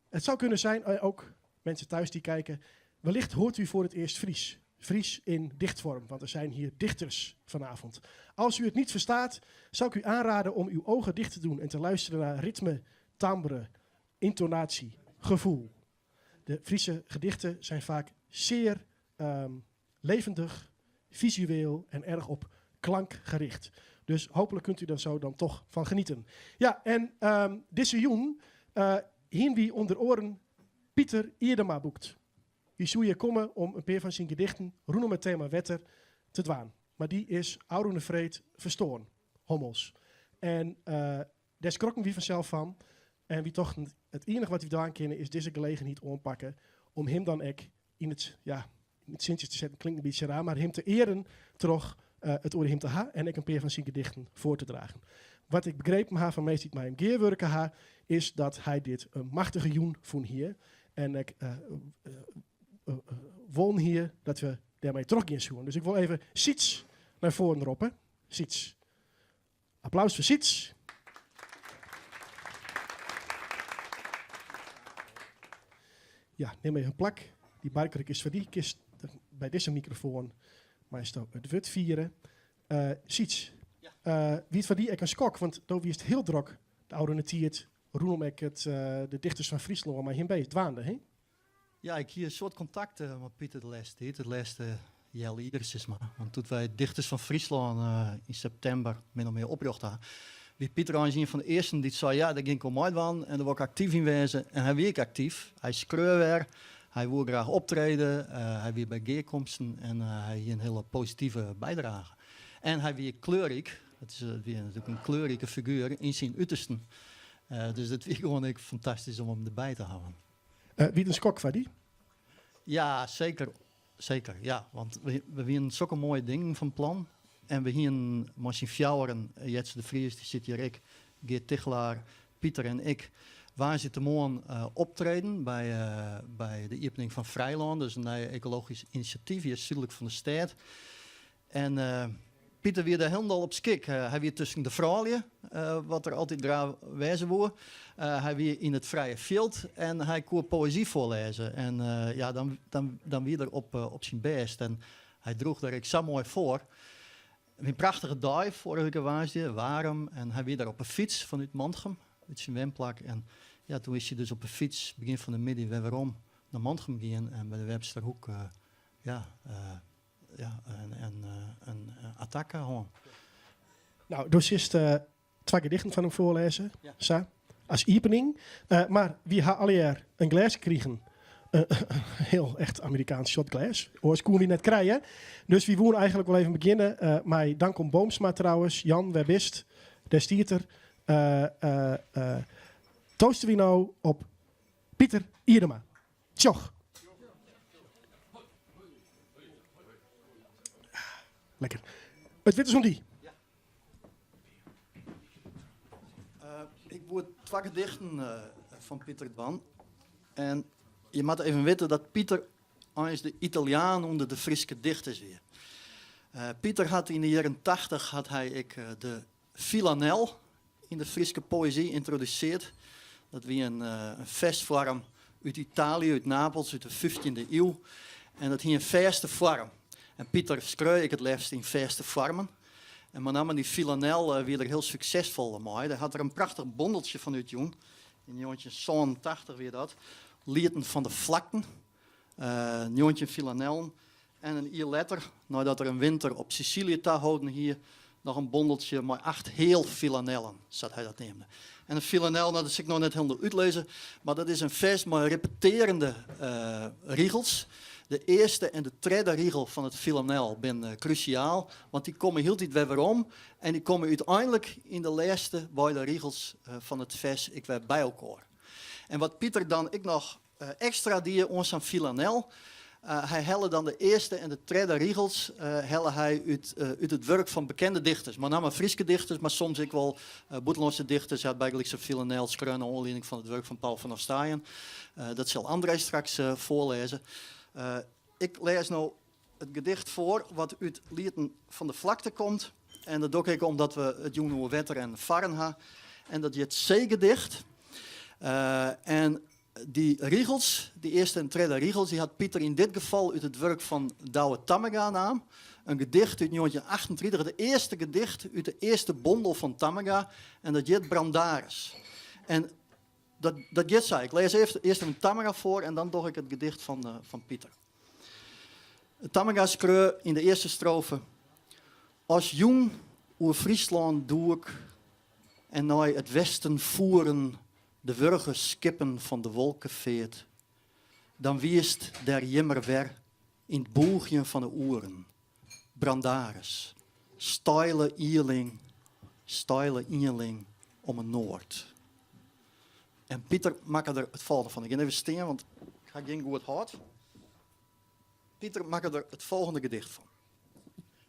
Het zou kunnen zijn, eh, ook mensen thuis die kijken, wellicht hoort u voor het eerst Fries. Fries in dichtvorm, want er zijn hier dichters vanavond. Als u het niet verstaat, zou ik u aanraden om uw ogen dicht te doen en te luisteren naar ritme, timbre, intonatie, gevoel. De Friese gedichten zijn vaak zeer levendig, visueel en erg op klank gericht. Dus hopelijk kunt u daar zo dan toch van genieten. Ja, en dizze jûn uh, hiene wy ûnder oaren Pieter Iedema boekt. Dy soe hjir komme om in pear fan syn gedichten rûnom it tema wetter te dwaan. Mar dy is ôfrûne freed ferstoarn, hommels. En uh, dêr skrokken wy fansels fan. En wy tochten, it iennige wat wy dwaan kinne is dizze gelegenheid oanpakke om him dan ek yn it, ja, yn it sintsje te setten klinkt in bytsje raar, mar him te earen troch uh, it oer him te ha en ek in pear fan syn gedichten foar te dragen. Wat ik begrepen ha fan minsken dy't mei him gearwurke ha, is dat hy dit in machtige jûn fûn hie en ek uh, uh, wollen hie dat we dêrmei trochgean soenen. Dus ik wol even Syts nei foaren roppe. Syts. Applaus foar Syts. Ja, nim even plak. Dy barkruk is foar dy. Kinst by dizze mikrofoan meisto it wurd fiere. Uh, Syts, ja. uh, wie it foar dy ek in skok? Want do wiest hiel drok de ôfrûne tiid rûnom ek it, uh, de Dichters fan Fryslân mei him beuzich dwaande, hè? Ja, ik hie in soad kontakt mei Pieter de lêste tiid, it lêste healjier sis mar. Want doe't wy Dichters fan Fryslân yn septimber min of mear oprjochte ha, wie Pieter eins ien fan de earsten dy't sei, ja, dêr gean ik oan meidwaan en dêr wol ik aktyf yn wêze. En hy wie ek aktyf. Hy skreau wer, hy woe graach optrede, hy wie by gearkomsten en hy hie in hiele positive bydrage. En hy wie kleurryk, dat is, wie natuerlik in kleurrike figuer yn syn utersten. Dus dat wie gewoan ek fantastysk om him derby te hawwen. Wie it in skok foar dy? Ja, seker. Seker, ja. Want we, we wienen sokke moaie dingen fan plan. En we hienen mei syn fjouweren, Jetze de Vries, dy sit hjir ek, Geart Tigchelaar, Pieter en ik, woansdeitemoarn optreden by, by de iepening fan Frijlân. Dat is in nij ekologysk inisjatyf hjir súdlik fan de stêd. En Pieter wie dêr hielendal op skik. Hy wie tusken de froulju, wat er altyd graach wêze woe. Hy wie yn it frije fjild en hy koe poëzy foarlêze. En ja, dan, dan, dan wie er op, op syn bêst. En hy droech dêr ek sa moai foar. It wie in prachtige dei foarige wike woansdei, waarm. En hy wie dêr op 'e fyts fanút Mantgum, út syn wenplak. En ja, toen is hy dus op 'e fyts begjin fan de middei wer werom nei Mantgum gien en by de Websterhoek, ja, ja, in, in attack hân. No, do silst twa gedichten fan him foarlêze, ja. sa, as iepening. Uh, mar wy ha allegear in glêske krigen. Uh, hiel echt Amerikaans shotglês. Oars koene wy net krije. Dus wy woene eigenlik wol even begjinne uh, mei Dank om Boomsma trouwens. Jan, wêr bist? Dêr stiet er. Uh, uh, uh, toaste wy no op Pieter Iedema. Tsjoch. Lekker. It wurd is oan dy. Uh, ik woe twa gedichten uh, fan Pieter dwaan. En je moatte even witte dat Pieter eins de Italiaan ûnder de Fryske dichters wie. Uh, Pieter hat yn de jierren 80 hat hy ek de Villanel yn de Fryske poëzy yntrodusearre. Dat wie in, in fersfoarm út Italië, út Napels, út de 15e iuw. En dat hie in fêste foarm. En Pieter skreau ek it leafst yn fêste foarmen. En mei namme dy Villanel wie er hiel suksesfol mei. Dêr hat er in prachtich bondeltsje fan útjûn. Yn 1987 wie dat. Lieten fan de Flakten. Uh, 19 Villanellen. En in jier letter, neidat er in winter op Sisilië taholden hie, noch in bondeltsje mei acht heal villanellen, sa't hy dat neamde. En in villanel, no, dat sil ik no net hielendal útlizze, mar dat is in fers mei repetearjende uh, rigels. De earste en de tredde rigel fan it villanel binne krúsjaal, want dy komme hieltyd wer werom en dy komme úteinlik yn de lêste beide rigels fan it fers ek wer by elkoar. En wat Pieter dan ek noch ekstra die oan sa'n villanel. Hy helle dan de earste en de tredde rigels helle hy út, út it wurk fan bekende dichters. Mei namme Fryske dichters, mar soms ek wol bûtenlânske dichters. Hy hat bygelyks in villanel skreaun nei oanlieding fan it wurk fan Paul van Ostaijen. Dat sil André straks foarlêze. Ik lês no it gedicht foar wat út Lieten fan de Flakte komt. En dat doch ik omdat we it jûn oer wetter en farren ha. En dat hjit Seegedicht. En dy rigels, dy earste en tredde rigels, dy hat Pieter yn dit gefal út it wurk fan Douwe Tamminga naam. In gedicht út 1938, it earste gedicht út de earste bondel fan Tamminga, en dat hjit Brandaris. En dat, dat giet sa. Ik lês earst, earst even Tamminga foar en dan doch ik it gedicht fan, uh, fan Pieter. Tamminga skreau yn de earste strofe: As jûn oer Fryslân doek en nei it westen foeren de wurge skippen fan de wolkefeart, dan wiest der jimmer wer yn 't bûgjen fan 'e oeren. Brandaris, steile ieling, steile ienling om 'e Noard. En Pieter makke der it folgjende fan. Ik gean even stean, want ik ha gjin goed hâld. Pieter makke der it folgjende gedicht fan.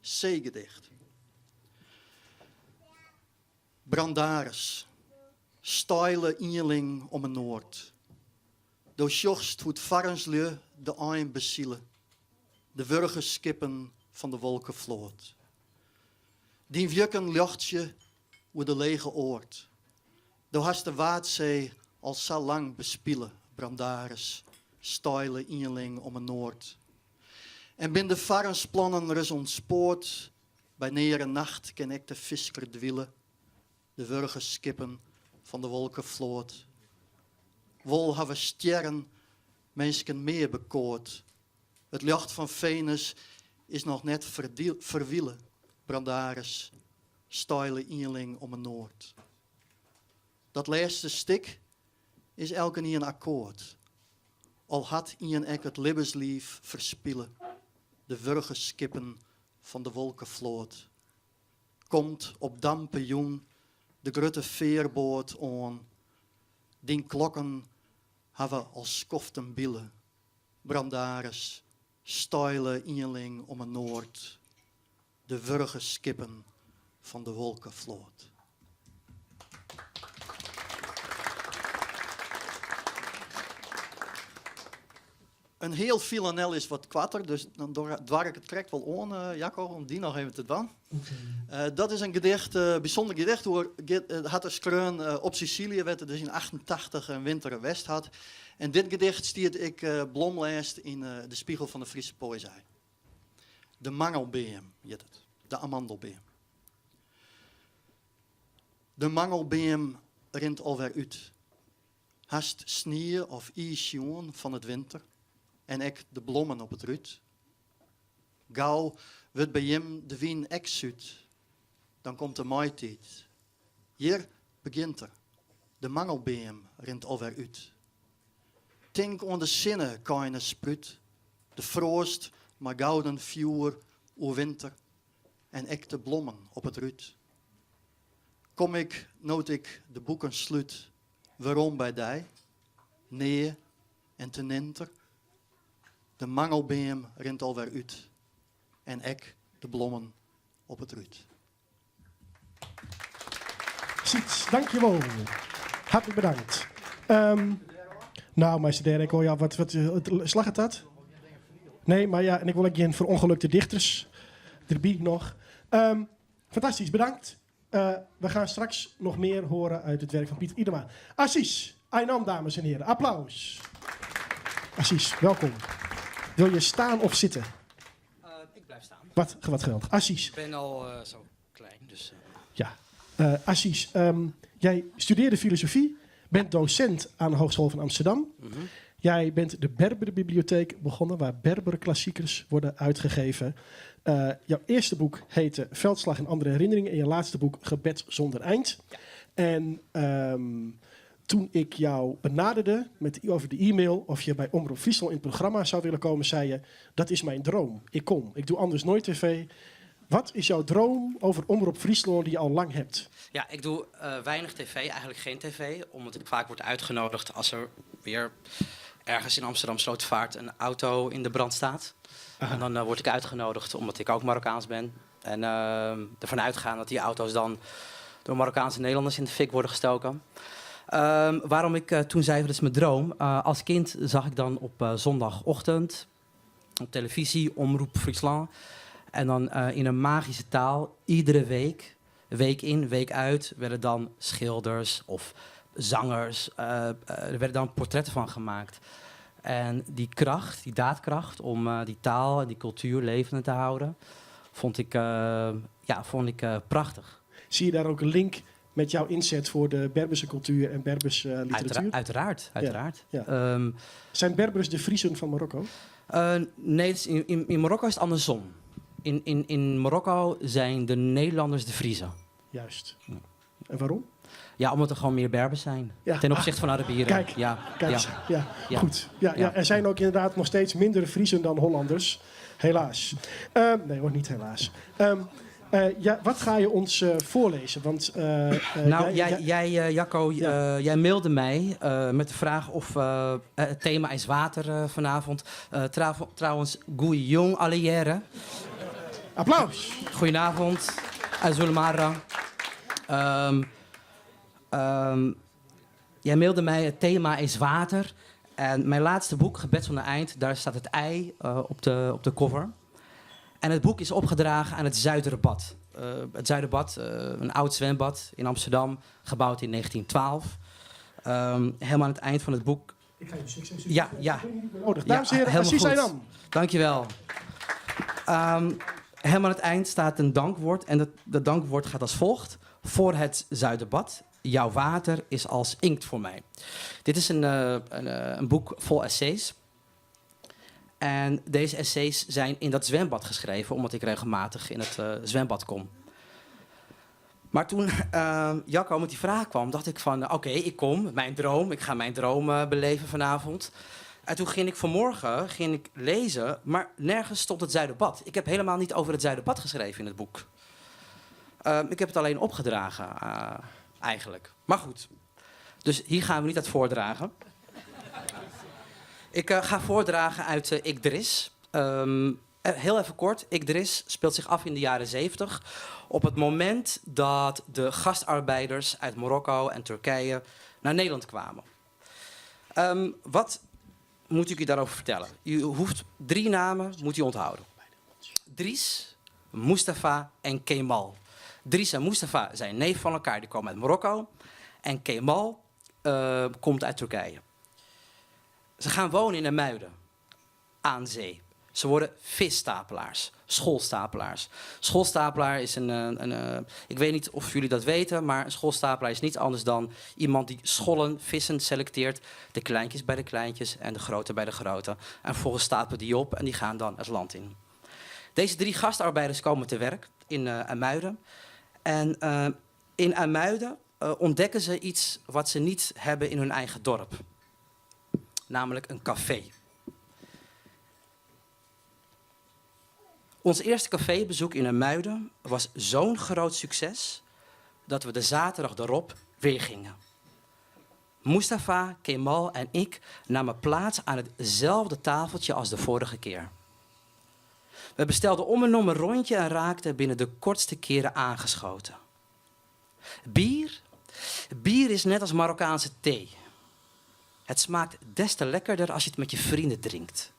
Seegedicht. Brandaris, steile ienling om 'e Noard. Do sjochst hoe't farrenslju de ein besile, de wurge skippen fan de wolkefloat. Dyn wjukken ljochtsje oer de lege oard. Do hast de Waadsee al sa lang bespile, Brandaris, steile ienling om 'e Noard. En bin de farrensplannen ris ûntspoard, by neare nacht kin ek de fisker dwile, de wurge skippen fan de wolkefloat. Wol hawwe stjerren minsken mear bekoard, it ljocht fan Venus is noch net ferwile, Brandaris, steile ienling om 'e Noard. Dat lêste stik is elkenien akkoard, al hat ien ek it libbensliif ferspile, de wurge skippen fan de wolkefloat. Komt op dampe jûn de grutte fearboat oan, dyn klokken hawwe al skoften bile, Brandaris, steile ienling om 'e Noard, de wurge skippen fan de wolkefloat. In heal villanelle is wat koarter, dus dan doar ik it krekt wol oan, eh, Jacco, om dy noch even te dwaan. Uh, dat is in gedicht, uh, bysûnder gedicht oer, hat er skreaun op Sicilië, wêr't er dus yn 88 in winter west hat. En dit gedicht stiet ek blomlêst yn de Spiegel fan de Fryske Poëzij. De mangelbeam hjit it, de amandelbeam. De mangelbeam rint alwer út. Hast snie of iis sjoen fan 't winter en ek de blommen op it rút? Gau wurdt by jim de wyn ek súd, dan komt de maitiid. Hjir begjint er, de mangelbeam rint alwer út. Tink oan de sinne keine sprút, de froast mei gouden fjoer oer winter en ek de blommen op it rút. Kom ik no't ik de boeken slút werom by dy, nea en te ninter? De mangelbeam rint alwer út en ek de blommen op it rút. Syds, dankjewol. Hartlik bedankt. Um, nou, meester Derek, oh ja, wat, wat, slagget dat? Nee, mar ja, en ik wol ek gjin ferûngelukte dichters derby noch. Um, fantastysk, bedankt. Uh, we gaan straks nog meer horen uit het werk van Pieter Idema. Assis Aynan, dames en heren. Applaus. Assis, welkom. Wil je staan of zitten? Uh, ik blijf staan. Wat, wat geweldig. Assis. Ik ben al uh, zo klein, dus... Ja. Assis, um, jij studeerde filosofie, bent docent aan de Hogeschool van Amsterdam. Mm -hmm. Jij bent de Berberbibliotheek begonnen, waar Berberklassiekers worden uitgegeven. Uh, jouw eerste boek heette Veldslag en andere herinneringen en je laatste boek Gebed zonder eind. Ja. En um, toen ik jou benaderde met, over de e-mail of je bij Omroep Friesland in het programma zou willen komen, zei je: Dat is mijn droom. Ik kom. Ik doe anders nooit tv. Wat is jouw droom over Omroep Friesland die je al lang hebt? Ja, ik doe uh, weinig tv, eigenlijk geen tv, omdat ik vaak word uitgenodigd als er weer ergens in Amsterdam Slotervaart een auto in de brand staat. Aha. En dan uh, word ik uitgenodigd omdat ik ook Marokkaans ben. En uh, ervan uitgaan dat die auto's dan door Marokkaanse Nederlanders in de fik worden gestoken. Um, waarom ik uh, toen zei, dat is mijn droom. Uh, als kind zag ik dan op uh, zondagochtend op televisie Omroep Friesland. En dan in een magische taal, iedere week, week in, week uit, werden dan schilders of Zangers, er werden dan portretten van gemaakt. En die kracht, die daadkracht om die taal en die cultuur levende te houden, vond ik, ja, vond ik prachtig. Zie je daar ook een link met jouw inzet voor de Berberse cultuur en Berberse literatuur? Uiteraard, uiteraard. Ja. Zijn Berbers de Friezen van Marokko? Nee, in Marokko is het andersom. In Marokko zijn de Nederlanders de Friezen. Juist. En waarom? Ja, omdat er gewoon meer Berbers zijn. Ja. Ten opzichte van Arabieren. Kijk, ja. Kijk, ja. ja. Goed. Ja, ja. Er zijn ook inderdaad nog steeds minder Friezen dan Hollanders. Helaas. Nee hoor, niet helaas. Ja, wat ga je ons voorlezen? Want, nou, jij, Jacco, jij mailde mij met de vraag of het thema is water vanavond. Trouwens, goeie allegearre. Applaus. Goedenavond. Azulmara. Jij mailde mij, het thema is water. En mijn laatste boek, Gebed zonder eind, daar staat het ei op de cover. En het boek is opgedragen aan het Zuiderbad. Het Zuiderbad, een oud zwembad in Amsterdam, gebouwd in 1912. Helemaal aan het eind van het boek. Ik ga je succes. Ja, ja. Nodig. Dames en heren, Aziz Aynan. Dankjewel. Helemaal aan het eind staat een dankwoord. En dat dankwoord gaat als volgt. Voor het Zuiderbad, jouw water is als inkt voor mij. Dit is een boek vol essays. En deze essays zijn in dat zwembad geschreven, omdat ik regelmatig in het zwembad kom. Maar toen Jacco met die vraag kwam, dacht ik van, oké, ik kom, mijn droom, ik ga mijn droom beleven vanavond. En toen ging ik vanmorgen lezen, maar nergens stond het Zuiderbad. Ik heb helemaal niet over het Zuiderbad geschreven in het boek. Ik heb het alleen opgedragen, eigenlijk. Maar goed, dus hier gaan we niet uit voordragen. Ik ga voordragen uit Ik Driss. Heel even kort, Ik Driss speelt zich af in de jaren 70. Op het moment dat de gastarbeiders uit Marokko en Turkije naar Nederland kwamen. Wat moet ik u daarover vertellen? U hoeft 3 namen moet u onthouden. Dries, Mustafa en Kemal. Dries en Mustafa zijn neef van elkaar, die komen uit Marokko. En Kemal komt uit Turkije. Ze gaan wonen in IJmuiden, aan zee. Ze worden visstapelaars, schoolstapelaars. Schoolstapelaar is een, ik weet niet of jullie dat weten, maar een schoolstapelaar is niets anders dan iemand die schollen, vissen selecteert. De kleintjes bij de kleintjes en de grote bij de grote. En vervolgens stapelen die op en die gaan dan het land in. Deze 3 gastarbeiders komen te werk in IJmuiden. En in IJmuiden ontdekken ze iets wat ze niet hebben in hun eigen dorp. Namelijk een café. Ons eerste cafébezoek in IJmuiden was zo'n groot succes dat we de zaterdag daarop weer gingen. Mustafa, Kemal en ik namen plaats aan hetzelfde tafeltje als de vorige keer. We bestelden om en om een rondje en raakten binnen de kortste keren aangeschoten. Bier? Bier is net als Marokkaanse thee. Het smaakt des te lekkerder als je het met je vrienden drinkt.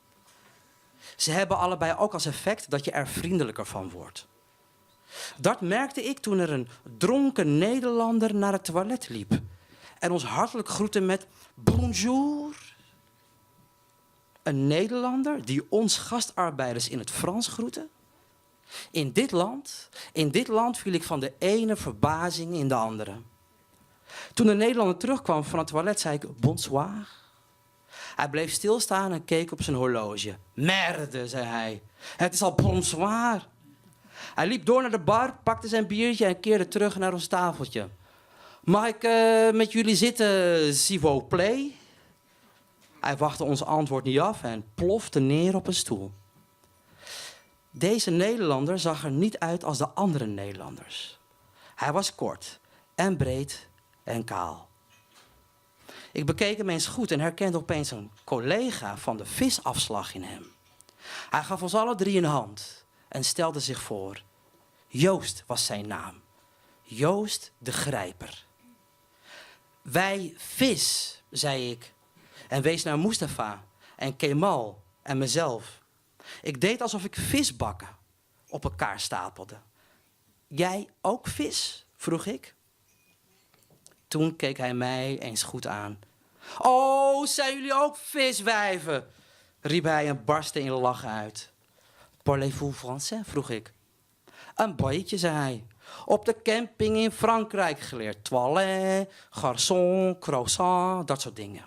Ze hebben allebei ook als effect dat je er vriendelijker van wordt. Dat merkte ik toen er een dronken Nederlander naar het toilet liep en ons hartelijk groette met bonjour. Een Nederlander die ons gastarbeiders in het Frans groette? In dit land viel ik van de ene verbazing in de andere. Toen de Nederlander terugkwam van het toilet, zei ik bonsoir. Hij bleef stilstaan en keek op zijn horloge. Merde, zei hij. Het is al bonsoir. Hij liep door naar de bar, pakte zijn biertje en keerde terug naar ons tafeltje. Mag ik met jullie zitten, s'il vous plaît? Hij wachtte ons antwoord niet af en plofte neer op een stoel. Deze Nederlander zag er niet uit als de andere Nederlanders. Hij was kort en breed en kaal. Ik bekeek hem eens goed en herkende opeens een collega van de visafslag in hem. Hij gaf ons alle 3 een hand en stelde zich voor. Joost was zijn naam. Joost de Grijper. Wij vis, zei ik en wees naar Mustafa en Kemal en mezelf. Ik deed alsof ik visbakken op elkaar stapelde. Jij ook vis? Vroeg ik. Toen keek hij mij eens goed aan. Oh, zijn jullie ook viswijven? riep hij en barstte in lachen uit. Parlez-vous français? vroeg ik. Een beetje, zei hij. Op de camping in Frankrijk geleerd. Toilet, garçon, croissant, dat soort dingen.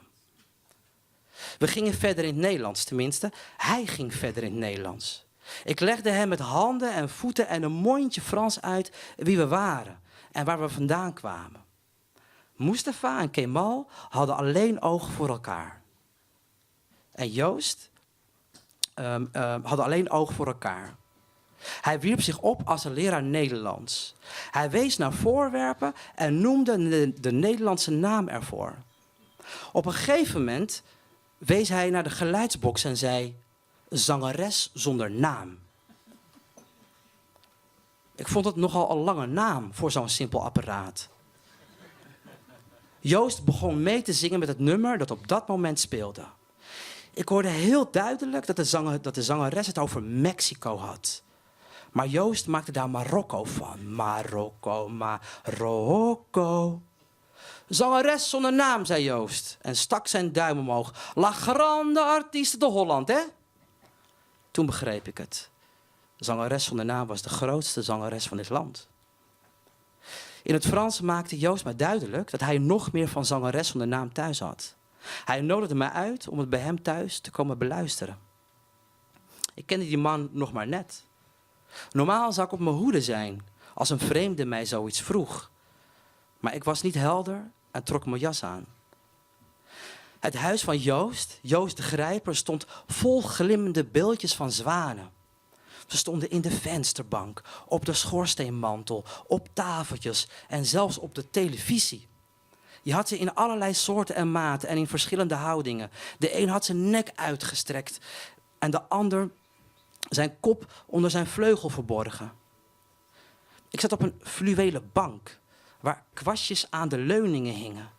We gingen verder in het Nederlands, tenminste. Hij ging verder in het Nederlands. Ik legde hem met handen en voeten en een mondje Frans uit wie we waren en waar we vandaan kwamen. Mustafa en Kemal hadden alleen oog voor elkaar. En Joost hadden alleen oog voor elkaar. Hij wierp zich op als een leraar Nederlands. Hij wees naar voorwerpen en noemde de, de Nederlandse naam ervoor. Op een gegeven moment wees hij naar de geluidsbox en zei: Zangeres zonder naam. Ik vond het nogal een lange naam voor zo'n simpel apparaat. Joost begon mee te zingen met het nummer dat op dat moment speelde. Ik hoorde heel duidelijk dat de, zanger, dat de zangeres het over Mexico had. Maar Joost maakte daar Marokko van. Marokko, Marokko. Zangeres zonder naam, zei Joost. En stak zijn duim omhoog. La grande artieste de Holland, hè? Toen begreep ik het. Zangeres zonder naam was de grootste zangeres van dit land. In het Frans maakte Joost mij duidelijk dat hij nog meer van zangeres zonder naam thuis had. Hij nodigde mij uit om het bij hem thuis te komen beluisteren. Ik kende die man nog maar net. Normaal zou ik op mijn hoede zijn als een vreemde mij zoiets vroeg. Maar ik was niet helder en trok mijn jas aan. Het huis van Joost, Joost de Grijper, stond vol glimmende beeldjes van zwanen. Ze stonden in de vensterbank, op de schoorsteenmantel, op tafeltjes en zelfs op de televisie. Je had ze in allerlei soorten en maten en in verschillende houdingen. De een had zijn nek uitgestrekt en de ander zijn kop onder zijn vleugel verborgen. Ik zat op een fluwelen bank waar kwastjes aan de leuningen hingen.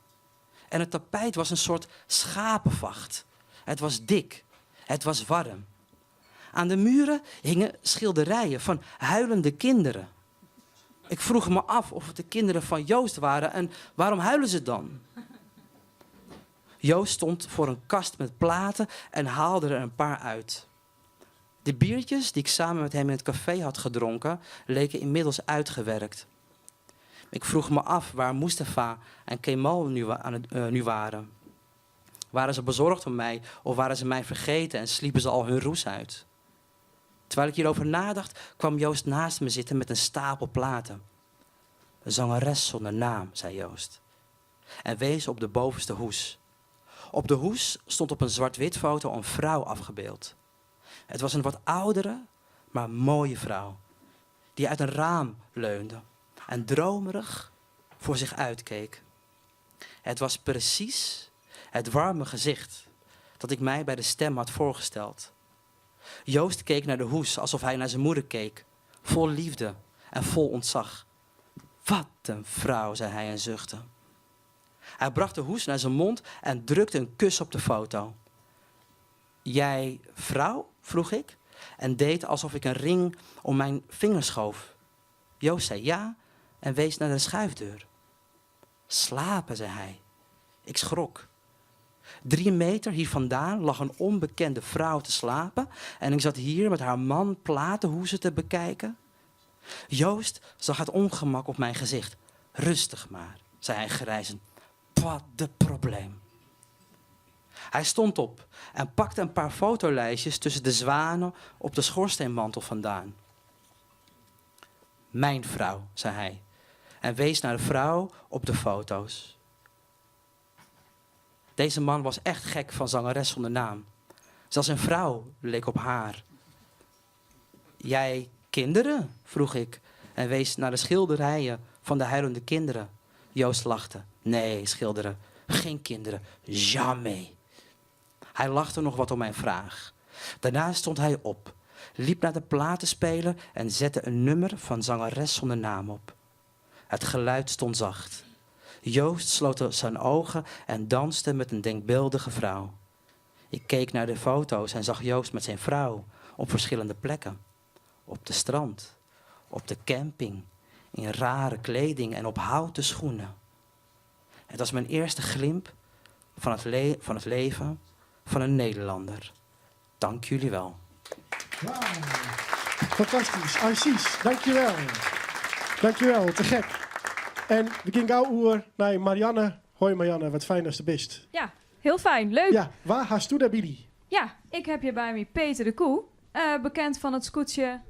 En het tapijt was een soort schapenvacht. Het was dik, het was warm. Aan de muren hingen schilderijen van huilende kinderen. Ik vroeg me af of het de kinderen van Joost waren en waarom huilen ze dan? Joost stond voor een kast met platen en haalde er een paar uit. De biertjes die ik samen met hem in het café had gedronken, leken inmiddels uitgewerkt. Ik vroeg me af waar Mustafa en Kemal nu, aan het, uh, nu waren. Waren ze bezorgd om mij of waren ze mij vergeten en sliepen ze al hun roes uit? Terwijl ik hierover nadacht, kwam Joost naast me zitten met een stapel platen. Een zangeres zonder naam, zei Joost. En wees op de bovenste hoes. Op de hoes stond op een zwart-wit foto een vrouw afgebeeld. Het was een wat oudere, maar mooie vrouw, die uit een raam leunde en dromerig voor zich uitkeek. Het was precies het warme gezicht dat ik mij bij de stem had voorgesteld. Joost keek naar de hoes alsof hij naar zijn moeder keek, vol liefde en vol ontzag. Wat een vrouw, zei hij en zuchtte. Hij bracht de hoes naar zijn mond en drukte een kus op de foto. Jij vrouw? vroeg ik en deed alsof ik een ring om mijn vinger schoof. Joost zei ja en wees naar de schuifdeur. Slapen, zei hij. Ik schrok. Drie meter hier vandaan lag een onbekende vrouw te slapen en ik zat hier met haar man platenhoezen te bekijken. Joost zag het ongemak op mijn gezicht. Rustig maar, zei hij grijzend. Wat de probleem. Hij stond op en pakte een paar fotolijstjes tussen de zwanen op de schoorsteenmantel vandaan. Mijn vrouw, zei hij en wees naar de vrouw op de foto's. Deze man was echt gek van zangeres zonder naam. Zelfs zijn vrouw leek op haar. Jij kinderen? vroeg ik en wees naar de schilderijen van de huilende kinderen. Joost lachte. Nee, schilderen. Geen kinderen. Jamais. Hij lachte nog wat om mijn vraag. Daarna stond hij op, liep naar de platenspeler en zette een nummer van zangeres zonder naam op. Het geluid stond zacht. Joost sloot zijn ogen en danste met een denkbeeldige vrouw. Ik keek naar de foto's en zag Joost met zijn vrouw op verschillende plekken. Op de strand, op de camping, in rare kleding en op houten schoenen. Het was mijn eerste glimp van het, le van het leven van een Nederlander. Dank jullie wel. Wow. Fantastisch. Ashish, dankjewel. Dankjewel, te gek. En we gaan gau oer nei Marianne. Hoi Marianne, wat fijn dat je bist. Ja, heel fijn. Leuk. Ja, wa hasto dêr by dy? Ja, ik heb hier bij me Peter de Koe, bekend fan it skûtsje...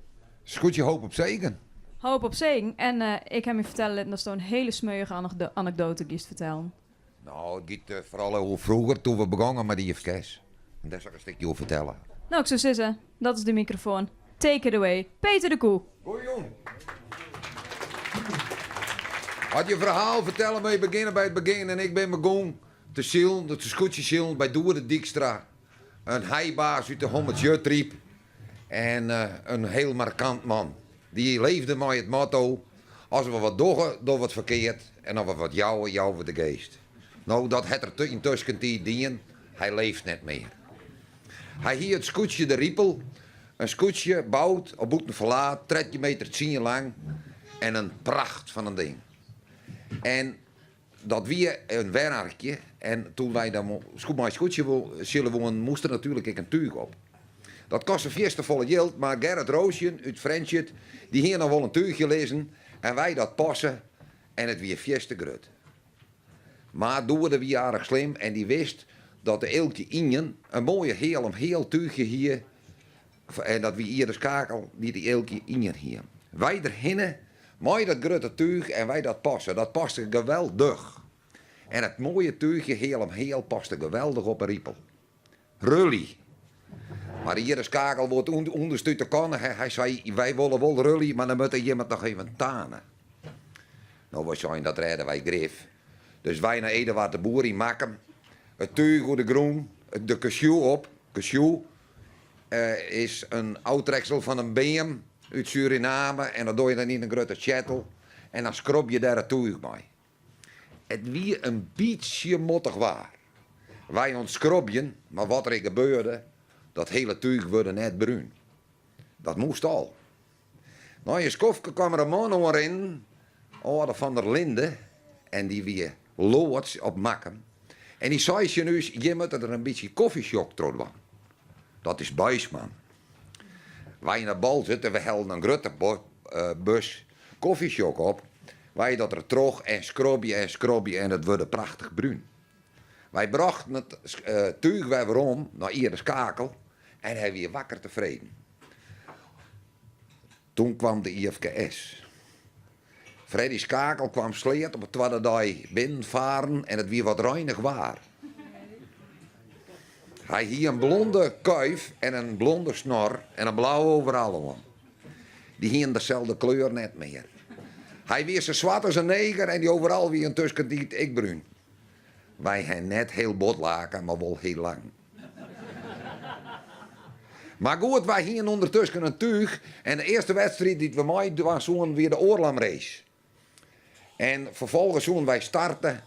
Skûtsje Hoop op Zegen. Hoop op Zegen. En uh, ik ha my fertelle litten datsto in hiele smeuïge anekdoate giest fertellen. No, it giet foaral oer froeger, doe't we begongen mei de IFKS. En dêr sil ik in stikje oer fertelle. No, ik soe sizze, dat is de mikrofoan. Take it away, Peter de Koe. Goeiejûn. As je ferhaal fertelle, moatte je begjinne by it begjin. En ik bin begûn te silen, te skûtsjesilen by Doede Dykstra. In heibaas út de Hommerts Jutryp en in hiel markant man. Dy leefde mei it motto, as we wat dogge, dogge we it ferkeard en as we wat jouwe, jouwe we de geast. No, dat hat er yn tuskentiid dien, hy leeft net mear. Hy hie it skûtsje De Ripel, in skûtsje boud op Bûtenferlaat, 13 meter tsien lang en in pracht fan in ding. En Dat wie in wenarkje en toen wy dan mei skûtsje sile woenen, moast der natuerlik ek in túch op. Dat koste fierste folle jild, mar Gerrit Roosjen út Frjentsjer dy hie noch wol in túchje lizzen en wy dat passe en it wie fierste grut. Mar Doede wie aardich slim en dy wist dat de Eelkje Ien in moaie heal om heal túchje hie En dat wie Ierde Skakel dy't dy Eelkje Ien hie. Wy der hinne mei dat grutte túch en wy dat passe. Dat paste geweldich. En it moaie túchje heal om heal paste geweldich op 'e ripel. Rully. Mar Ierde Skakel woe it ûnderstút de kanne. Hy sei, wy wolle wol rully, mar dan moatte jimme it noch even tane. No, wy seinen, dat rêde wy grif. Dus wy nei Eduard de Boer yn Makkum, it túch oer de grûn, de kasjû op, kasjû, is in ôftreksel fan in beam út Suriname en dat doch je dan yn in grutte tsjettel en dan skrob je dêr it túch mei. It wie in bytsje mottich waar. Wy oan it skrobjen, mar wat der ek gebeurde, dat hiele túch wurde net brún. Dat moast al. Nei in skoftke kwam der in man oanrinnen, âlde Van der Linde, en dy wie loads op Makkum. En dy sei tsjin ús, jim moatte der in bytsje kofjesjok troch dwaan. Dat is Buisman. Wy nei Boalsert en we hellen in grutte bus kofjesjok op. Wy dat der troch en skrobje en skrobje en it wurde prachtich brún. Wy brochten it túch wer werom nei Ierde Skakel en hy wie wakker tefreden. Toen kwam de IFKS. Freddy Skakel kwam Sleat op de twadde dei binnenfaren en it wie wat reinich waar. Hy hie in blonde kuif en in blonde snor en in blau overal oan. Dy hienen deselde kleur net mear. Hy wie sa swart as in neger en dy overal wie yntuskentiid ek brún. Wy ha net hiel bot lake, mar wol hiel lang. Mar goed, wy hienen ûndertusken in túch en de earste wedstriid dy't we meidwaan soenen wie de Oorlamrace. En ferfolgens soenen wy starte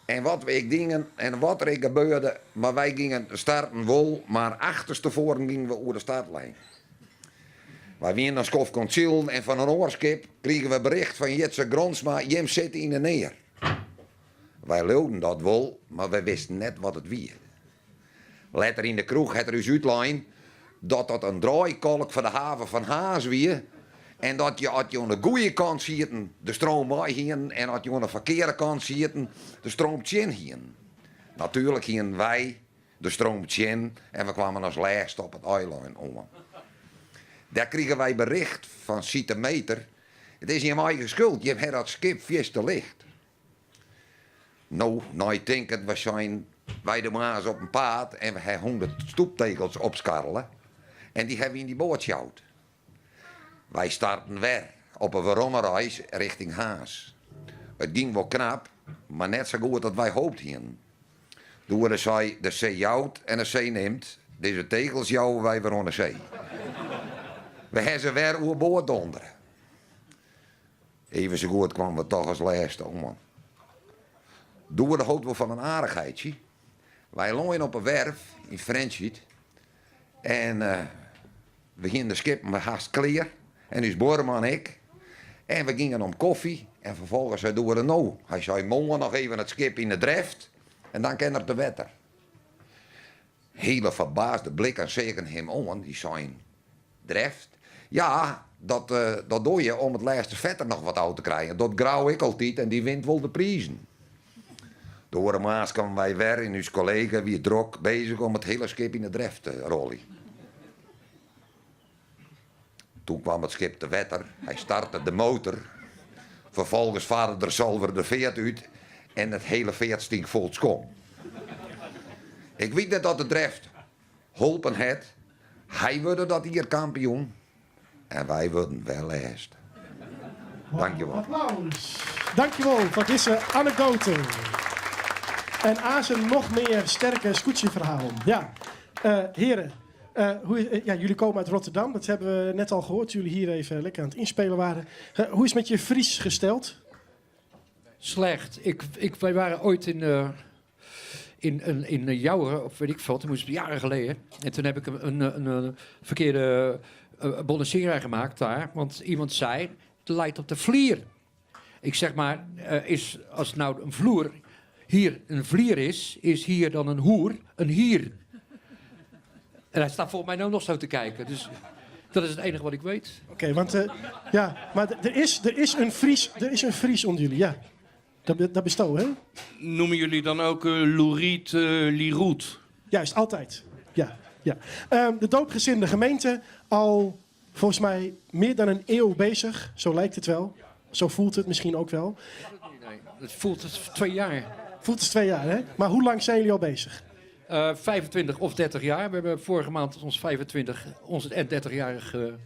en wat we ek dienen en wat der ek gebeurde, mar wy gyngen starten wol, mar achterstefoaren gyngen we oer de startlijn. Wy wienen in skoftke oan it silen en fan in oar skip krigen we bericht fan Jitse Grondsma, jim sitte yn 'e near. Wy leauden dat wol, mar wy wisten net wat it wie. Letter yn de kroech hat er ús útlein dat dat in draaikolk foar de haven fan Harns wie en dat je as je oan de goede kant sieten de stroom mei hienen en as je oan de ferkearde kant sieten de stroom tsjin hienen. Natuerlik hienen wy de stroom tsjin en we kwamen as lêste op it eilân oan. Dêr krigen wy bericht fan Siete Meter, it is jim eigen skuld, jim ha dat skip fierste licht. No, neitinkend, we seinen, wy de moarns op 'en paad en we ha 100 stoeptegels opskarrele en dy ha we yn dy boat sjoud. Wy starten wer op 'e weromreis richting Harns. It gyng wol knap, mar net sa goed as wy hoopt hienen. Doede sei, de see jout en de see nimt, dizze tegels jouwe wy wer oan de see. We ha se wer oerboard dondere. Even sa goed kwamen we toch as lêste oan. Doede hold wol fan in aardichheidsje. Wy leinen op 'e werf yn Frjentsjer en we hienen de skippen hast klear en ús buorman ek. En we gyngen om kofje. En ferfolgens sei Doede no. Hy sei moarn noch even it skip yn 'e dreft en dan kin er te wetter. Hiele ferbaasde blikken seagen him oan, dy seinen, Dreft? Ja, dat dat doe je om it lêste fet der noch wat ôf te krijen. Dat Grou ek altyd en dy wint wol de prizen. De oare moarns kamen wy wer en ús kollega wie drok bezich om it hiele skip yn 'e dreft te roljen. Toen kwam it skip te wetter, hy starte de motor. Ferfolgens farde der sulver de feart út en it hiele feart stynk fol skom. Ik wit net oft de dreft holpen hat, hy wurde dat jier kampioen en wy wurden wer lêst. Dankjewol. Applaus. Dankjewol foar dizze anekdoate. En aansen noch mear sterke skûtsjeferhalen. Ja, heren, hoe, ja, jullie komen uit Rotterdam, dat hebben we net al gehoord toen jullie hier even lekker aan het inspelen waren. Hoe is het met je Fries gesteld? Slecht. Ik, ik, wij waren ooit in, in, in, in Joure, of weet ik veel, toen moest het jaren geleden. En toen heb ik een, een, een, verkeerde uh, gemaakt daar. Want iemand zei, het lijkt op de vlier. Ik zeg maar, is, als nou een vloer hier een vlier is, is hier dan een hoer een hier. En hij staat volgens mij nou nog zo te kijken. Dus dat is het enige wat ik weet. Oké, want uh, ja, maar er is een Fries, er is een Fries onder jullie, ja. Dat, dat bestaat, hè? Noemen jullie dan ook Louriet Liroet? Juist, altijd. Ja, ja. De doopgezinde gemeente al volgens mij meer dan een eeuw bezig. Zo lijkt het wel. Zo voelt het misschien ook wel. Nee, het voelt het 2 jaar. Voelt het 2 jaar, hè? Maar hoe lang zijn jullie al bezig? 25 of 30 jaar. We hebben vorige maand ons 25, ons en 30-jarig. We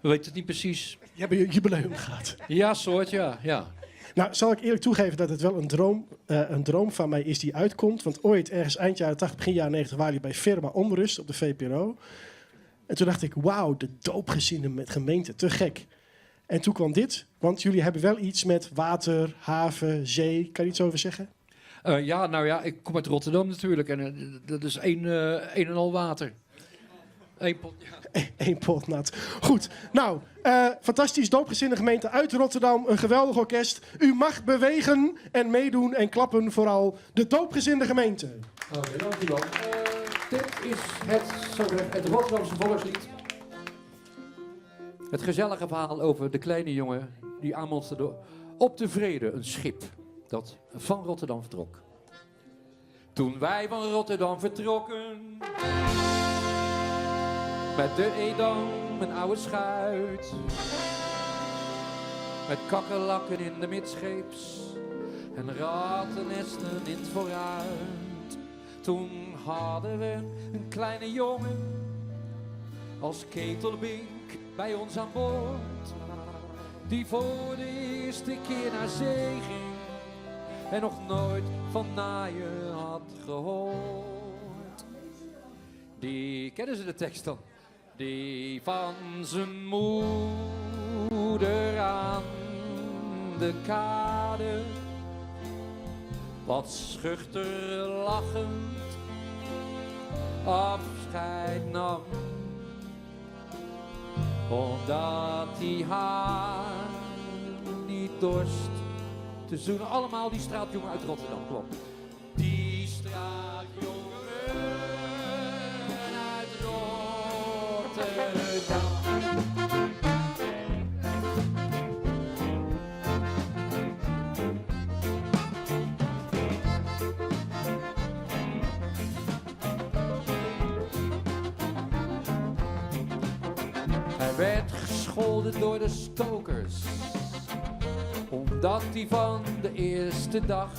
weten het niet precies. Je hebt je jubileum gehad. Ja, soort, ja. ja. Nou, zal ik eerlijk toegeven dat het wel een droom van mij is die uitkomt. Want ooit, ergens eind jaren 80, begin jaren 90, waren jullie bij Firma Onrust op de VPRO. En toen dacht ik, wauw, de doopgezinnen met gemeente, te gek. En toen kwam dit, want jullie hebben wel iets met water, haven, zee. Kan je iets over zeggen? Ja, nou ja, ik kom uit Rotterdam natuurlijk. En dat is één en al water. Eén pot, ja. Eén pot nat. Goed, nou, fantastisch doopgezinde gemeente uit Rotterdam. Een geweldig orkest. U mag bewegen en meedoen en klappen vooral. De doopgezinde gemeente. Oké, okay, dankjewel. Dit is het, zo het Rotterdamse volkslied. Het gezellige verhaal over de kleine jongen die aanmonsterde op de vrede, een schip dat van Rotterdam vertrok. Toen wij van Rotterdam vertrokken, met de Edam, een oude schuit, met kakkerlakken in de midscheeps en rattennesten in het vooruit. Toen hadden we een kleine jongen als ketelbink bij ons aan boord, die voor de eerste keer naar zee ging en nog nooit van naaien had gehoord. Die kennen ze de tekst dan? Die van zijn moeder aan de kade wat schuchter lachend afscheid nam. Omdat hij haar niet dorst te zoenen. Allemaal die straatjongen uit Rotterdam, klopt. Die straatjongen uit Rotterdam. Hij werd gescholden door de stokers, omdat hij van de eerste dag,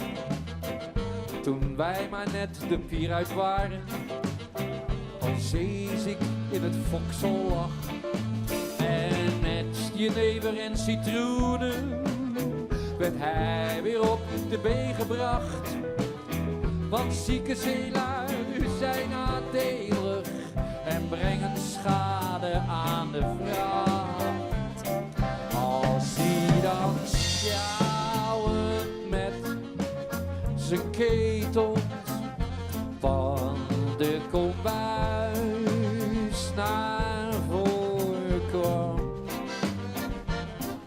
toen wij maar net de pier uit waren, al zeeziek in het foksel lag. En met jenever en citroenen werd hij weer op de been gebracht. Want zieke zeelui zijn nadelig en brengen schade aan de vracht. Als hij dan sjouwend met zijn ketels van de kombuis naar voren kwam,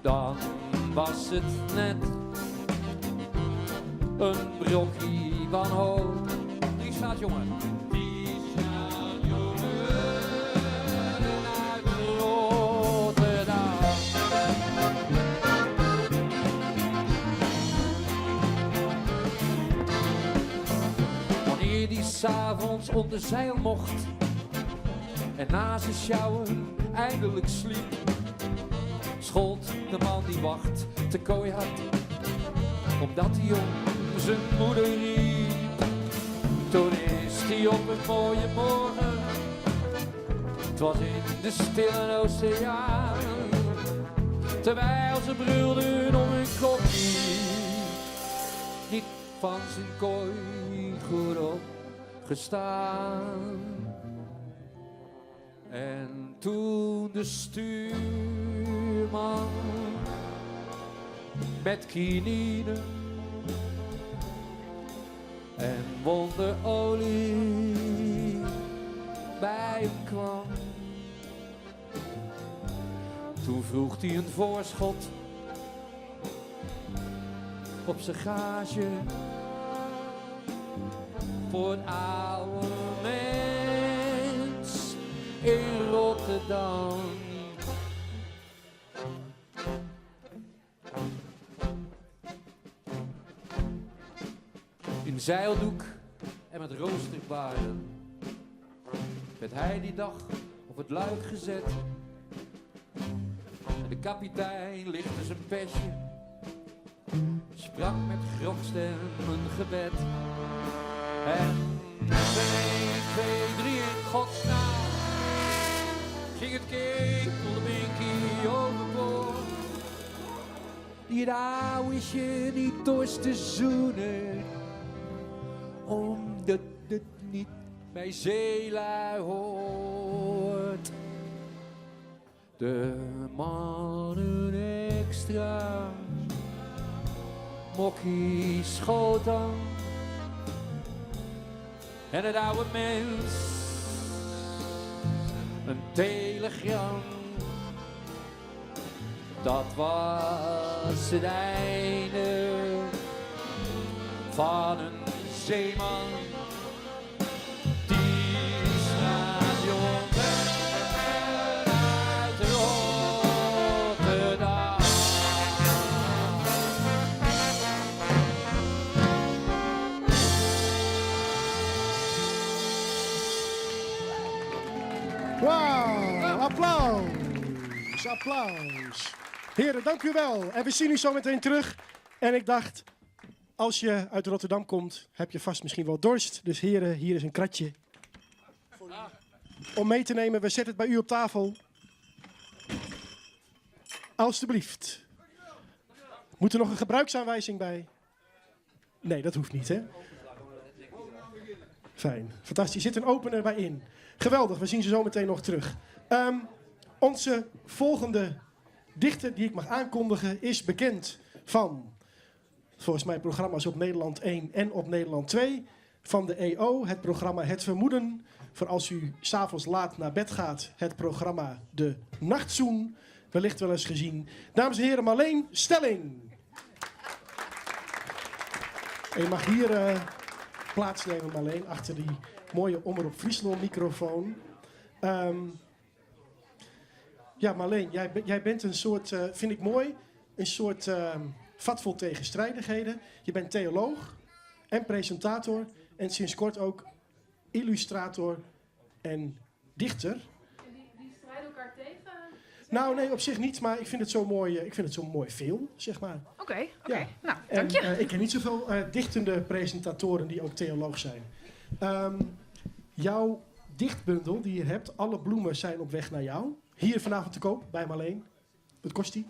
dan was het net Een brokkie wanhoop. Die staat jongen. Die staat jongen uit Rotterdam. Wanneer die s'avonds onder zeil mocht en na zijn sjouwen eindelijk sliep, schold de man die wacht te kooi had, omdat hij om zijn moeder riep. Toen is hij op een mooie morgen, het was in de stille oceaan, terwijl ze brulden om hun koffie, niet van zijn kooi goed opgestaan. En toen de stuurman met kinine en wonderolie bij hem kwam. Toen vroeg hij een voorschot op zijn gage voor het oude mens in Rotterdam. In zeildoek en met roosterbaren werd hij die dag op het luik gezet. En de kapitein lichtte zijn pestje, sprak met grokstem een gebed. En met 1, 2, 3 in godsnaam ging het ketelbinkie overboord. Die het oude niet dorst te zoenen, omdat het niet bij zeelui hoort. De mannen extra mokkie schoot dan. En het oude mens een telegram. Dat was het einde van een zeeman. Die straatjongen uit Rotterdam. Wauw, applaus, applaus. Heren, dank u wel. En we zien u zo meteen terug. En ik dacht, als je uit Rotterdam komt, heb je vast misschien wel dorst. Dus heren, hier is een kratje. Om mee te nemen, we zetten het bij u op tafel. Alsjeblieft. Moet er nog een gebruiksaanwijzing bij? Nee, dat hoeft niet, hè? Fijn, fantastisch. Zit een opener bij in. Geweldig, we zien ze zo meteen nog terug. Onze volgende dichter die ik mag aankondigen is bekend van, volgens mij, programma's op Nederland 1 en op Nederland 2. Van de EO, het programma Het Vermoeden. Voor als u s'avonds laat naar bed gaat, het programma De Nachtzoen. Wellicht wel eens gezien. Dames en heren, Marleen Stelling. En je mag hier plaatsnemen, Marleen, achter die mooie Omroep Friesland microfoon. Marleen, jij bent een soort, vind ik mooi, een soort vat vol tegenstrijdigheden. Je bent theoloog en presentator en sinds kort ook illustrator en dichter. En die strijden elkaar tegen? Nou, nee, op zich niet, maar ik vind het zo mooi, ik vind het zo mooi veel. Oké, oké. Ja. Nou, dank je. Ik ken niet zoveel dichtende presentatoren die ook theoloog zijn. Jouw dichtbundel die je hebt, Alle bloemen zijn op weg naar jou. Hier vanavond te koop, bij Marleen. Wat kost die?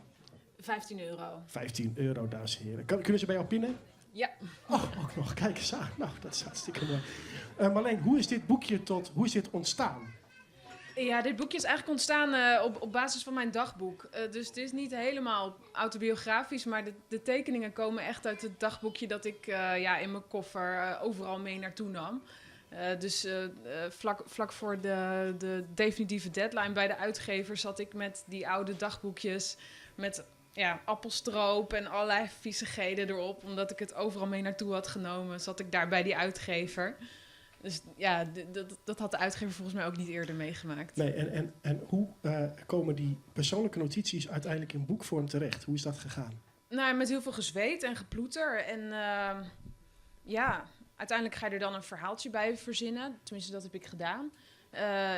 15 euro. 15 euro, dames en heren. Kunnen ze bij jou pinnen? Ja. Oh, ook nog. Kijk eens aan. Nou, dat is hartstikke mooi. Marleen, hoe is dit boekje tot, hoe is dit ontstaan? Ja, dit boekje is eigenlijk ontstaan op basis van mijn dagboek. Dus het is niet helemaal autobiografisch, maar de tekeningen komen echt uit het dagboekje dat ik in mijn koffer overal mee naartoe nam. Dus vlak voor de definitieve deadline bij de uitgever zat ik met die oude dagboekjes, met ja, appelstroop en allerlei viezigheden erop. Omdat ik het overal mee naartoe had genomen, zat ik daar bij die uitgever. Dus ja, dat had de uitgever volgens mij ook niet eerder meegemaakt. Nee, en hoe komen die persoonlijke notities uiteindelijk in boekvorm terecht? Hoe is dat gegaan? Nou, met heel veel gezweet en geploeter. En ja, uiteindelijk ga je er dan een verhaaltje bij verzinnen. Tenminste, dat heb ik gedaan.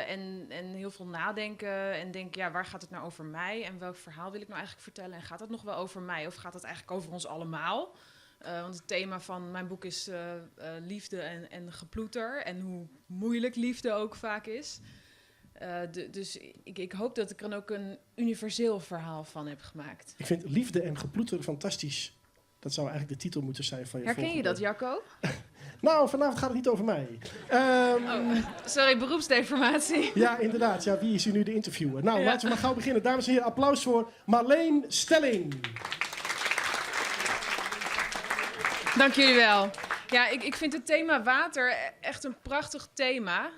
En heel veel nadenken en denken, ja, waar gaat het nou over mij? En welk verhaal wil ik nou eigenlijk vertellen? En gaat het nog wel over mij of gaat het eigenlijk over ons allemaal? Want het thema van mijn boek is liefde en geploeter. En hoe moeilijk liefde ook vaak is. Dus ik hoop dat ik er dan ook een universeel verhaal van heb gemaakt. Ik vind liefde en geploeter fantastisch. Dat zou eigenlijk de titel moeten zijn van je Herken je volgende dat, Jacco? Nou, vanavond gaat het niet over mij. Oh, sorry, beroepsdeformatie. Ja, inderdaad. Ja, wie is hier nu de interviewer? Nou, laten we maar gauw beginnen. Dames en heren, applaus voor Marleen Stelling. Dank jullie wel. Ja, ik vind het thema water echt een prachtig thema.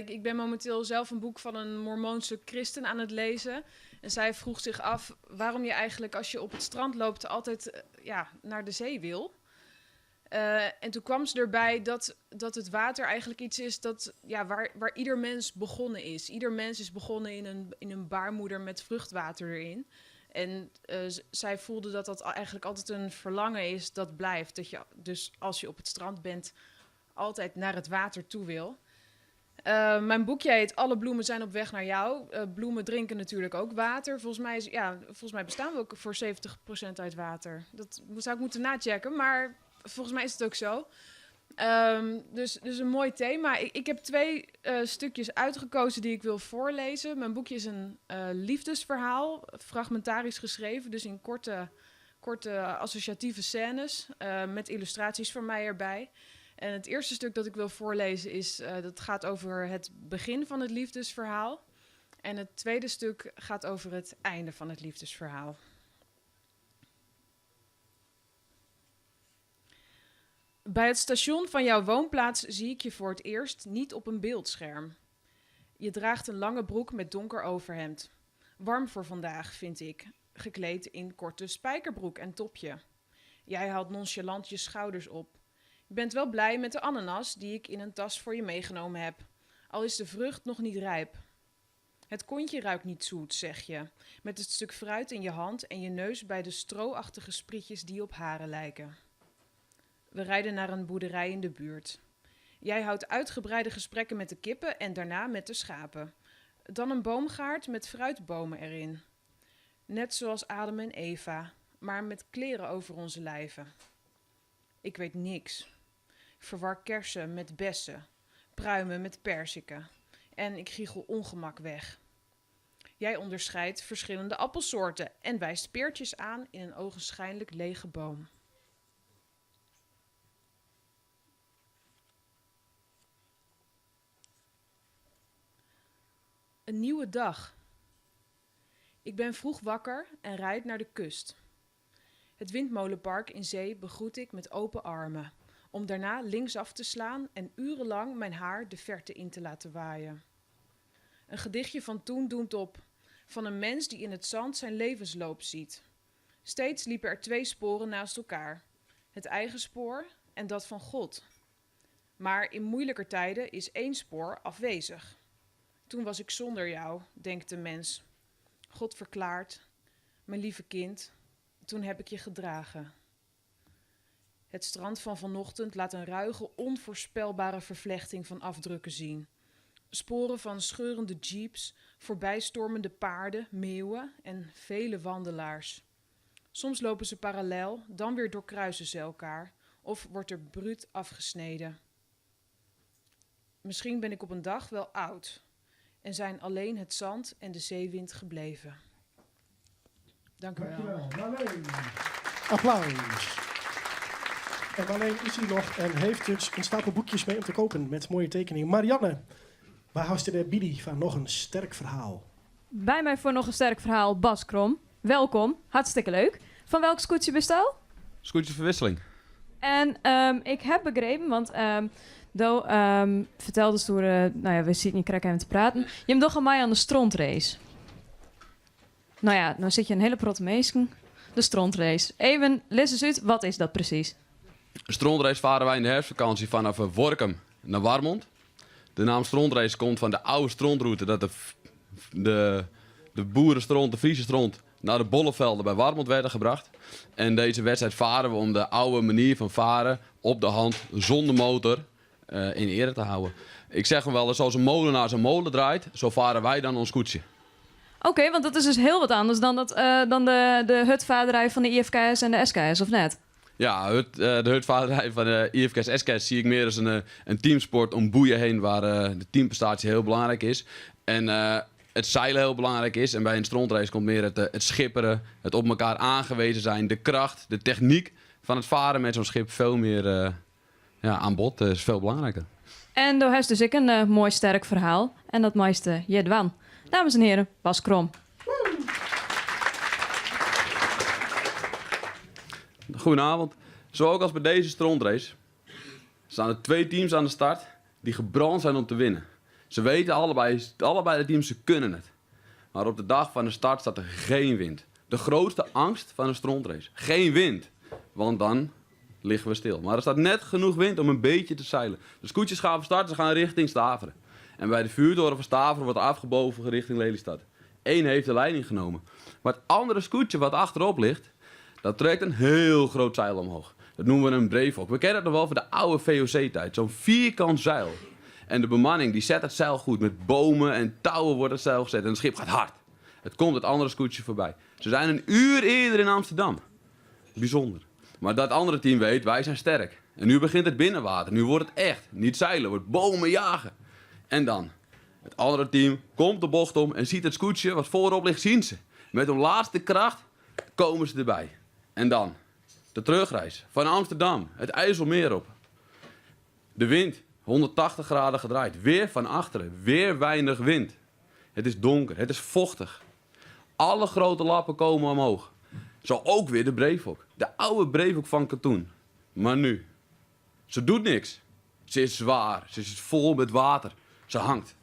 Ik ben momenteel zelf een boek van een Mormoonse christen aan het lezen. En zij vroeg zich af waarom je eigenlijk als je op het strand loopt altijd naar de zee wil. En toen kwam ze erbij dat het water eigenlijk iets is waar ieder mens begonnen is. Ieder mens is begonnen in een baarmoeder met vruchtwater erin. En zij voelde dat dat eigenlijk altijd een verlangen is dat blijft. Dat je dus als je op het strand bent altijd naar het water toe wil. Mijn boekje heet Alle bloemen zijn op weg naar jou. Bloemen drinken natuurlijk ook water. Volgens mij bestaan we ook voor 70% uit water. Dat zou ik moeten nachecken, maar volgens mij is het ook zo. Dus een mooi thema. Ik heb 2 stukjes uitgekozen die ik wil voorlezen. Mijn boekje is een liefdesverhaal, fragmentarisch geschreven, dus in korte associatieve scènes, met illustraties van mij erbij. En het eerste stuk dat ik wil voorlezen is, dat gaat over het begin van het liefdesverhaal. En het tweede stuk gaat over het einde van het liefdesverhaal. Bij het station van jouw woonplaats zie ik je voor het eerst niet op een beeldscherm. Je draagt een lange broek met donker overhemd. Warm voor vandaag, vind ik, gekleed in korte spijkerbroek en topje. Jij haalt nonchalant je schouders op. Je bent wel blij met de ananas die ik in een tas voor je meegenomen heb, al is de vrucht nog niet rijp. Het kontje ruikt niet zoet, zeg je, met het stuk fruit in je hand en je neus bij de strooachtige sprietjes die op haren lijken. We rijden naar een boerderij in de buurt. Jij houdt uitgebreide gesprekken met de kippen en daarna met de schapen. Dan een boomgaard met fruitbomen erin. Net zoals Adam en Eva, maar met kleren over onze lijven. Ik weet niks. Ik verwar kersen met bessen, pruimen met perziken. En ik giechel ongemak weg. Jij onderscheidt verschillende appelsoorten en wijst peertjes aan in een ogenschijnlijk lege boom. Een nieuwe dag. Ik ben vroeg wakker en rijd naar de kust. Het windmolenpark in zee begroet ik met open armen, om daarna linksaf te slaan en urenlang mijn haar de verte in te laten waaien. Een gedichtje van toen doemt op, van een mens die in het zand zijn levensloop ziet. Steeds liepen er 2 sporen naast elkaar, het eigen spoor en dat van God. Maar in moeilijker tijden is 1 spoor afwezig. Toen was ik zonder jou, denkt de mens. God verklaart, mijn lieve kind, toen heb ik je gedragen. Het strand van vanochtend laat een ruige, onvoorspelbare vervlechting van afdrukken zien. Sporen van scheurende jeeps, voorbijstormende paarden, meeuwen en vele wandelaars. Soms lopen ze parallel, dan weer doorkruisen ze elkaar of wordt er bruut afgesneden. Misschien ben ik op een dag wel oud en zijn alleen het zand en de zeewind gebleven. Dank u wel. Dankjewel, Marleen. Applaus. En Marleen is hier nog en heeft dus een stapel boekjes mee om te kopen met mooie tekeningen. Marianne, waar houdt de Bidi van nog een sterk verhaal? Bij mij voor nog een sterk verhaal Bas Krom. Welkom, hartstikke leuk. Van welk scootje bestel? Scootje Verwisseling. En ik heb begrepen, want Do vertelde ze toen nou ja, we zitten niet krek even te praten. Je hebt toch aan mij aan de strontrace. Nou ja, nou zit je een hele protte meesken. De Strontrace. Even, lis ris út, wat is dat presys? De Strontrace varen wij in de herfstvakantie vanaf Workum naar Warmond. De naam Strontrace komt van de oude strontroute dat de, de, de boerenstront, de Friese stront, naar de bollevelden bij Warmond werden gebracht. En deze wedstrijd varen we om de oude manier van varen op de hand, zonder motor, eh, in ere te houden. Ik zeg wel eens, zoals een molenaar zijn molen draait, zo varen wij dan ons koetsje. Oké, want dat is dus heel wat anders dan, dat, eh, dan de, de hutvaarderij van de IFKS en de SKS, of net? Ja, hut, eh, de hutvaarderij van de IFKS SKS zie ik meer als een, eh, een teamsport om boeien heen waar de teamprestatie heel belangrijk is. En het zeilen heel belangrijk is. En bij een strontrace komt meer het, het schipperen, het op elkaar aangewezen zijn, de kracht, de techniek van het varen met zo'n schip veel meer ja, aan bod. Dat is veel belangrijker. En daar heeft dus ik een mooi sterk verhaal. En dat mooiste Jedwan. Dames en heren, Bas Krom. Goedenavond. Zo ook als bij deze strontrace staan er twee teams aan de start die gebrand zijn om te winnen. Ze weten allebei, allebei de teams, ze kunnen het. Maar op de dag van de start staat er geen wind. De grootste angst van een strontrace. Geen wind. Want dan liggen we stil. Maar er staat net genoeg wind om een beetje te zeilen. De scootjes gaan van start, ze gaan richting Staveren. En bij de vuurtoren van Staveren wordt afgebogen richting Lelystad. Eén heeft de leiding genomen. Maar het andere scootje wat achterop ligt, dat trekt een heel groot zeil omhoog. Dat noemen we een breefhok. We kennen het nog wel van de oude VOC-tijd. Zo'n vierkant zeil. En de bemanning die zet het zeil goed. Met bomen en touwen wordt het zeil gezet. En het schip gaat hard. Het komt het andere scootje voorbij. Ze zijn een uur eerder in Amsterdam. Bijzonder. Maar dat andere team weet, wij zijn sterk. En nu begint het binnenwater. Nu wordt het echt. Niet zeilen, wordt bomen jagen. En dan, het andere team komt de bocht om en ziet het scootje wat voorop ligt, zien ze. Met hun laatste kracht komen ze erbij. En dan, de terugreis van Amsterdam, het IJsselmeer op. De wind, 180 graden gedraaid. Weer van achteren, weer weinig wind. Het is donker, het is vochtig. Alle grote lappen komen omhoog. Zo ook weer de breefhok. De oude breefhok van katoen. Maar nu, ze doet niks. Ze is zwaar, ze is vol met water. Ze hangt.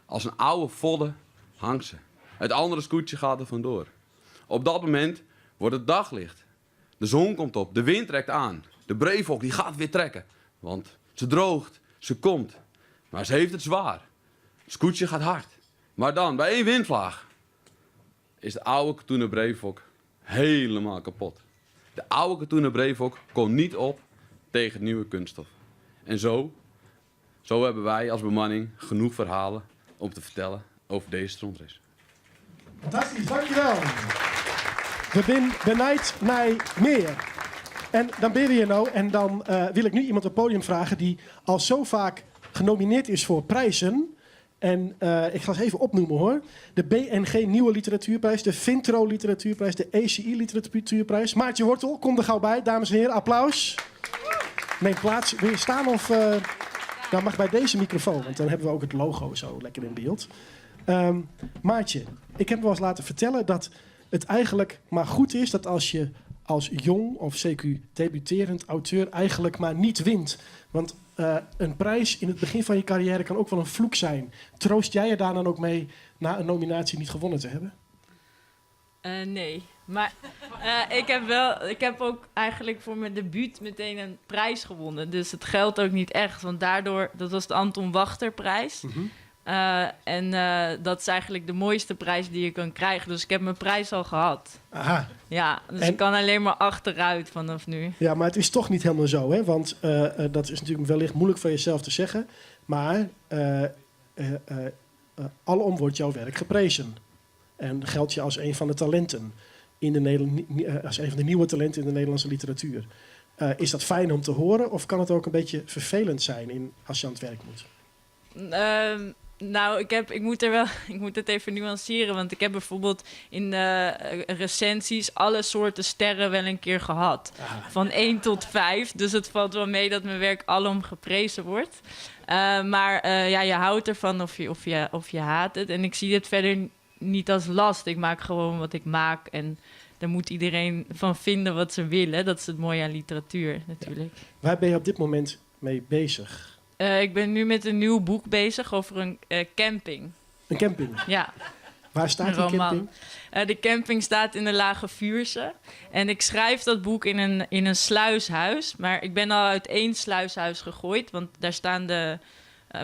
Als een oude vodde hangt ze. Het andere scootje gaat er vandoor. Op dat moment wordt het daglicht. De zon komt op, de wind trekt aan. De breefhok die gaat weer trekken. Want ze droogt, ze komt. Maar ze heeft het zwaar. Het scootje gaat hard. Maar dan, bij één windvlaag, is de oude katoenen breefhok helemaal kapot. De oude katoenen breefhok kon niet op tegen het nieuwe kunststof. En zo, zo hebben wij als bemanning genoeg verhalen om te vertellen over deze strontrace. Fantastisch, dankjewel. We zijn benijd naar meer. En dan ben je hier nou en dan eh, wil ik nu iemand op het podium vragen die al zo vaak genomineerd is voor prijzen. En eh, ik ga ze even opnoemen hoor. De BNG Nieuwe Literatuurprijs, de Vintro Literatuurprijs, de ECI Literatuurprijs. Maartje Wortel, kom er gauw bij. Dames en heren, applaus. Neem plaats. Wil je staan of... Uh, nou, mag bij deze microfoon, want dan hebben we ook het logo zo lekker in beeld. Um, Maartje, ik heb me wel eens laten vertellen dat het eigenlijk maar goed is dat als je als jong of CQ debuterend auteur eigenlijk maar niet wint. Want uh, een prijs in het begin van je carrière kan ook wel een vloek zijn. Troost jij je daar dan ook mee na een nominatie niet gewonnen te hebben? Uh, nee, maar uh, ik heb wel, ik heb ook eigenlijk voor mijn debuut meteen een prijs gewonnen. Dus het geldt ook niet echt, want daardoor, dat was de Anton Wachterprijs. Mm -hmm. Uh, en uh, dat is eigenlijk de mooiste prijs die je kan krijgen. Dus ik heb mijn prijs al gehad. Aha. Ja, dus en... ik kan alleen maar achteruit vanaf nu. Ja, maar het is toch niet helemaal zo, hè? Want uh, dat is natuurlijk wellicht moeilijk van jezelf te zeggen. Maar alom wordt jouw werk geprezen. En geldt je als een van de talenten. In de als een van de nieuwe talenten in de Nederlandse literatuur. Is dat fijn om te horen of kan het ook een beetje vervelend zijn in, als je aan het werk moet? Uh, nou, ik, heb, ik, moet er wel, ik moet het even nuanceren. Want ik heb bijvoorbeeld in de recensies alle soorten sterren wel een keer gehad. Ah. Van 1 tot 5. Dus het valt wel mee dat mijn werk alom geprezen wordt. Uh, maar uh, ja, je houdt ervan of je, of, je, of je haat het. En ik zie het verder niet als last. Ik maak gewoon wat ik maak. En daar moet iedereen van vinden wat ze willen. Dat is het mooie aan literatuur natuurlijk. Ja. Waar ben je op dit moment mee bezig? Uh, ik ben nu met een nieuw boek bezig over een uh, camping. Een camping? Ja. Waar staat Een die roman. camping? De camping staat in de Lage Vuursche. En ik schrijf dat boek in een sluishuis. Maar ik ben al uit één sluishuis gegooid, want daar staan de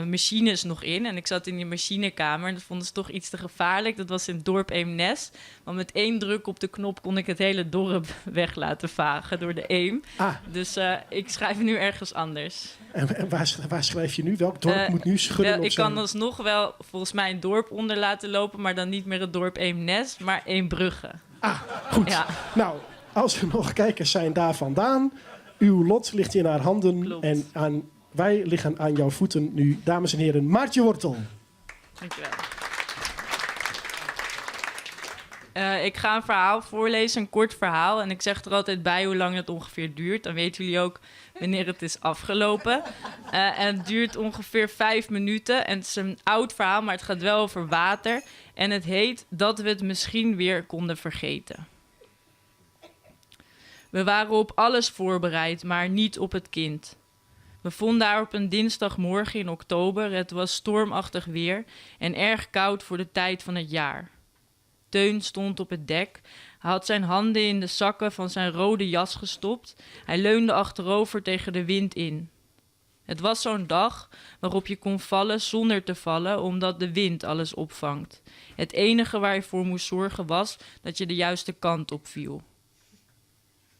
machines nog in. En ik zat in die machinekamer en dat vonden ze toch iets te gevaarlijk. Dat was in het dorp Eemnes. Want met één druk op de knop kon ik het hele dorp weg laten vagen door de Eem. Ah. Dus ik schrijf nu ergens anders. En waar schrijf je nu? Welk dorp moet nu schudden op Ik zijn kan alsnog wel volgens mij een dorp onder laten lopen, maar dan niet meer het dorp Eemnes, maar Eembrugge. Ah, goed. Ja. Als er nog kijkers zijn daar vandaan, uw lot ligt in haar handen. En wij liggen aan jouw voeten nu, dames en heren. Maartje Wortel. Dankjewel. Ik ga een verhaal voorlezen, een kort verhaal. En ik zeg er altijd bij hoe lang het ongeveer duurt. Dan weten jullie ook wanneer het is afgelopen. En het duurt ongeveer 5 minuten. En het is een oud verhaal, maar het gaat wel over water. En het heet Dat we het misschien weer konden vergeten. We waren op alles voorbereid, maar niet op het kind. We vonden haar op een dinsdagmorgen in oktober. Het was stormachtig weer en erg koud voor de tijd van het jaar. Teun stond op het dek. Hij had zijn handen in de zakken van zijn rode jas gestopt. Hij leunde achterover tegen de wind in. Het was zo'n dag waarop je kon vallen zonder te vallen, omdat de wind alles opvangt. Het enige waar je voor moest zorgen was dat je de juiste kant op viel.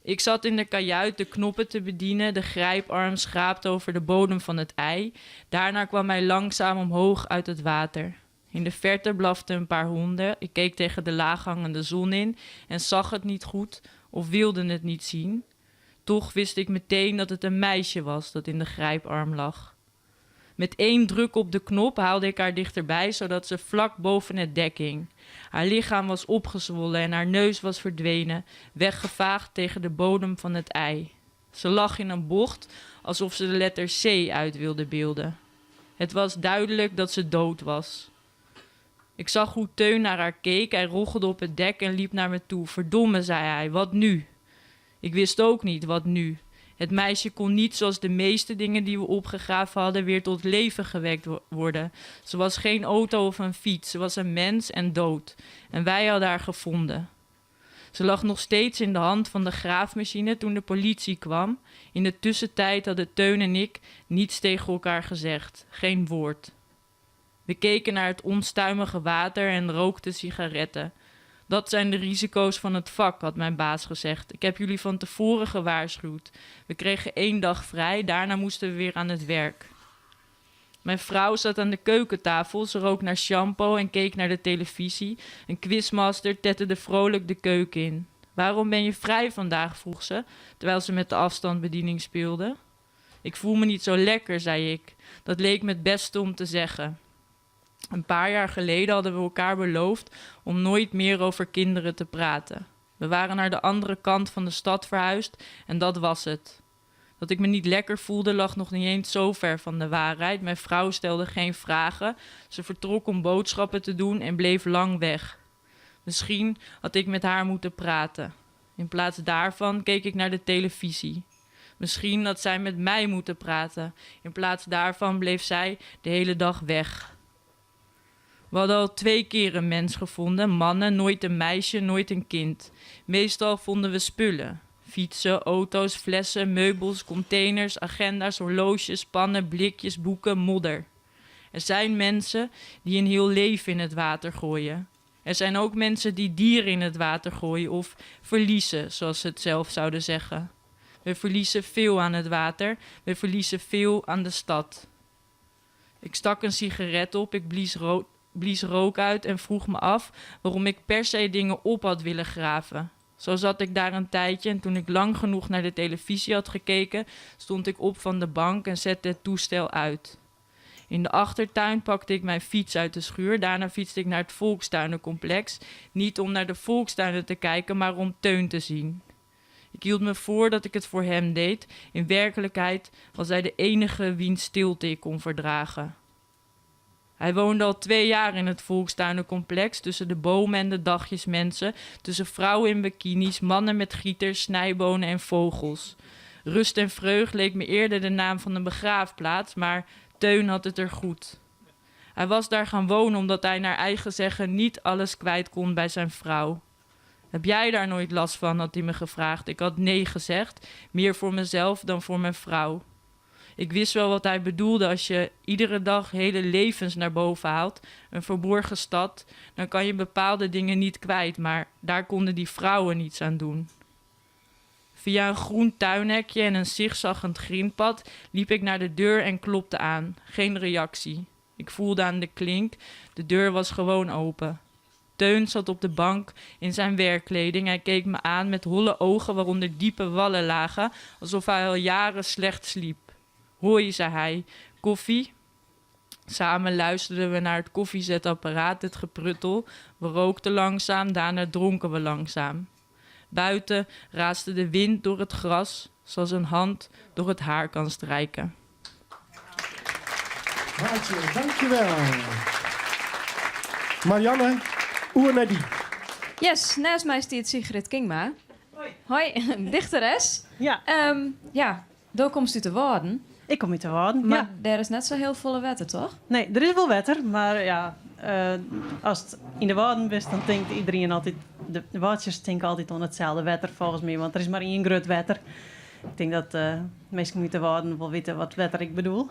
Ik zat in de kajuit de knoppen te bedienen. De grijparm schraapte over de bodem van het ei. Daarna kwam hij langzaam omhoog uit het water. In de verte blaften een paar honden. Ik keek tegen de laaghangende zon in en zag het niet goed of wilde het niet zien. Toch wist ik meteen dat het een meisje was dat in de grijparm lag. Met één druk op de knop haalde ik haar dichterbij, zodat ze vlak boven het dek hing. Haar lichaam was opgezwollen en haar neus was verdwenen, weggevaagd tegen de bodem van het ei. Ze lag in een bocht, alsof ze de letter C uit wilde beelden. Het was duidelijk dat ze dood was. Ik zag hoe Teun naar haar keek. Hij roggelde op het dek en liep naar me toe. Verdomme, zei hij, wat nu? Ik wist ook niet wat nu. Het meisje kon niet, zoals de meeste dingen die we opgegraven hadden, weer tot leven gewekt worden. Ze was geen auto of een fiets, ze was een mens en dood. En wij hadden haar gevonden. Ze lag nog steeds in de hand van de graafmachine toen de politie kwam. In de tussentijd hadden Teun en ik niets tegen elkaar gezegd, geen woord. We keken naar het onstuimige water en rookten sigaretten. Dat zijn de risico's van het vak, had mijn baas gezegd. Ik heb jullie van tevoren gewaarschuwd. We kregen 1 dag vrij, daarna moesten we weer aan het werk. Mijn vrouw zat aan de keukentafel, ze rook naar shampoo en keek naar de televisie. Een quizmaster tetterde vrolijk de keuken in. Waarom ben je vrij vandaag, vroeg ze, terwijl ze met de afstandsbediening speelde. Ik voel me niet zo lekker, zei ik. Dat leek me het beste om te zeggen. Een paar jaar geleden hadden we elkaar beloofd om nooit meer over kinderen te praten. We waren naar de andere kant van de stad verhuisd en dat was het. Dat ik me niet lekker voelde lag nog niet eens zo ver van de waarheid. Mijn vrouw stelde geen vragen. Ze vertrok om boodschappen te doen en bleef lang weg. Misschien had ik met haar moeten praten. In plaats daarvan keek ik naar de televisie. Misschien had zij met mij moeten praten. In plaats daarvan bleef zij de hele dag weg. We hadden al 2 keer een mens gevonden, mannen, nooit een meisje, nooit een kind. Meestal vonden we spullen. Fietsen, auto's, flessen, meubels, containers, agenda's, horloges, pannen, blikjes, boeken, modder. Er zijn mensen die een heel leven in het water gooien. Er zijn ook mensen die dieren in het water gooien of verliezen, zoals ze het zelf zouden zeggen. We verliezen veel aan het water, we verliezen veel aan de stad. Ik stak een sigaret op, ik blies rook uit en vroeg me af waarom ik per se dingen op had willen graven. Zo zat ik daar een tijdje en toen ik lang genoeg naar de televisie had gekeken, stond ik op van de bank en zette het toestel uit. In de achtertuin pakte ik mijn fiets uit de schuur. Daarna fietste ik naar het volkstuinencomplex. Niet om naar de volkstuinen te kijken, maar om Teun te zien. Ik hield me voor dat ik het voor hem deed. In werkelijkheid was hij de enige wiens stilte ik kon verdragen. Hij woonde al 2 jaar in het volkstuinencomplex, tussen de bomen en de dagjesmensen, tussen vrouwen in bikinis, mannen met gieters, snijbonen en vogels. Rust en vreugd leek me eerder de naam van een begraafplaats, maar Teun had het er goed. Hij was daar gaan wonen omdat hij naar eigen zeggen niet alles kwijt kon bij zijn vrouw. Heb jij daar nooit last van, had hij me gevraagd. Ik had nee gezegd, meer voor mezelf dan voor mijn vrouw. Ik wist wel wat hij bedoelde als je iedere dag hele levens naar boven haalt, een verborgen stad, dan kan je bepaalde dingen niet kwijt, maar daar konden die vrouwen niets aan doen. Via een groen tuinhekje en een zigzaggend grindpad liep ik naar de deur en klopte aan. Geen reactie. Ik voelde aan de klink, de deur was gewoon open. Teun zat op de bank in zijn werkkleding. Hij keek me aan met holle ogen waaronder diepe wallen lagen, alsof hij al jaren slecht sliep. Hoi, zei hij. Koffie? Samen luisterden we naar het koffiezetapparaat, het gepruttel. We rookten langzaam, daarna dronken we langzaam. Buiten raasde de wind door het gras, zoals een hand door het haar kan strijken. Maartje, dankjewel. Marianne Oernadi. Yes, naast mij staat Sigrid Kingma. Hoi. Hoi, dichteres. Ja. Ja, daar komt u te worden. Ik kom uit de Waarden, Maar ja. daar is net zo heel volle wetter, toch? Nee, er is wel wetter, maar ja, als het in de Waarden is, dan denkt iedereen altijd... De watjes denken altijd aan hetzelfde wetter, volgens mij, want er is maar één groot wetter. Ik denk dat de meesten uit de Waarden wel weten wat wetter ik bedoel.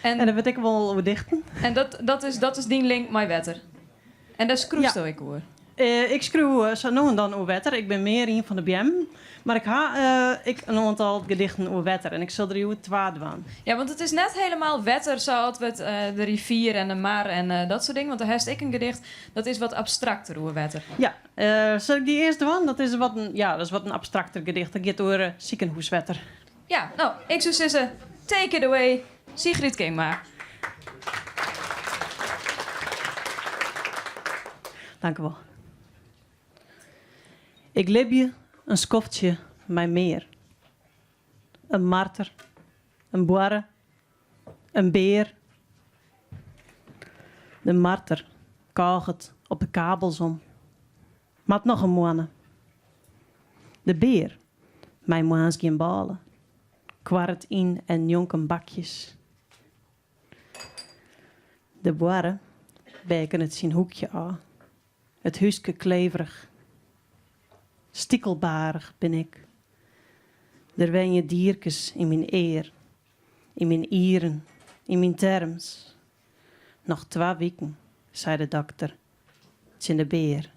En, dat weet ik wel over dichten. En dat is die link met wetter. En daar schroef Ja. ik hoor. Ik schreeuw zo nu en dan over wetter. Ik ben meer een van de BM. Maar ik ha ik een aantal gedichten over wetter. En ik zal er hier twaalf van. Ja, want het is net helemaal wetter zoals we het, de rivier en de mar en dat soort dingen. Want daar heeft ik een gedicht, dat is wat abstracter over wetter. Ja, zal ik die eerst doen? Dat is wat een, ja, dat is wat een abstracter gedicht. Dat gaat over ziekenhuiswetter. Ja, nou, ik zou zeggen, take it away, Sigrid Kingma. Dank u wel. Ik lib je een skoftje mij meer. Een marter, een boarre, een beer. De marter kaget op de kabels om. Maat nog een moanne. De beer, mijn moans geen balen. Kwart in en jonken bakjes. De boarre beken het zijn hoekje aan. Het huiske kleverig. Stiekelbarig ben ik. Er wen je dierkes in mijn eer, in mijn ieren, in mijn terms. Nog 2 weken, zei de dokter, het in de beer.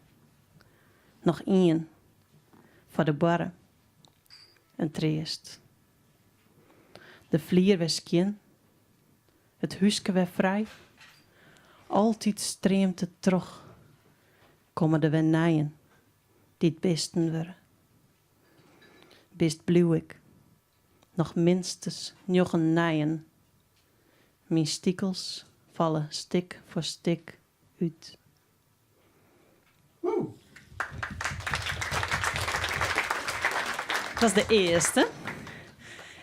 Nog 1, voor de barre. Een treest. De vlier was kin, het huiske werd vrij. Altijd streamt het terug, komen de wenijen die het besten worden. Best blieuw ik, nog minstens njoggen nijen. Mijn stiekels vallen stik voor stik uit. Woe. Dat is de eerste.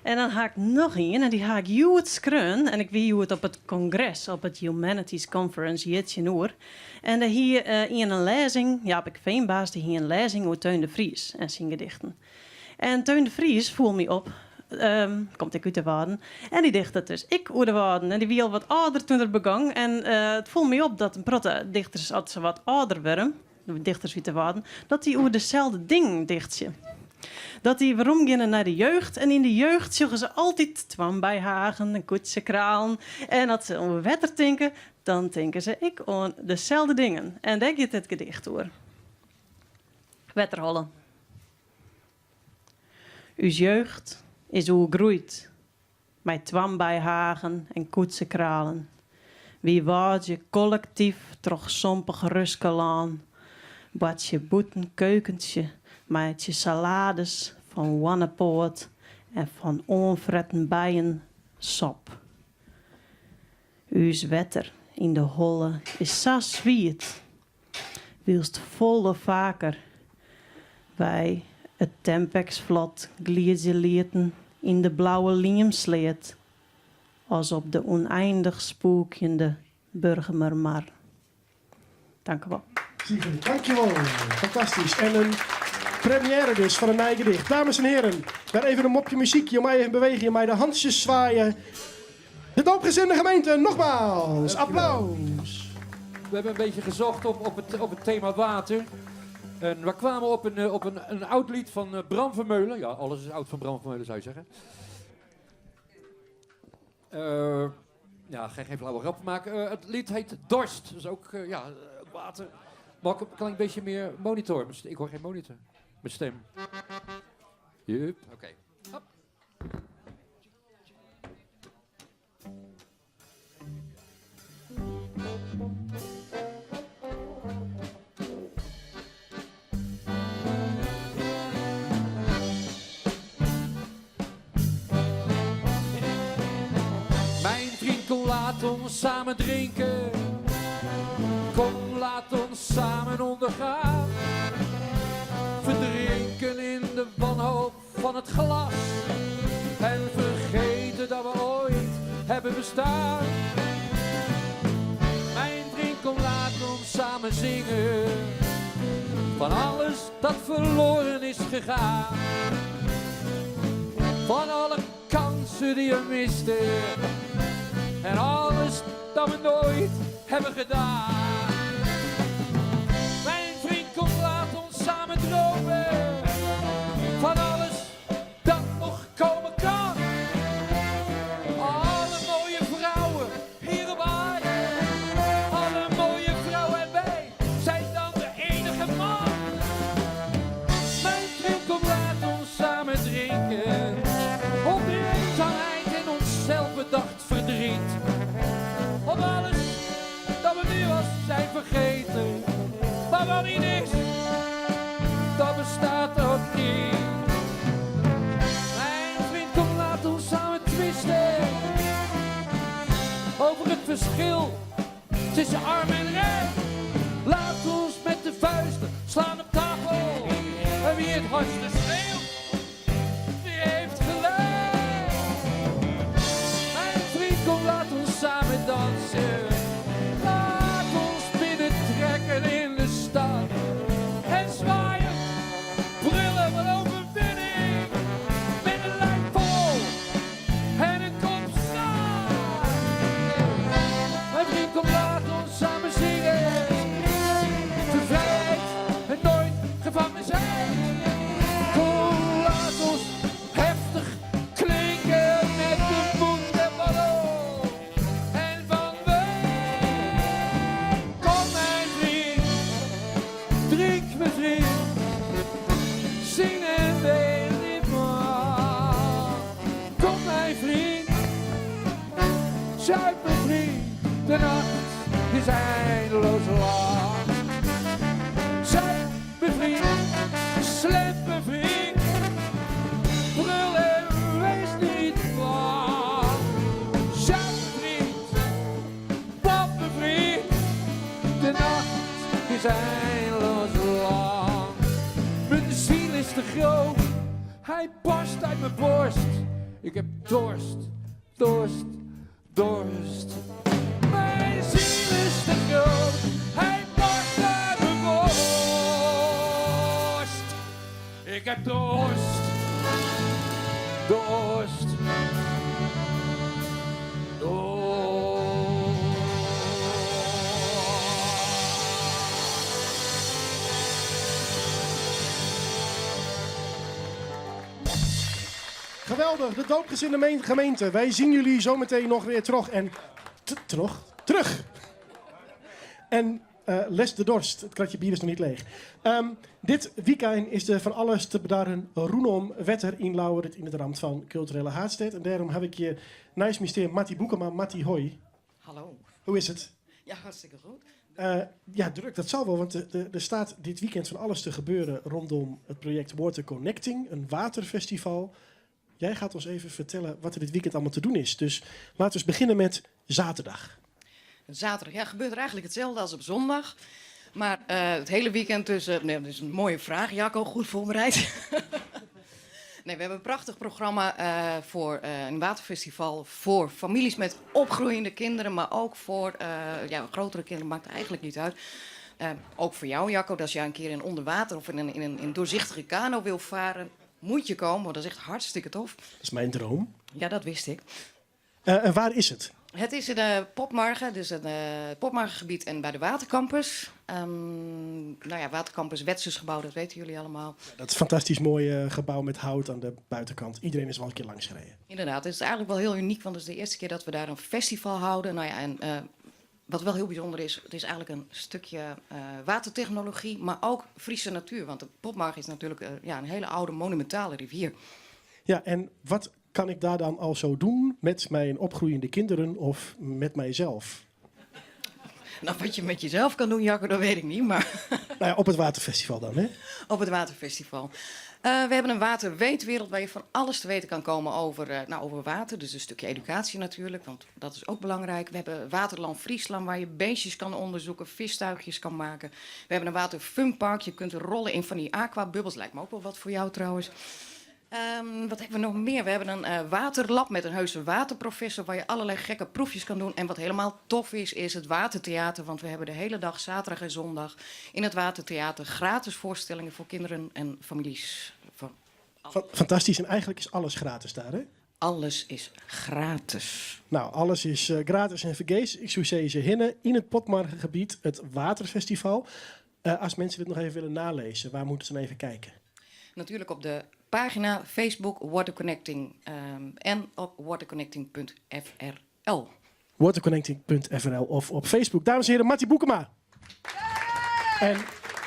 En dan ga ik nog een en die ga ik juist skreun. En ik wie het op het congres, op het Humanities Conference, hier in Oer. En daar hier in een lezing, ja, ik Veenbaas, die hier een lezing over Teun de Vries en zijn gedichten. En Teun de Vries voel me op, komt ik uit de Waarden. En die dicht het dus ik uit de Waarden. En die wie al wat ouder toen er begon. En het voel me op dat een protte dichters, als ze wat ouder werden, de dichters uit de Waarden, dat die over dezelfde ding dichtje. Dat die waarom gaan naar de jeugd. En in de jeugd zullen ze altijd twam bij hagen en koetsen kralen. En als ze om wetter tinken, dan tinken ze ik om dezelfde dingen. En daar gaat het gedicht door. Wetterhollen. Uw jeugd is hoe groeit. Met twam bij hagen en koetsen kralen. Wie waard je collectief troch sompig ruskelaan. Bad je boeten keukentje. Met je salades van wannepoort en van onfretten bijen sop. Uw wetter in de holle is zo zwiet. Wilst volle vaker wij het Tempexvlot gliezen lieten in de blauwe liemsleet, als op de oneindig spookjende Burgumermar. Dank u wel. Sigrid, dankjewel. Fantastisch. En een première dus van een nieuw gedicht. Dames en heren, daar even een mopje muziek. Je mag even bewegen, je mag de handjes zwaaien. De doopgezinde gemeente, nogmaals, applaus. We hebben een beetje gezocht op het thema water. En we kwamen op een oud lied van Bram Vermeulen. Ja, alles is oud van Bram Vermeulen, zou je zeggen. Ja, ga geen flauwe grap maken. Het lied heet Dorst. Dat is ook, ja, water. Mag ik een klein beetje meer monitor? Ik hoor geen monitor. Mijn stem. Jup, oké. Hop. Mijn vriend, kom laat ons samen drinken. Kom, laat ons samen ondergaan. Verdrinken in de wanhoop van het glas. En vergeten dat we ooit hebben bestaan. Mijn vriend, kom laat ons samen zingen. Van alles dat verloren is gegaan. Van alle kansen die we misten. En alles dat we nooit hebben gedaan. Mijn vriend, kom laat ons samen dromen. Van alles dat nog komen kan. Alle mooie vrouwen hier op aarde. Alle mooie vrouwen en wij zijn dan de enige man. Mijn vriend, kom laat ons samen drinken. Op de eenzaamheid en ons zelfbedacht verdriet. Op alles dat we nu al zijn vergeten. Maar wat niet is, dat bestaat ook niet. Mijn vriend, kom laat ons samen twisten. Over het verschil tussen arm en rijk. Laat ons met de vuisten slaan op tafel. En wie het hardste schreeuwt, die heeft gelijk. Mijn vriend, kom laat ons samen dansen. Laat ons binnentrekken in de stad. En zwaaien, brullen van overwinning. Met een lijf vol en een kop zat. Mijn vriend, kom laat ons samen zingen. De vrijheid en nooit gevangen zijn. Kom, laat ons heftig klinken met de moed en wanhoop. En van wijn. Kom mijn vriend, drink mijn vriend. Zing en ween niet maar. Kom mijn vriend, zuip mijn vriend. De nacht is eindeloos lang. Zuip mijn vriend, slemp mijn vriend. Brul en wees niet bang. Zuip mijn vriend, pap mijn vriend. De nacht is eindeloos lang. Mijn ziel is te groot, hij barst uit mijn borst. Ik heb dorst, dorst, dorst. Mijn ziel is te groot, hij barst uit mijn borst. Ik heb dorst, dorst, dorst. Geweldig, de doopgezinde gemeente. Wij zien jullie zometeen nog weer terug. En terug? Terug! En les de dorst. Het kratje bier is nog niet leeg. Dit weekend is de van alles te bedarren rondom wetter in Lauwert in het ramt van culturele haatstad. En daarom heb ik je nice mysterie Mattie Boekema. Mattie, hoi. Hallo. Hoe is het? Ja, hartstikke goed. Ja, druk, dat zal wel, want er staat dit weekend van alles te gebeuren rondom het project Water Connecting, een waterfestival. Jij gaat ons even vertellen wat er dit weekend allemaal te doen is. Dus laten we eens beginnen met zaterdag. Zaterdag, ja, gebeurt er eigenlijk hetzelfde als op zondag. Maar het hele weekend dus, nee, dat is een mooie vraag, Jacco, goed voorbereid. Nee, we hebben een prachtig programma voor een waterfestival voor families met opgroeiende kinderen, maar ook voor grotere kinderen, maakt eigenlijk niet uit. Ook voor jou, Jacco, dat als jij een keer in onderwater of in een doorzichtige kano wil varen, moet je komen, want dat is echt hartstikke tof. Dat is mijn droom. Ja, dat wist ik. En waar is it? Het is in de Potmarge, dus het Potmargegebied en bij de Watercampus. Nou ja, Watercampus, Wetsusgebouw, dat weten jullie allemaal. Ja, dat fantastisch mooie gebouw met hout aan de buitenkant. Iedereen is wel een keer langs gereden. Inderdaad, het is eigenlijk wel heel uniek, want het is de eerste keer dat we daar een festival houden. Nou ja, en wat wel heel bijzonder is, het is eigenlijk een stukje watertechnologie, maar ook Friese natuur. Want de Potmarge is natuurlijk ja, een hele oude monumentale rivier. Ja, en wat kan ik daar dan al zo doen met mijn opgroeiende kinderen of met mijzelf? Nou, wat je met jezelf kan doen, Jacco, dat weet ik niet. Maar Nou ja, op het Waterfestival dan, hè? Op het Waterfestival. We hebben een waterweetwereld waar je van alles te weten kan komen nou, over water. Dus een stukje educatie natuurlijk, want dat is ook belangrijk. We hebben Waterland Friesland waar je beestjes kan onderzoeken, vistuigjes kan maken. We hebben een waterfunpark. Je kunt rollen in van die aquabubbels. Lijkt me ook wel wat voor jou trouwens. Wat hebben we nog meer? We hebben een waterlab met een heuse waterprofessor waar je allerlei gekke proefjes kan doen. En wat helemaal tof is, is het watertheater. Want we hebben de hele dag, zaterdag en zondag, in het watertheater gratis voorstellingen voor kinderen en families. Voor Fantastisch. En eigenlijk is alles gratis daar, hè? Alles is gratis. Nou, alles is gratis en fergees. Ik zou zeggen, hinne in het Potmargegebied, het Waterfestival. Als mensen dit nog even willen nalezen, waar moeten ze dan even kijken? Natuurlijk op de pagina Facebook Water Connecting en op waterconnecting.frl. Waterconnecting.frl of op Facebook. Dames en heren, Mattie Boekema. En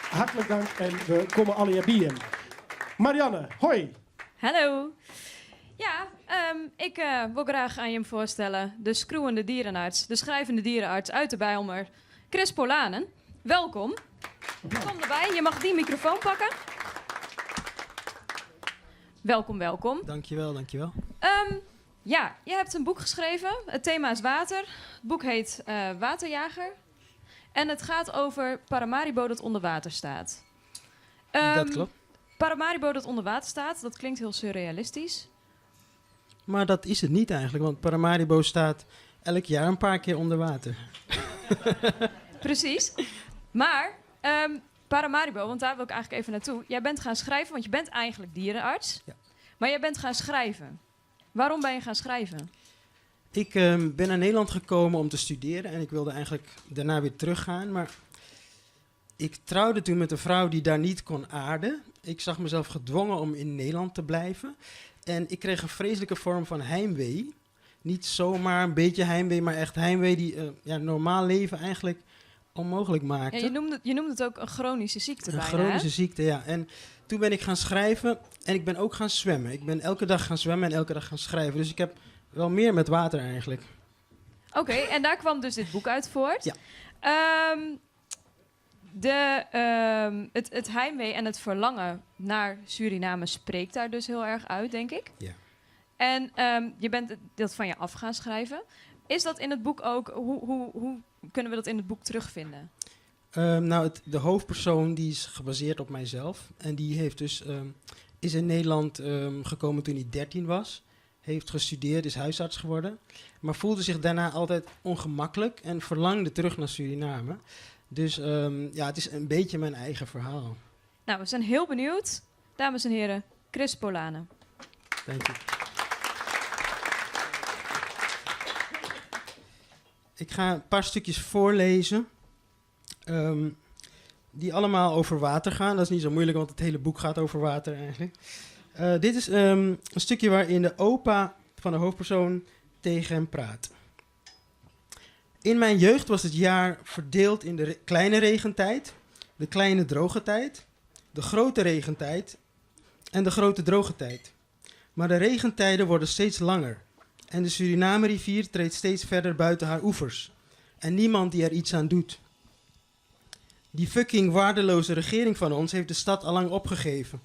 hartelijk dank en we komen alle bij hem. Marianne, hoi. Hallo. Ja, ik wil graag aan je voorstellen de schroeiende dierenarts, de schrijvende dierenarts uit de Bijlmer, Chris Polanen. Welkom. Kom erbij, je mag die microfoon pakken. Welkom, welkom. Dankjewel, dankjewel. Je hebt een boek geschreven. Het thema is water. Het boek heet Waterjager. En het gaat over Paramaribo dat onder water staat. Dat klopt. Paramaribo dat onder water staat, dat klinkt heel surrealistisch. Maar dat is het niet eigenlijk, want Paramaribo staat elk jaar een paar keer onder water. Precies. Maar Paramaribo, want daar wil ik eigenlijk even naartoe. Jij bent gaan schrijven, want je bent eigenlijk dierenarts. Ja. Maar jij bent gaan schrijven. Waarom ben je gaan schrijven? Ik ben naar Nederland gekomen om te studeren en ik wilde eigenlijk daarna weer teruggaan. Maar ik trouwde toen met een vrouw die daar niet kon aarden. Ik zag mezelf gedwongen om in Nederland te blijven. En ik kreeg een vreselijke vorm van heimwee. Niet zomaar een beetje heimwee, maar echt heimwee die normaal leven eigenlijk onmogelijk maakte. Ja, je noemde het ook een chronische ziekte Een bijna, chronische hè? ziekte, ja. En toen ben ik gaan schrijven en ik ben ook gaan zwemmen. Ik ben elke dag gaan zwemmen en elke dag gaan schrijven. Dus ik heb wel meer met water eigenlijk. Oké, en daar kwam dus dit boek uit voort. Ja. Het heimwee en het verlangen naar Suriname spreekt daar dus heel erg uit, denk ik. Ja. En je bent dat van je af gaan schrijven. Is dat in het boek ook, hoe kunnen we dat in het boek terugvinden? De hoofdpersoon die is gebaseerd op mijzelf. En die is in Nederland gekomen toen hij 13 was. Heeft gestudeerd, is huisarts geworden. Maar voelde zich daarna altijd ongemakkelijk en verlangde terug naar Suriname. Dus het is een beetje mijn eigen verhaal. We zijn heel benieuwd. Dames en heren, Chris Polanen. Dank je. Ik ga een paar stukjes voorlezen. Die allemaal over water gaan. Dat is niet zo moeilijk, want het hele boek gaat over water eigenlijk. Dit is een stukje waarin de opa van de hoofdpersoon tegen hem praat. In mijn jeugd was het jaar verdeeld in de kleine regentijd, de kleine droge tijd, de grote regentijd en de grote droge tijd. Maar de regentijden worden steeds langer en de Suriname-rivier treedt steeds verder buiten haar oevers. En niemand die er iets aan doet. Die fucking waardeloze regering van ons heeft de stad allang opgegeven.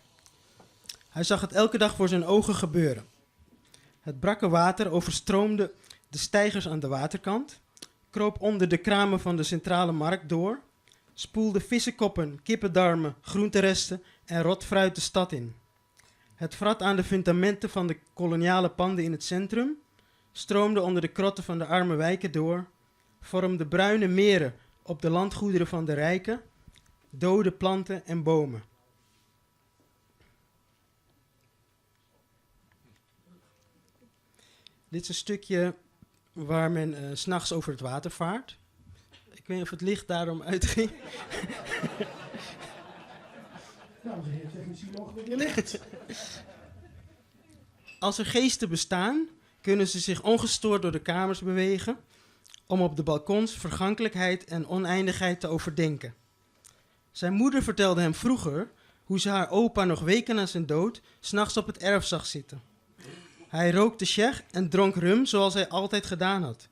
Hij zag het elke dag voor zijn ogen gebeuren. Het brakke water overstroomde de steigers aan de waterkant, kroop onder de kramen van de centrale markt door, spoelde vissenkoppen, kippendarmen, groenteresten en rot fruit de stad in. Het vrat aan de fundamenten van de koloniale panden in het centrum, stroomde onder de krotten van de arme wijken door, vormde bruine meren op de landgoederen van de rijken, dode planten en bomen. Dit is een stukje waar men 's nachts over het water vaart. Ik weet niet of het licht daarom uitging. Dames en heren, technici mogen weer licht. Als er geesten bestaan, kunnen ze zich ongestoord door de kamers bewegen om op de balkons vergankelijkheid en oneindigheid te overdenken. Zijn moeder vertelde hem vroeger hoe ze haar opa nog weken na zijn dood 's nachts op het erf zag zitten. Hij rookte shag en dronk rum zoals hij altijd gedaan had.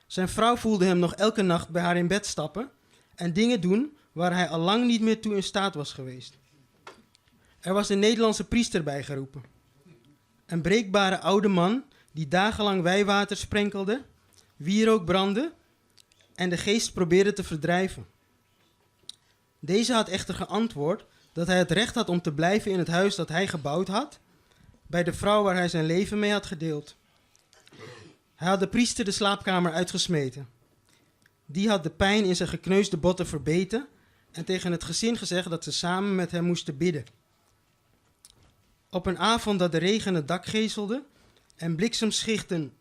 Zijn vrouw voelde hem nog elke nacht bij haar in bed stappen en dingen doen waar hij al lang niet meer toe in staat was geweest. Er was een Nederlandse priester bijgeroepen. Een breekbare oude man die dagenlang wijwater sprenkelde, wierook brandde en de geest probeerde te verdrijven. Deze had echter geantwoord dat hij het recht had om te blijven in het huis dat hij gebouwd had, bij de vrouw waar hij zijn leven mee had gedeeld. Hij had de priester de slaapkamer uitgesmeten. Die had de pijn in zijn gekneusde botten verbeten en tegen het gezin gezegd dat ze samen met hem moesten bidden. Op een avond dat de regen het dak geeselde en bliksemschichten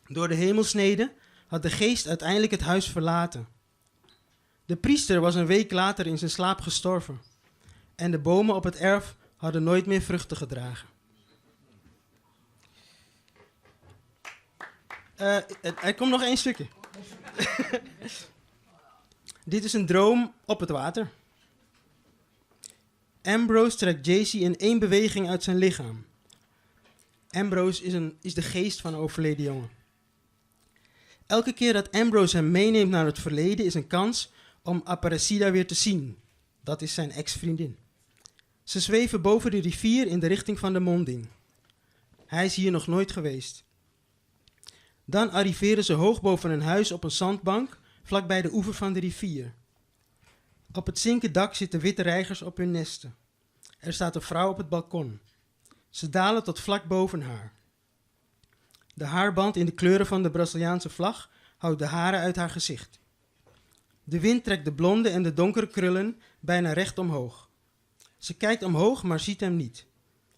door de hemel sneden, had de geest uiteindelijk het huis verlaten. De priester was een week later in zijn slaap gestorven en de bomen op het erf hadden nooit meer vruchten gedragen. Er komt nog één stukje. Dit is een droom op het water. Ambrose trekt JC in één beweging uit zijn lichaam. Ambrose is de geest van een overleden jongen. Elke keer dat Ambrose hem meeneemt naar het verleden is een kans om Aparecida weer te zien. Dat is zijn ex-vriendin. Ze zweven boven de rivier in de richting van de monding. Hij is hier nog nooit geweest. Dan arriveren ze hoog boven een huis op een zandbank vlakbij de oever van de rivier. Op het zinken dak zitten witte reigers op hun nesten. Er staat een vrouw op het balkon. Ze dalen tot vlak boven haar. De haarband in de kleuren van de Braziliaanse vlag houdt de haren uit haar gezicht. De wind trekt de blonde en de donkere krullen bijna recht omhoog. Ze kijkt omhoog, maar ziet hem niet.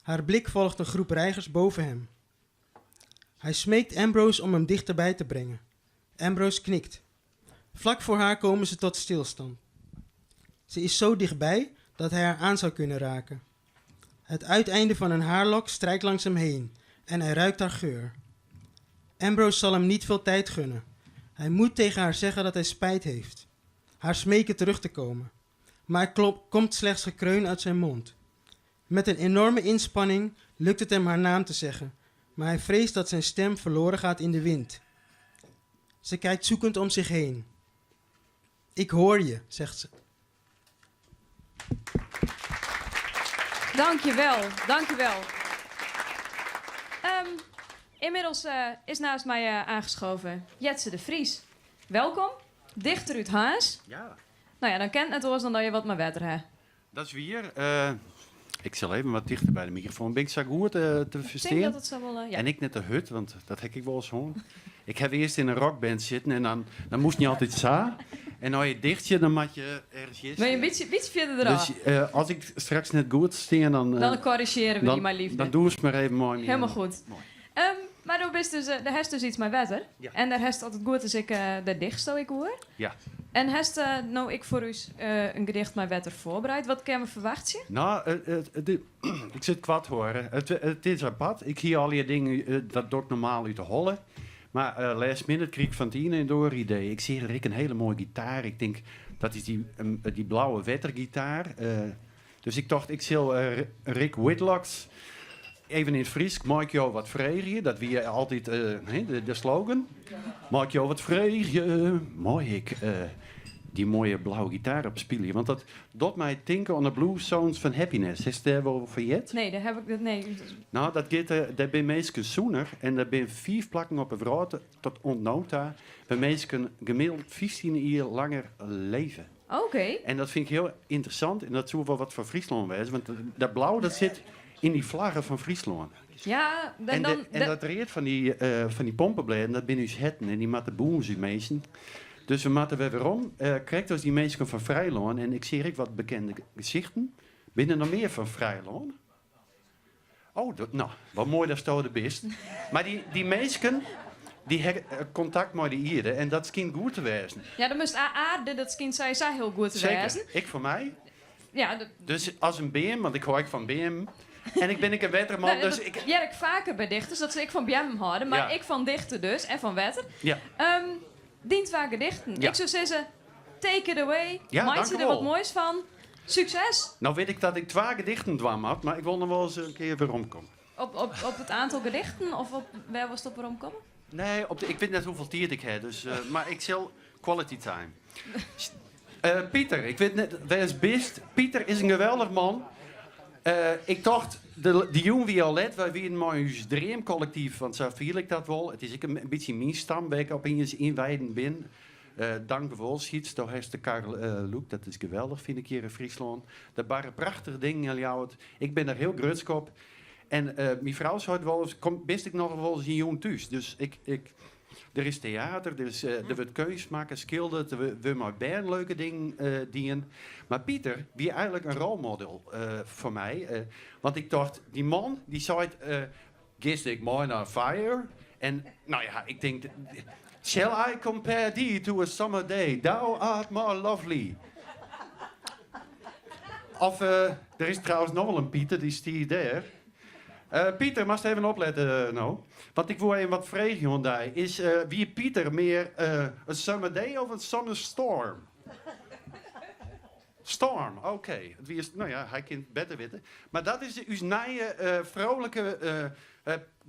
Haar blik volgt een groep reigers boven hem. Hij smeekt Ambrose om hem dichterbij te brengen. Ambrose knikt. Vlak voor haar komen ze tot stilstand. Ze is zo dichtbij dat hij haar aan zou kunnen raken. Het uiteinde van een haarlok strijkt langs hem heen en hij ruikt haar geur. Ambrose zal hem niet veel tijd gunnen. Hij moet tegen haar zeggen dat hij spijt heeft. Haar smeken terug te komen. Maar er komt slechts gekreun uit zijn mond. Met een enorme inspanning lukt het hem haar naam te zeggen, maar hij vreest dat zijn stem verloren gaat in de wind. Ze kijkt zoekend om zich heen. Ik hoor je, zegt ze. Dankjewel, dankjewel. Inmiddels is naast mij aangeschoven Jetze de Vries. Welkom, dichter uit Haas. Ja. Dan kent het oors dan dat je wat maar wetter hebt. Dat is weer. Ik zal even wat dichter bij de microfoon. Ben ik zo goed te Ik denk verstaan? dat het zo wel ja. En ik net de hut, want dat heb ik wel eens hoor. Ik heb eerst in een rockband zitten en dan moest niet altijd zo. En als je dicht zit, dan moet je ergens Maar je een beetje verder eraf. Dus als ik straks net goed sta, dan Dan corrigeren we die maar liefde. Dan doen we het maar even mooi. Helemaal goed. Mooi. Maar du bist dus de hest dus iets met wetter. Ja. En daar hest altijd goed als ik de dichtsto ik hoor. Ja. En hest nou ik voor u een gedicht met wetter voorbereid. Wat kunnen we verwachten? Ik zit kwad horen. Het is apart. Ik hier al die dingen, dat doe ik normaal uit de holle. Maar last minute kreeg ik van het ene door idee. Ik zie er ik een hele mooie gitaar. Ik denk, dat is die blauwe wettergitaar. Dus ik dacht, ik zal Rick Whitlocks even in het Fries, maak jou wat vreugje. Dat wie altijd hè, de slogan. Maak jou wat vreugje. Mooi ik die mooie blauwe gitaar op spelen. Want dat doet mij denken aan de Blue Zones van Happiness. Is daar wel van jet? Nee, daar heb ik dat. Nee. Nou, dat gaat daar ben meestal zoener. En daar ben 4 plakken op een vrouw tot ontnota. Bij meestal gemiddeld 15 jaar langer leven. En dat vind ik heel interessant. En dat zou wel wat voor Friesland wezen. Want dat blauw, dat zit in die vlaggen van Friesland. Ja, dan, En dan, de dat reet van die pompenbladen, dat binnen us hetten en die matten boems u meesten. Dus we moeten weer weer om. Krijgt als die mensen van Vrijland en ik zie ik wat bekende gezichten. Binnen nog meer van Vrijland. Oh, dat, nou, wat mooi dat je er bist. Maar die mensen, Dy ha kontakt mei de ierde en dat skynt goed te wêzen. Ja, dan moast aarde, dat skynt sawiesa hiel goed te Seker, wêzen. ek foar my. Ja, dat, Dus as in beam, want ik hâld ek fan beammen. En ik bin ek in wetterman, Nou, dus dat ik... hear ik faker by dichters, dat se ek fan beammen hâlde, mar Ja. ek fan dichte dus en fan wetter. Ja. Dyn twa gedichten. Ja. Ik soe sizze, take it away. Ja, Meitsje dank der u wat wol. moais fan. Sukses! Nou wit ik dat ik twa gedichten dwaan moat, mar ik wol noch wol ris in kear weromkomme. Op, op, op it oantal gedichten of op wêr wolst op weromkomme? Nee, op de, ik wit net hoefolle tiid ik ha, dus, mar ik sil quality time. Pieter, ik wit net wêr'tst bist. Pieter is in geweldich man. Ik tocht, de, de jûn wie al let. Wy wienen mei ús dreamkollektyf, want sa fiel ik dat wol. It is ek in bytsje myn stam wêr't ik opiens ynwijden bin. Dank wol, Syds, do hast de kar lûkt. Dat is geweldich, fyn ik hjir yn Fryslân. Der barre prachtige dingen yn Ljouwert. Ik bin der hiel grutsk op. En myn frou seit wolris, kom, bist ek noch wolris in jûn thús? Dus ik, ik, der is teater, der, is, der wurdt keunst makke, skilderd, der wurdt mei bern leuke dingen dien. Mar Pieter wie eigenlik in rolmodel foar my. Want ik tocht, dy man dy seit, giest ek mei nei Fire? En no ja, ik tink, shall I compare thee to a summer day? Thou art more lovely. Of, der is trouwens noch wol in Pieter, dy stiet dêr. Pieter, moatst even oplette no. Want ik woe even wat freegje oan dy. Is, wie Pieter mear in summer day of in summer storm? Storm, oké. It wie, no ja, hy kin it better witte. Mar dat is ús nije, froulike,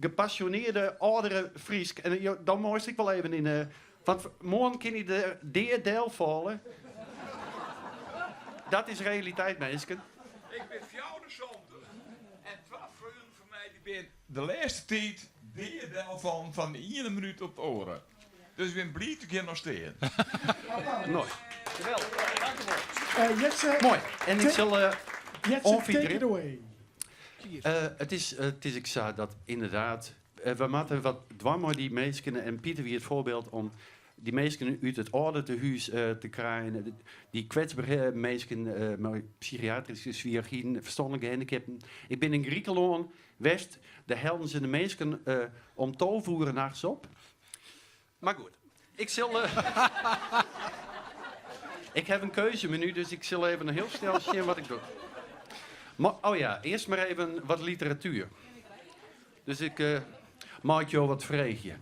gepassionearde âldere Frysk. En dan meist ek wol even yn... Want moarn kin hy der dea delfalle. Dat is realiteit, minsken. Ik bin 74 en twa freonen fan my dy binne de lêste tiid dea delfallen fan de iene minút op de oare. Dus ik bin bliid dat ik hjir noch stean. Moai. Geweldich. Dankjewol. Jetze, Moai. En ik sil Jetze, take it away. It is ek sa dat ynderdaad, we moatte wat dwaan mei dy minsken. En Pieter wie it foarbyld om dy minsken út it âldertehûs te krijen. Dy kwetsbere minsken mei psychiatryske swierrichheden, ferstanlike handikapten. Ik bin yn Grikelân west, dêr hellen se de minsken om 12 oere nachts op. Mar goed, ik sil. Ik ha in keuzemenu, dus ik sil even hiel snel sjen wat ik doch. Mar, oh ja, earst mar even wat literatuer. Dus ik mei ik jo wat freegje.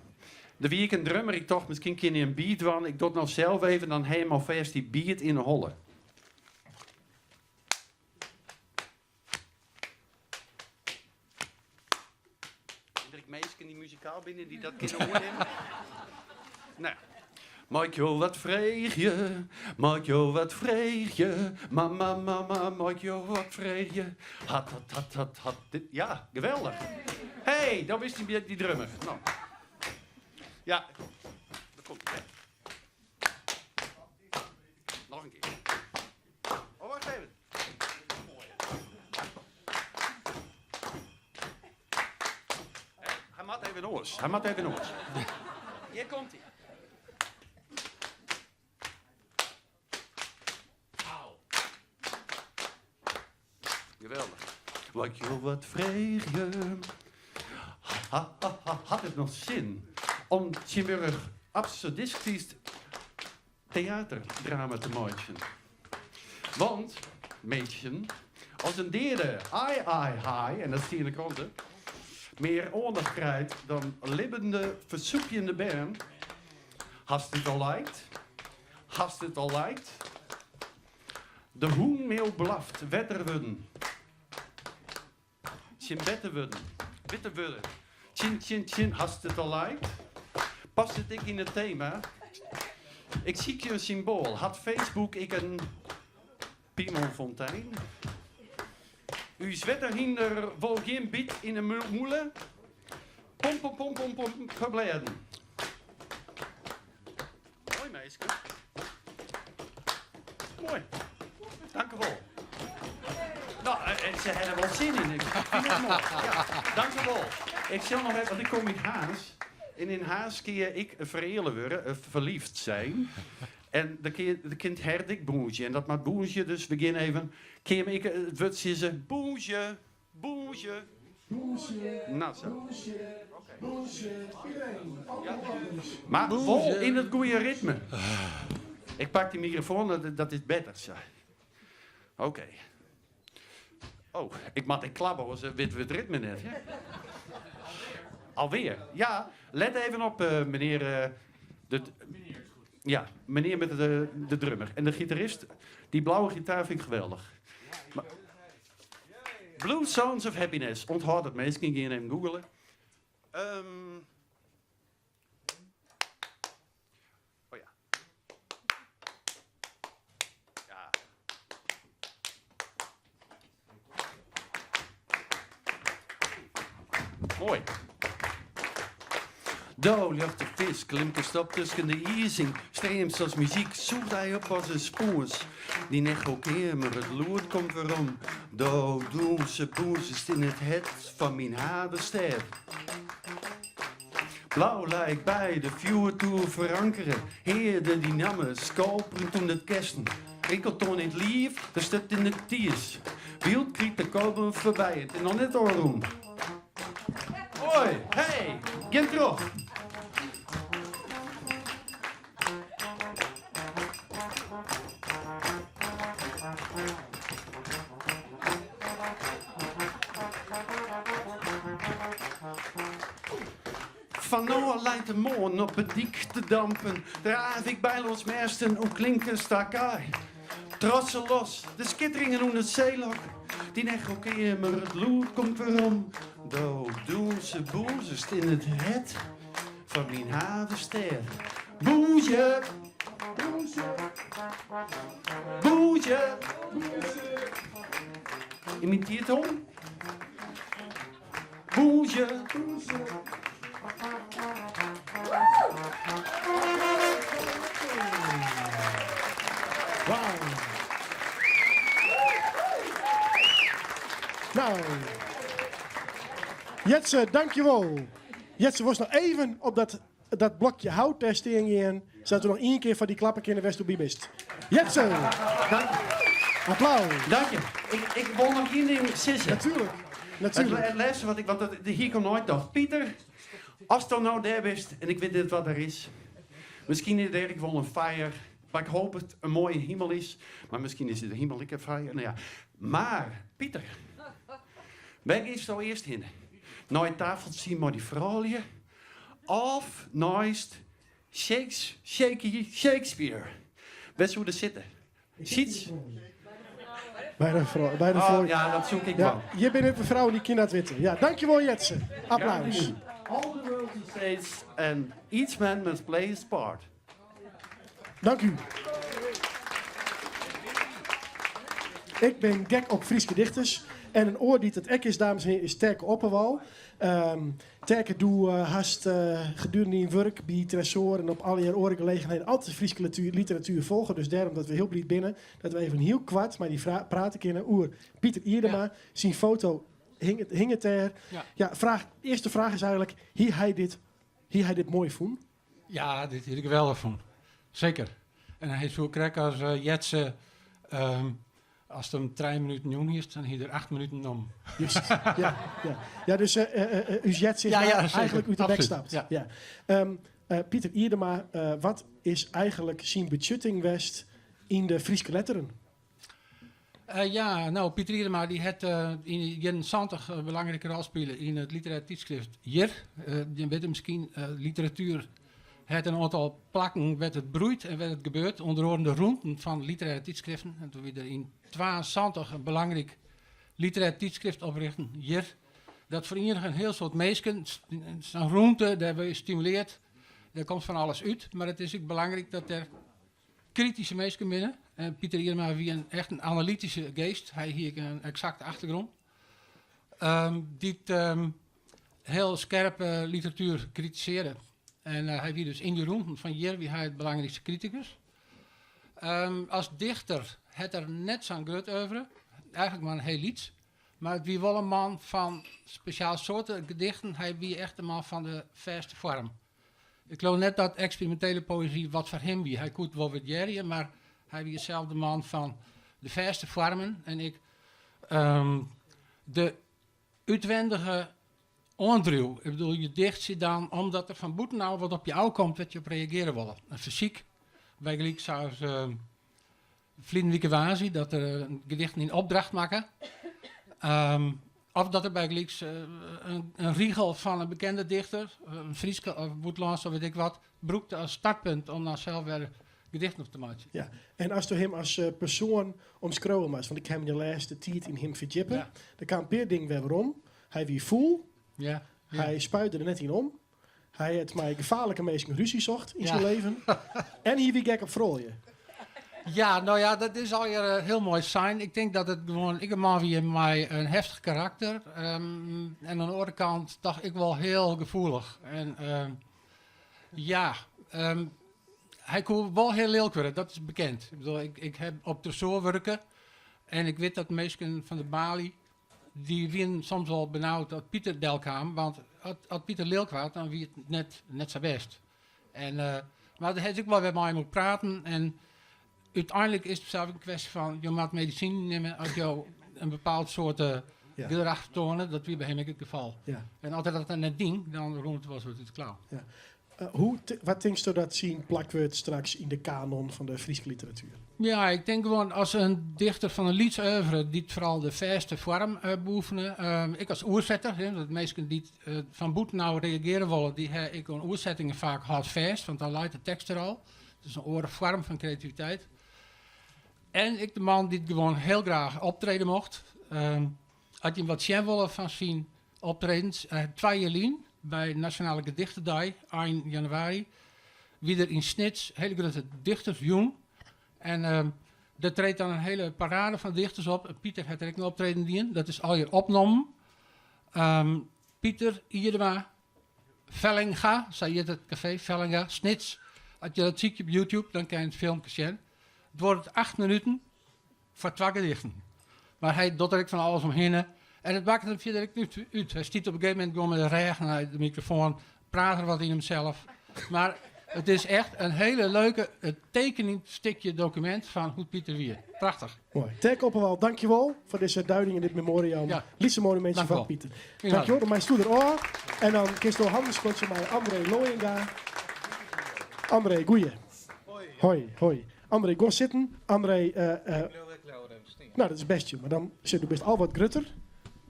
Der wie ek in drummer, ik tocht miskien kin hy in beat dwaan. Ik doch it no sels even, dan ha jim alfêst dy beat yn 'e holle. Binne der ek minsken dy't muzikaal binne dy't dat kinne oernimme? No, mei ik jo wat freegje? Mei ik jo wat freegje? Mama, mama, mei ik jo wat freegje? Hat, hat, hat, hat, hat. Dit, ja, geweldich. Hey, dan wist dy, dy drummer. No. Ja, dat komt. Noch in kear. Oh, wacht even. Hy moat even oars. Hy moat even oars. Hjir komt hy. Geweldich. Mei ik jo wat freegje. Ha, ha, ha, hat it noch sin om tsjintwurdich absurdistysk teaterdrama te meitsjen? Want, minsken, as in deade ai ai haai, en dat stie yn de krante, mear oandacht krijt dan libbende fersûpjende bern, hast it al liked? Hast it al liked? De hûn meeuw blaft, wetter wurden. Tsjin better wurden, witte wurde. Tsjin, tsjin, tsjin, hast it al liked? Past it ek yn it tema? Ik sykje in symboal. Hat Facebook ek in pimelfontein? Us wetterhynder wol gjin byt yn 'e mûle. Pom, pom, pom, pom, pom, ferblêden. Moai, minsken. Moai. Dankewol. No, en se ha der wol sin yn. Ik fyn it moai. Ja, dankewol. Ik sil noch even, want ik kom út Harns. En yn Harns kinne je ek fereale wurde, verliefd zijn. En dan kin je, kin it hert ek bûnzje. En dat moat bûnzje, dus we gean even. Kinne jim ek it wurd sizze? Bûnzje, bûnzje. Bûnzje. No sa. Bûnzje. Oké. Bullshit, iedereen. Mar wol yn it goede ritme. Ik pak dy mikrofoan, dat, dat is better sa. Oké. Oh, ik moat ek klappe, oars witte we it ritme net. Hè? Alweer. Ja, let even op, eh, meneer. eh, de, ja, meneer met de, de drummer. En de gitarist, die blauwe gitaar vind ik geweldig. Maar, Blue Sounds of Happiness. Onthâld it, minsken. Gean even googlen. Um, oh ja. Ja. Moai. Do ljocht de fisk, klimt op tusken de izing, streamt as muzyk, sûcht hy op as in spûns. Dyn echokeamer, it lûd komt werom. Do dûnse bûnzest yn it hert fan myn havenstêd. Blau lei ik by de fjoertoer ferankere, hearde dyn namme skalperend ûnder it kessen. Prikelt oan it liif, de sturt yn de ties. Wyld kryt de kobben foarby, it is noch net ôfrûn. Hoi, hey, gean troch. Fan no ôf leit de moarn op 'e dyk te dampen, draaf ik by los mêsten oer klinkers ta kaai. Trossen los, de skitteringen ûnder it seelok, dyn echokeamer, it lûd komt werom. Do dûnse bûnzest yn it hert fan myn havenstêd. Bûnzje! Bûnzje! Bûnzje! Yn myn tiid om? Bûnzje! Wauw. Nou, Jetze, dankjewol. Jetze, wolst noch even op dat, dat blokje hout dêr stean gean, sadat we noch ien kear foar dy klappe kinne wêr'tsto by bist. Jetze! Dank. Applaus. Dank je. Ik, ik wol noch ien ding sizze. Natuerlik. Natuerlik. It, it lêste wat ik, want dat, hie ik al neitocht. Pieter, ast no dêr bist en ik wit net wat der is. Miskien is der ek wol in fire, mar ik hoop it in moaie himel is. Mar miskien is de himel ek in fire. No ja. Mar, Pieter, wêr giesto earst hinne? Nei it tafeltsje mei dy froulju of neist Shakes, Shaky Shakespeare? Wêr soe er sitte? Syts? By de frou. By de Oh, frou. ja, dat soe ik Ja, dwaan. hjir binne de frouen dy kinne dat witte. Ja, dankjewol Jetze. Applaus. All the world is a stage and each man must play his part. Dank u. Ik bin gek op Fryske dichters. En in oar dy't it ek is, dames en hearen, is Terke Oppewal. Um, Terke, do hast gedurende dyn wurk by Tresoar en op allegear oare gelegenheden altyd Fryske literatuer folge. Dus dêrom dat we hiel bliid binne dat we even hiel koart mei dy prate kinne oer Pieter Iedema. Ja. Syn foto hinget, hinget dêr. Ja. Ja, fraach, earste fraach is eigenlik, hie hy dit, hie hy dit moai fûn? Ja, dit hie er geweldich fûn. Seker. En hy soe krekt as eh, Jetze, um, ast him trije minuten jûn hiest, dan hie er acht minuten nommen. Just, ja, ja. ja, dus uh, uh, ús Jetze is Ja, ja, zeker. eigenlik út de bek Absoluut, stapt. ja. Ja. Um, Pieter Iedema, wat is eigenlik syn betsjutting west yn de Fryske letteren? Ja, no, Pieter Iedema dy hat yn de jierren 70 in belangrike rol spile yn it literêr tydskrift Hjir. Jim witte miskien, literatuer hat in oantal plakken wêr't it broeit en wêr't it gebeurt. Under oaren de rûnten fan literêre tydskriften. En doe wie der yn 72 in belangryk literêr tydskrift oprjochte, Hjir. Dat ferienige in hiel soad minsken. Sa'n rûnte, dêr wurde je stimuleard, dêr komt fan alles út. Mar it is ek belangryk dat der krityske minsken binne. En Pieter Iedema wie in, echt in analytyske geest. Hy hie ek in eksakte achtergrûn. Um, dy't um, hiel skerp uh, literatuer kritisearre. En uh, hy wie dus yn dy rûnten fan hjir wie hy it belangrykste kritikus. Um, as dichter hat er net sa'n grut oeuvre, eigenlik mar in hiel lyts. Mar it wie wol in man fan spesjaal soarte gedichten. Hy wie echt in man fan de fêste foarm. Ik leau net dat eksperimintele poëzy wat foar him wie. Hy koe it wol wurdearje, mar hy wie sels de man fan de fêste foarmen en ek um, de útwendige. oandriuw. Ik bedoel, je dichtsje dan omdat der fan bûtenôf wat op je ôfkomt wêr't je op reagearje wolle. In fersyk, bygelyks sa as ferline wike woansdei, dat der gedichten yn opdracht makke. Of dat der bygelyks in rigel fan in bekende dichter, in Fryske of bûtenlânske of wit ik wat, brûkt as startpunt om dan sels wer gedichten op te meitsjen. Ja, en asto him as persoan omskriuwe moatst, want ik ha my de lêste tiid yn him ferdjippe, der kaam in pear dingen wer werom. Hy wie fûl, hy spuide der net yn om, hy hat mei gefaarlike minsken rúzje socht yn syn leven en hy wie gek op froulju. Ja, no ja, dat is allegear hiel moai sein. Ik tink dat it gewoan ek in man wie mei in heftich karakter. En oan de oare kant toch ek wol hiel gefoelich. En ja, hy koe wol hiel lilk wurde, dat is bekend. Ik bedoel, ik ha op Tresoar wurke en ik wit dat minsken fan de baly, dy wienen soms wol benaud dat Pieter delkaam, want as Pieter lilk waard, dan wie it net sa bêst. En, mar dêr ha ik wol wer mei him oer praten en úteinlik is it sels in kwestje fan jo moatte medisinen nimme as jo in bepaald soarte gedrach fertoane. Dat wie by him ek it gefal. En as er dat dan net die, dan rûn it wolris wat út de klauw. Ja. Hoe, wat tinksto dat syn plak wurdt straks yn de kanon fan de Fryske literatuer? Ja, ik tink gewoan as in dichter fan in lyts oeuvre dy't foaral de fêste foarm beoefene. Ek as oersetter, hè, dat minsken dy't fan bûtenôf reagearje wolle, dy ha ek oan oersettingen faak hâldfêst, want dan leit de tekst der al. Het is in oare foarm fan kreativiteit. En ek de man dy't gewoan hiel graach optrede mocht. As jim wat sjen wolle fan syn optredens, twa jier lyn by Nasjonale Gedichtedei, ein januari, wie der yn Snits in hiele grutte dichtersjûn. En der treedt dan in hiele parade fan dichters op. Pieter hat der ek in optreden dien. Dat is allegear opnommen. Pieter Iedema Vellinga, sa hjit it kafee, Vellinga, Snits. As je dat sykje op YouTube, dan kin je it filmke sjen. It duorret acht minuten foar twa gedichten. Mar hy docht der ek fan alles omhinne. En it makket him fierder ek net út. Hy stiet op in gegeven momint gewoan mei de rêch nei de mikrofoan, praat er wat yn himsels. Mar it is echt in hiele leuke tekeningstikje dokumint fan hoe't Pieter wie. Prachtich. Moai. Teake Oppewal, dankjewol foar dizze duiding yn dit memoriam. Ja. Lytse monumintsje Dank fan wol. Pieter. Ja. Dankjewol. Dan meisto der ôf. En dan kinsto hannen skodzje mei André Looijenga. André, goeie. Hoi. Hoi. André, gean sitten. André, nou dat is best joh, mar dan sit do bist al wat grutter.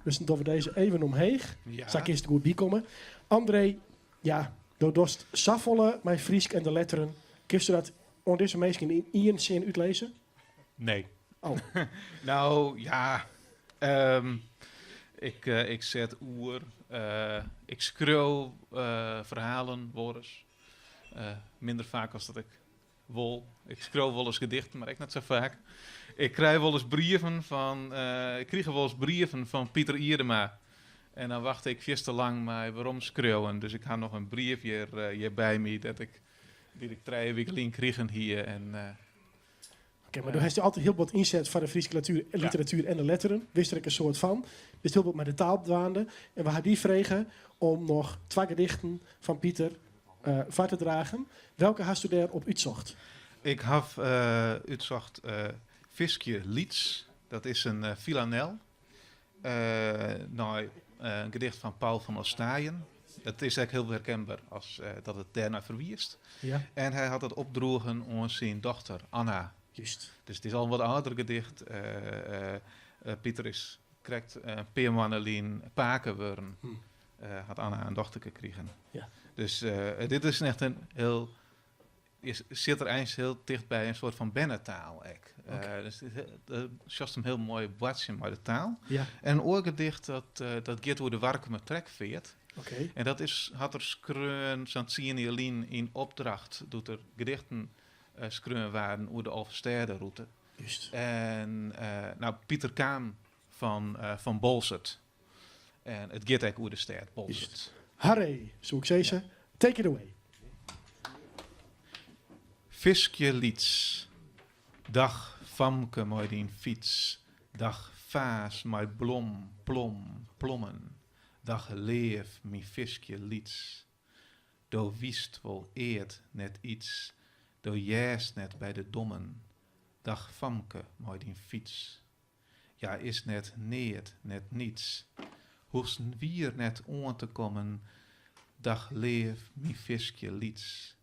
Dus dan dogge we dizze even omheech. Ja. Sa kinst der goed by komme. André, ja, do dochst safolle mei Frysk en de letteren. Kinsto dat oan dizze minsken yn ien sin útlizze? Nee. Oh. Nou, ja. Ehm, ik, eh, ik set oer. eh, ik skriuw eh, ferhalen wolris. Eh, minder faak as dat ik wol. Ik skriuw wolris gedichten, mar ek net sa faak. Ik krij wolris brieven fan, eh, ik krige wolris brieven fan Pieter Iedema. En dan wachte ik fierste lang mei weromskriuwen. Dus ik ha noch in brief hjir, eh, hjir by my dat ik, dy't ik trije wike lyn krigen hie. En, eh, Oké, mar do hast dy altyd hiel bot ynset foar de Fryske literatuer, literatuer en de letteren. Wist der ek in soad fan. Bist hiel bot mei de taal dwaande. En we ha dy frege om noch twa gedichten fan Pieter eh, foar te dragen. Welke hasto dêr op útsocht? Ik haw eh, útsocht eh, Fiskje Lyts. Dat is in eh, villanel. Nei in gedicht fan Paul van Ostaijen. It is ek hiel werkenber as dat it dêrnei ferwiist. Ja. En hy hat it opdroegen oan syn dochter Anna. Just. Dus it is al in wat âlder gedicht. Pieter is krekt in pear moanne lyn pake wurden. Hat Anna in dochterke krigen. Ja. Dus dit is echt in hiel is, sit der eins hiel ticht by in soart fan bernetaal ek. Oké. Dus dit sjochst him hiel moai boartsjen mei de taal. Ja. En in oar gedicht dat, dat giet oer de Warkumer Trekfeart. Oké. En dat is, hat er skreaun sa'n tsien jier lyn yn opdracht doe't der gedichten skreaun waarden oer de Alvestêderûte. Just. En nou, Pieter kaam fan, fan Boalsert. En it giet ek oer de stêd Boalsert. Harry, soe ik sizze, take it away. Fiskje lyts. Dag famke mei dyn fyts. Dag faas mei blom, plom, plommen. Dag leaf, myn fiskje lyts. Do witst wol eat net iets, do hearst net by de dommen. Dag famke mei dyn fyts. Ja is net neat, net niets. Hoechst wier net oan te kommen, dach leaf myn fiskje lyts.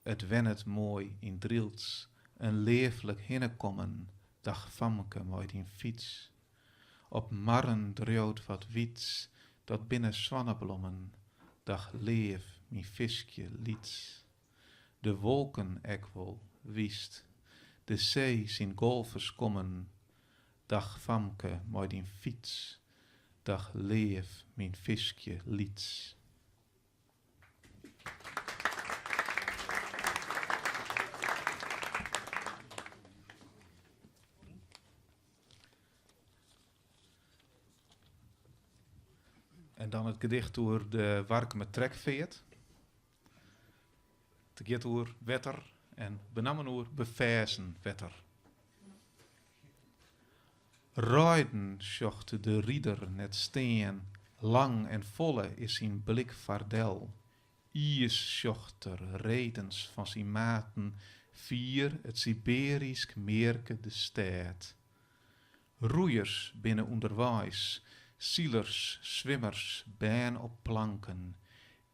It wennet moai yn Drylts, in leaflik hinnekommen, dach famke mei dyn fyts. Op marren driuwt wat wyts, dat binne swanneblommen, dach leaf myn fiskje lyts. De wolken ek wol, witst, de see syn golvers kommen, dach famke mei dyn fyts, dach leaf myn fiskje lyts. En dan it gedicht oer de Warkumer Trekfeart. It giet oer wetter en benammen oer beferzen wetter. Reiden sjocht de rider net stean, lang en folle is syn blik fardel. Iis sjocht er redens fan syn maten fier it Sibearysk mearke de stêd. Roeiers binne ûnderweis, silers, swimmers, bern op planken,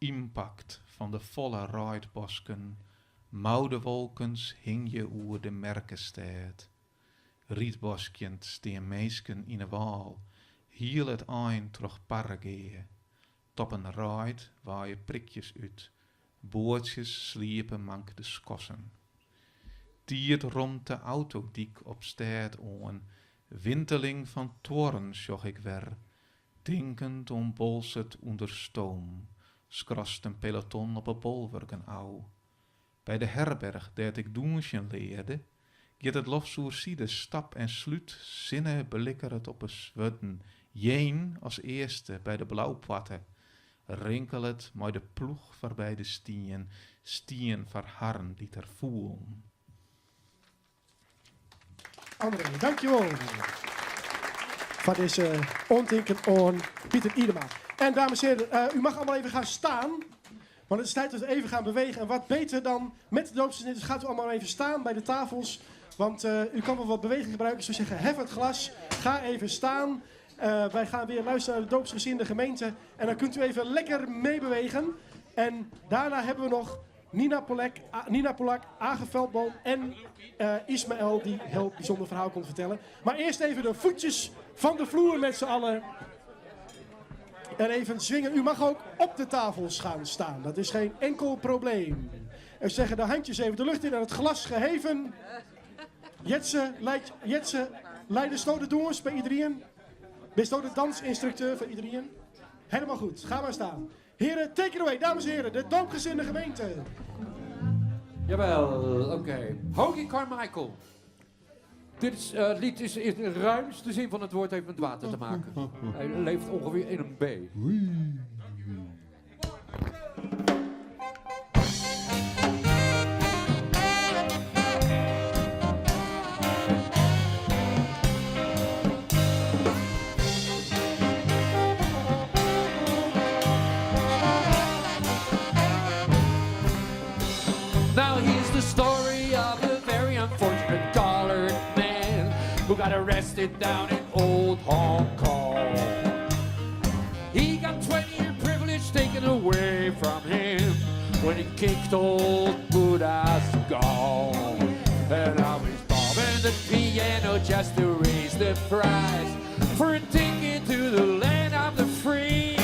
ynpakt fan de folle reidbosken, moudewolkens hingje oer de merkestêd. Rietboskjend stean minsken yn 'e wâl, hiel it ein troch Parregea. Toppen reid waaie prikjes út, boatsjes sliepe mank de skossen. Tiid romt de autodyk op stêd oan, winteling fan tuorren sjoch ik wer, tinkend oan Boalsert ûnder stoom, skrast in peloton op 'e bolwurken ôf. By de herberch dêr't ik dûnsjen learde, giet it loftsoerside stap en slút, sinne belikkeret op 'e swurden, Jeen as earste by de Blaupoarte, rinkelet mei de ploech foarby de stien, stien foar harren dy't der foelen. André, dankjewol foar dizze oantinken oan Pieter Iedema. En dames en heren, u mag allemaal even gaan staan. Want het is tijd dat we even gaan bewegen. En wat beter dan met de doopsgezinden. Dus gaat u allemaal even staan bij de tafels. Want u kan wel wat beweging gebruiken. Dus we zeggen, hef het glas. Ga even staan. Wij gaan weer luisteren naar de doopsgezinde gemeente. En dan kunt u even lekker meebewegen. En daarna hebben we nog Nina Polak, Nina Polak, Age Veldboom en Ismaël, die een heel bijzonder verhaal komt vertellen. Maar eerst even de voetjes van de vloer met z'n allen. En even zwingen. U mag ook op de tafels gaan staan. Dat is geen enkel probleem. En zeggen de handjes even de lucht in en het glas geheven. Jetse, leidt, Jetse, leidde zo de doors bij iedereen? Bist de dansinstructeur van iedereen? Helemaal goed, ga maar staan. Heren, take it away, dames en heren, de doopgezinde gemeente. Jawel, oké. Okay. Hoagy Carmichael. Dit is, lied is in de ruimste zin van het woord heeft met water te maken. Hij leeft ongeveer in een B. Now here's the story of a very unfortunate colored man who got arrested down in old Hong Kong. He got 20-year privilege taken away from him when he kicked old Buddha's gong. And now he's bobbing the piano just to raise the price for a ticket to the land of the free.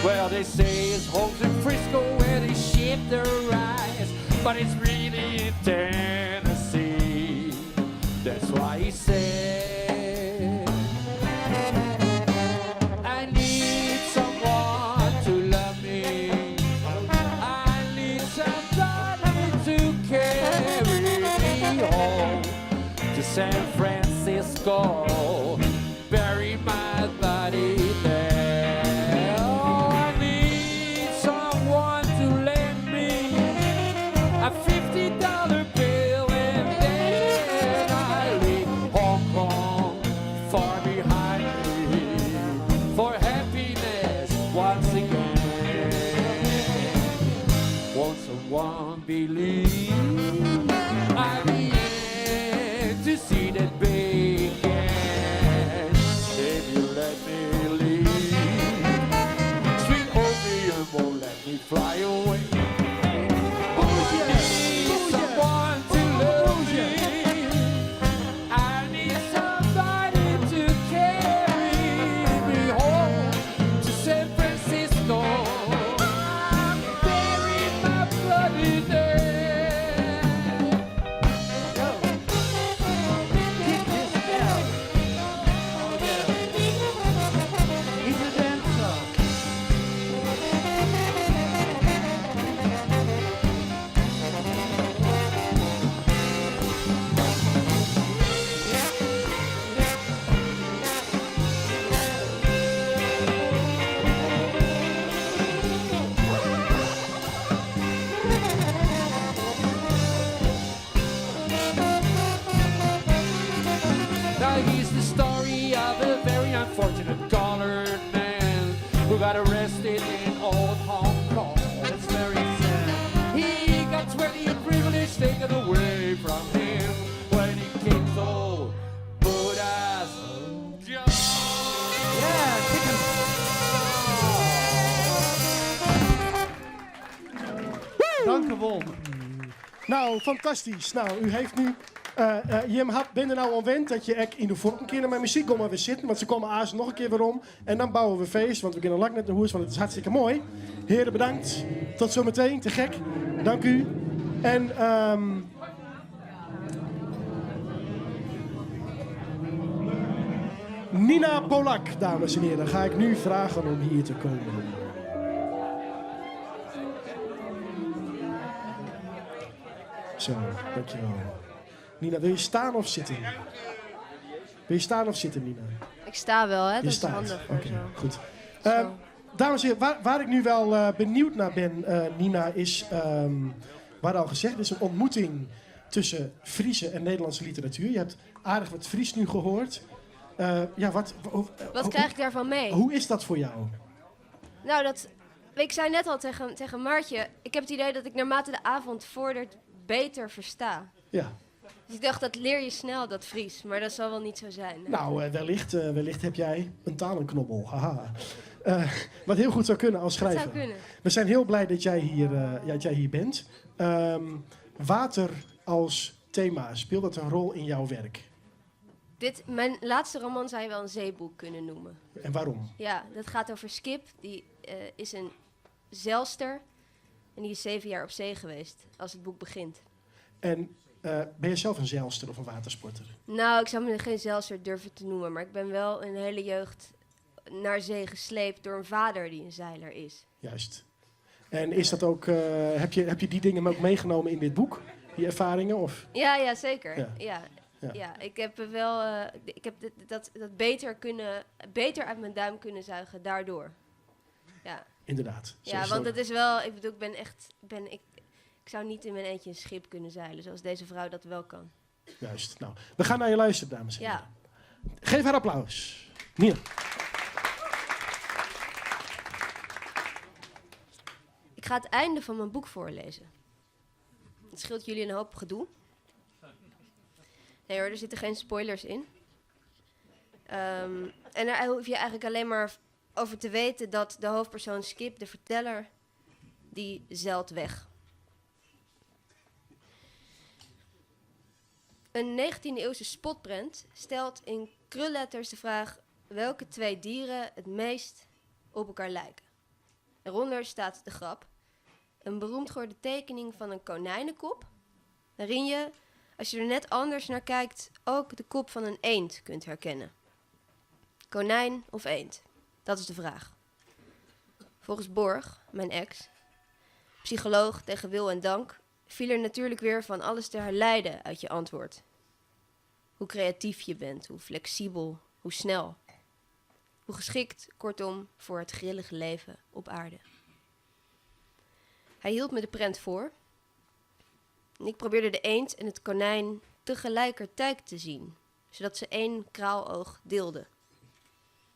Well, they say his home's in Frisco where they ship the rice, but it's really in Tennessee. That's why he said, I need someone to love me. I need somebody to carry me home to San Francisco. Bury my body there. Oh, I need someone to lend me a $50 bill, and then I leave Hong Kong far behind me for happiness once again. Won't someone believe I began to see that bacon? If you Nou, fantastysk. Nou, u heeft nu. eh, eh, jim hat binne der no oan wend dat je ek yn de foarige kear mei muzyk komme wer sitten, want se komme aanst noch in kear werom. En dan bouwe we feest, want we gean lang net nei hûs, want it is hartstikke moai. Heren, bedankt. Tot zometeen. Te gek. Dank u. En Nina Polak, dames en heren, ga ik nu vragen om hier te komen. Zo, dankjewel. Nina, wil je staan of zitten? Wil je staan of zitten, Nina? Ik sta wel, hè? Je Dat is staat. handig. voor Oké, zo. goed. Dames en heren, waar ik nu wel benieuwd naar ben, Nina, is, we hadden al gezegd, het is een ontmoeting tussen Friese en Nederlandse literatuur. Je hebt aardig wat Fries nu gehoord. Ja, wat, hoe, Wat hoe- krijg ik daarvan mee? Hoe is dat voor jou? Nou, dat, ik zei net al tegen Maartje, ik heb het idee dat ik naarmate de avond vordert beter versta. Dus ik dacht, dat leer je snel, dat Fries. Maar dat zal wel niet zo zijn. hè? Nou, wellicht heb jij een talenknobbel. Haha. Wat heel goed zou kunnen als Dat zou schrijver. kunnen. We zijn heel blij dat jij hier, ja, dat jij hier bent. Water als thema, speelt dat een rol in jouw werk? Mijn laatste roman zou je wel een zeeboek kunnen noemen. En waarom? Ja, dat gaat over Skip. Die is een zeilster. En die is 7 jaar op zee geweest als het boek begint. En ben je zelf een zeilster of een watersporter? Nou, ik zou me geen zeilster durven te noemen. Maar ik ben wel een hele jeugd naar zee gesleept door een vader die een zeiler is. Juist. En is dat ook, heb je die dingen ook meegenomen in dit boek? Die ervaringen? Of? Ja, ja, zeker. Ja. Ja. Ja. Ja, ik heb wel, ik heb dit, dat, dat beter kunnen, beter uit mijn duim kunnen zuigen daardoor. Ja. Inderdaad. Zo Ja, is het want ook. het is wel, ik bedoel, ik ben echt, ben, ik, ik zou niet in mijn eentje een schip kunnen zeilen, zoals deze vrouw dat wel kan. Juist. Nou, we gaan naar je luisteren, dames en heren. Ja. Geef haar applaus. Nina. Ik ga het einde van mijn boek voorlezen. Het scheelt jullie een hoop gedoe. Nee hoor, er zitten geen spoilers in. En daar hoef je eigenlijk alleen maar over te weten dat de hoofdpersoon Skip, de verteller, die zeilt weg. Een 19e-eeuwse spotprent stelt in krulletters de vraag welke twee dieren het meest op elkaar lijken. Eronder staat de grap. Een beroemd geworden tekening van een konijnenkop, waarin je, als je er net anders naar kijkt, ook de kop van een eend kunt herkennen. Konijn of eend? Dat is de vraag. Volgens Borg, mijn ex, psycholoog tegen wil en dank, viel er natuurlijk weer van alles te herleiden uit je antwoord. Hoe creatief je bent, hoe flexibel, hoe snel. Hoe geschikt, kortom, voor het grillige leven op aarde. Hij hield me de prent voor. En ik probeerde de eend en het konijn tegelijkertijd te zien, zodat ze één kraaloog deelden.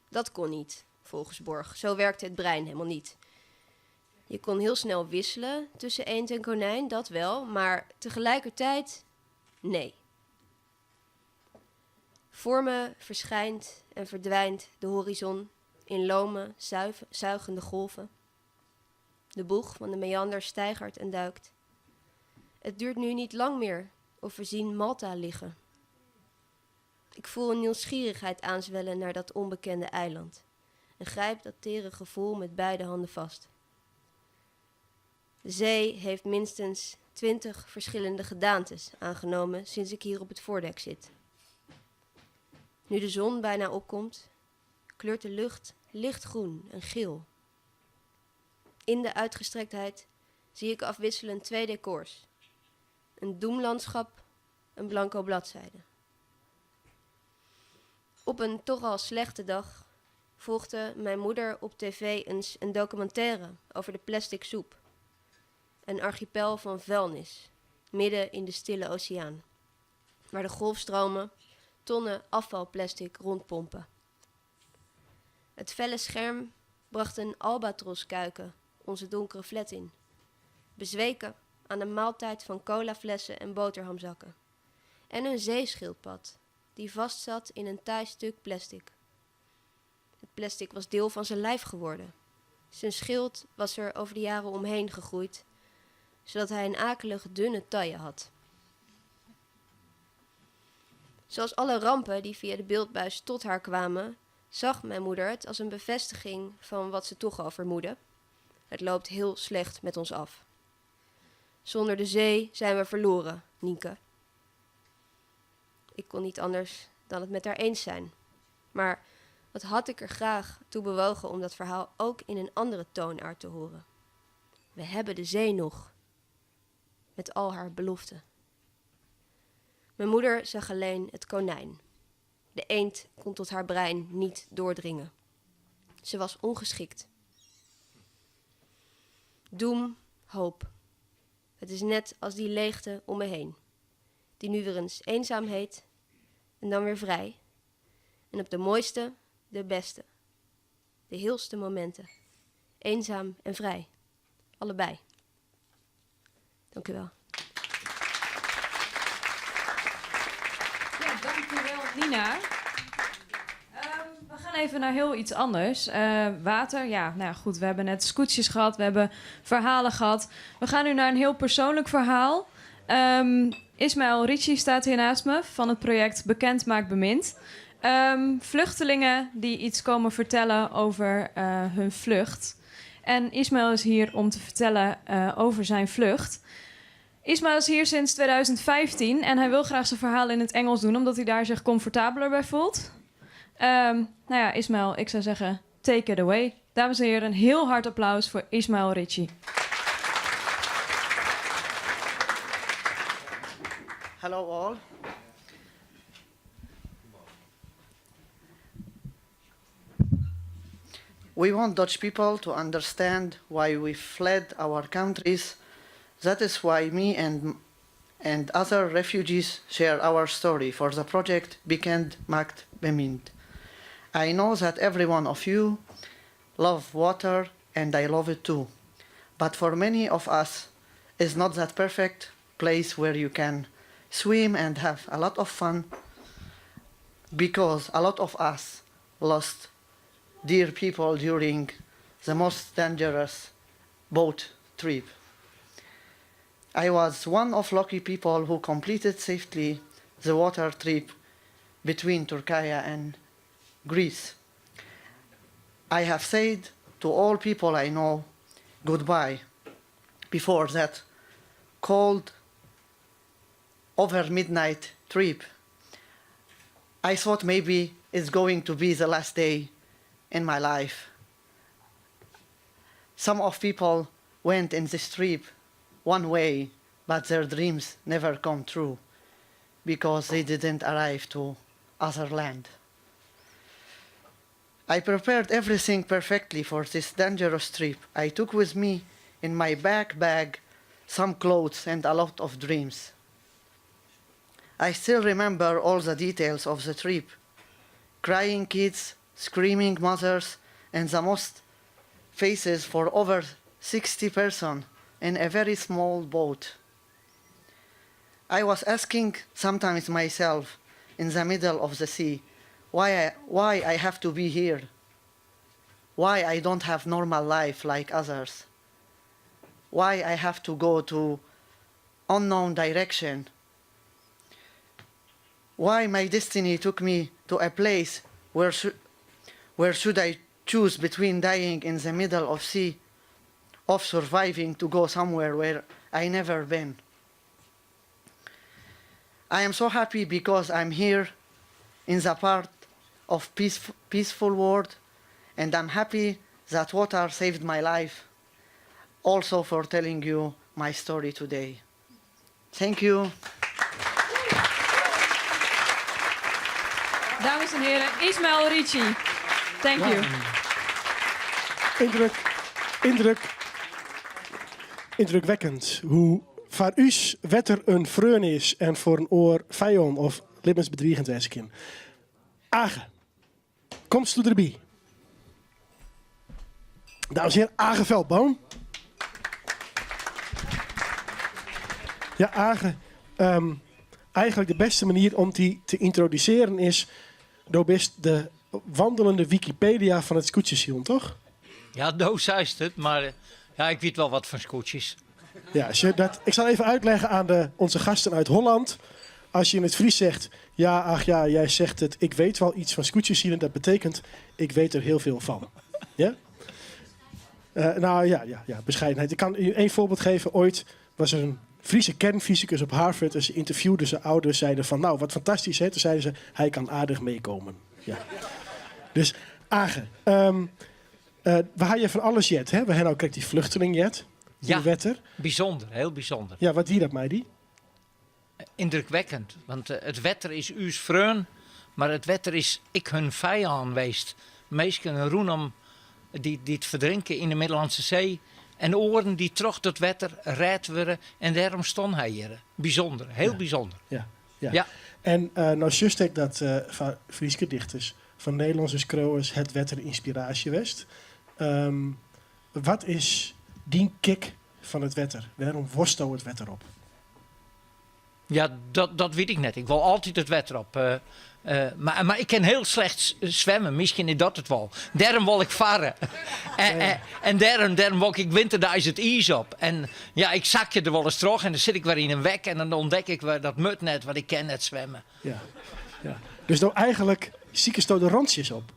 Dat kon niet, volgens Borg. Zo werkte het brein helemaal niet. Je kon heel snel wisselen tussen eend en konijn, dat wel, maar tegelijkertijd nee. Voor me verschijnt en verdwijnt de horizon in lome, zuigende golven. De boeg van de meander steigert en duikt. Het duurt nu niet lang meer of we zien Malta liggen. Ik voel een nieuwsgierigheid aanzwellen naar dat onbekende eiland en grijp dat tere gevoel met beide handen vast. De zee heeft minstens 20 verschillende gedaantes aangenomen sinds ik hier op het voordek zit. Nu de zon bijna opkomt, kleurt de lucht lichtgroen en geel. In de uitgestrektheid zie ik afwisselend 2 decors. Een doemlandschap, een blanco bladzijde. Op een toch al slechte dag volgde mijn moeder op tv eens een documentaire over de plastic soep. Een archipel van vuilnis, midden in de stille oceaan, waar de golfstromen tonnen afvalplastic rondpompen. Het felle scherm bracht een albatroskuiken onze donkere flat in, bezweken aan een maaltijd van colaflessen en boterhamzakken. En een zeeschildpad die vastzat in een taai stuk plastic. Het plastic was deel van zijn lijf geworden. Zijn schild was er over de jaren omheen gegroeid. Zodat hij een akelig dunne taille had. Zoals alle rampen die via de beeldbuis tot haar kwamen, zag mijn moeder het als een bevestiging van wat ze toch al vermoedde. Het loopt heel slecht met ons af. Zonder de zee zijn we verloren, Nienke. Ik kon niet anders dan het met haar eens zijn. Maar wat had ik er graag toe bewogen om dat verhaal ook in een andere toonaard te horen. We hebben de zee nog. Met al haar beloften. Mijn moeder zag alleen het konijn. De eend kon tot haar brein niet doordringen. Ze was ongeschikt. Doem, hoop. Het is net als die leegte om me heen. Die nu weer eens eenzaam heet en dan weer vrij. En op de mooiste, de beste, de heelste momenten. Eenzaam en vrij. Allebei. Dank u wel. Ja, dank u wel, Nina. We gaan even naar heel iets anders. Water, ja, nou ja, goed, we hebben net scootjes gehad, we hebben verhalen gehad. We gaan nu naar een heel persoonlijk verhaal. Ismaël Ricci staat hier naast me van het project Bekend Maakt Bemind. Vluchtelingen die iets komen vertellen over hun vlucht. En Ismaël is hier om te vertellen over zijn vlucht. Ismaël is hier sinds 2015 en hij wil graag zijn verhaal in het Engels doen, omdat hij daar zich comfortabeler bij voelt. Ismaël, ik zou zeggen, take it away. Dames en heren, een heel hard applaus voor Ismaël Ricci. Hello all. We want Dutch people to understand why we fled our countries. That is why me and other refugees share our story for the project Bekend Maakt Bemind. I know that every one of you love water and I love it too. But for many of us, it's not that perfect place where you can swim and have a lot of fun, because a lot of us lost dear people during the most dangerous boat trip. I was one of lucky people who completed safely the water trip between Turkey and Greece. I have said to all people I know goodbye before that cold over midnight trip. I thought maybe it's going to be the last day in my life. Some of people went in this trip one way, but their dreams never come true because they didn't arrive to other land. I prepared everything perfectly for this dangerous trip. I took with me in my back bag some clothes and a lot of dreams. I still remember all the details of the trip. Crying kids, screaming mothers, and the most faces for over 60 persons in a very small boat. I was asking sometimes myself in the middle of the sea, why I have to be here? Why I don't have normal life like others? Why I have to go to unknown direction? Why my destiny took me to a place where should I choose between dying in the middle of sea of surviving to go somewhere where I never been? I am so happy because I'm here in the part of peaceful world, and I'm happy that water saved my life, also for telling you my story today. Thank you. Dames en heren, Ismaël Ricci. Thank you. Indrukwekkend hoe voor us wetter een freon is en voor een oor vijand of libbensbedreigend wezen kan. Age, komst u erbij? Dames en heren, Age Veldboom. Ja, Age, eigenlijk de beste manier om die te introduceren is door best de wandelende Wikipedia van het Skûtsjesilen, toch? Ja, do zei het, maar ja, ik weet wel wat van skûtsjes. Ja, als je dat, ik zal even uitleggen aan de, onze gasten uit Holland. Als je in het Fries zegt, ja, ach ja, jij zegt het, ik weet wel iets van skûtsjesilen. Dat betekent, ik weet er heel veel van. Ja? Eh, nou ja, ja, ja, bescheidenheid. Ik kan u één voorbeeld geven. Ooit was er een Friese kernfysicus op Harvard en ze interviewden zijn ouders. Zeiden van, nou, wat fantastisch hè. Toen zeiden ze, hij kan aardig meekomen. Ja. Dus, Age, um, uh, we hadden je van alles jet, hè? We hebben ook die vluchteling jet. Ja, wetter. bijzonder, heel bijzonder. Ja, wat wie dat mij die? Indrukwekkend, want uh, it wetter is ús freon, mar it wetter is ek hun fijân west. Minsken rûnom dy't, dy't ferdrinke yn de Middellandse See en oaren dy't troch dat wetter rêd wurde en dêrom stond hy hjir. Bysûnder, hiel ja. bysûnder. Ja, ja. ja. En uh, no sjochst ek dat uh, fan Fryske dichters, fan Nederlânske skriuwers het wetter ynspiraasje west. Um, wat is dyn kick fan it wetter? Wêrom wolsto it wetter op? Ja, dat, dat wit ik net. Ik wol altyd it wetter op. Uh, uh, mar, mar ik kin hiel slecht swimme. Miskien is dat it wol. Dêrom wol ik farre. en, en, en dêrom, dêrom wol ik winterdeis it iis op. En ja, ik sakje der wolris troch en dan sit ik wer yn in wek en dan ûntdek ik wer dat moat net, want ik kin net swimme. Ja, ja. Dus no eigentlik sikesto de rantsjes op?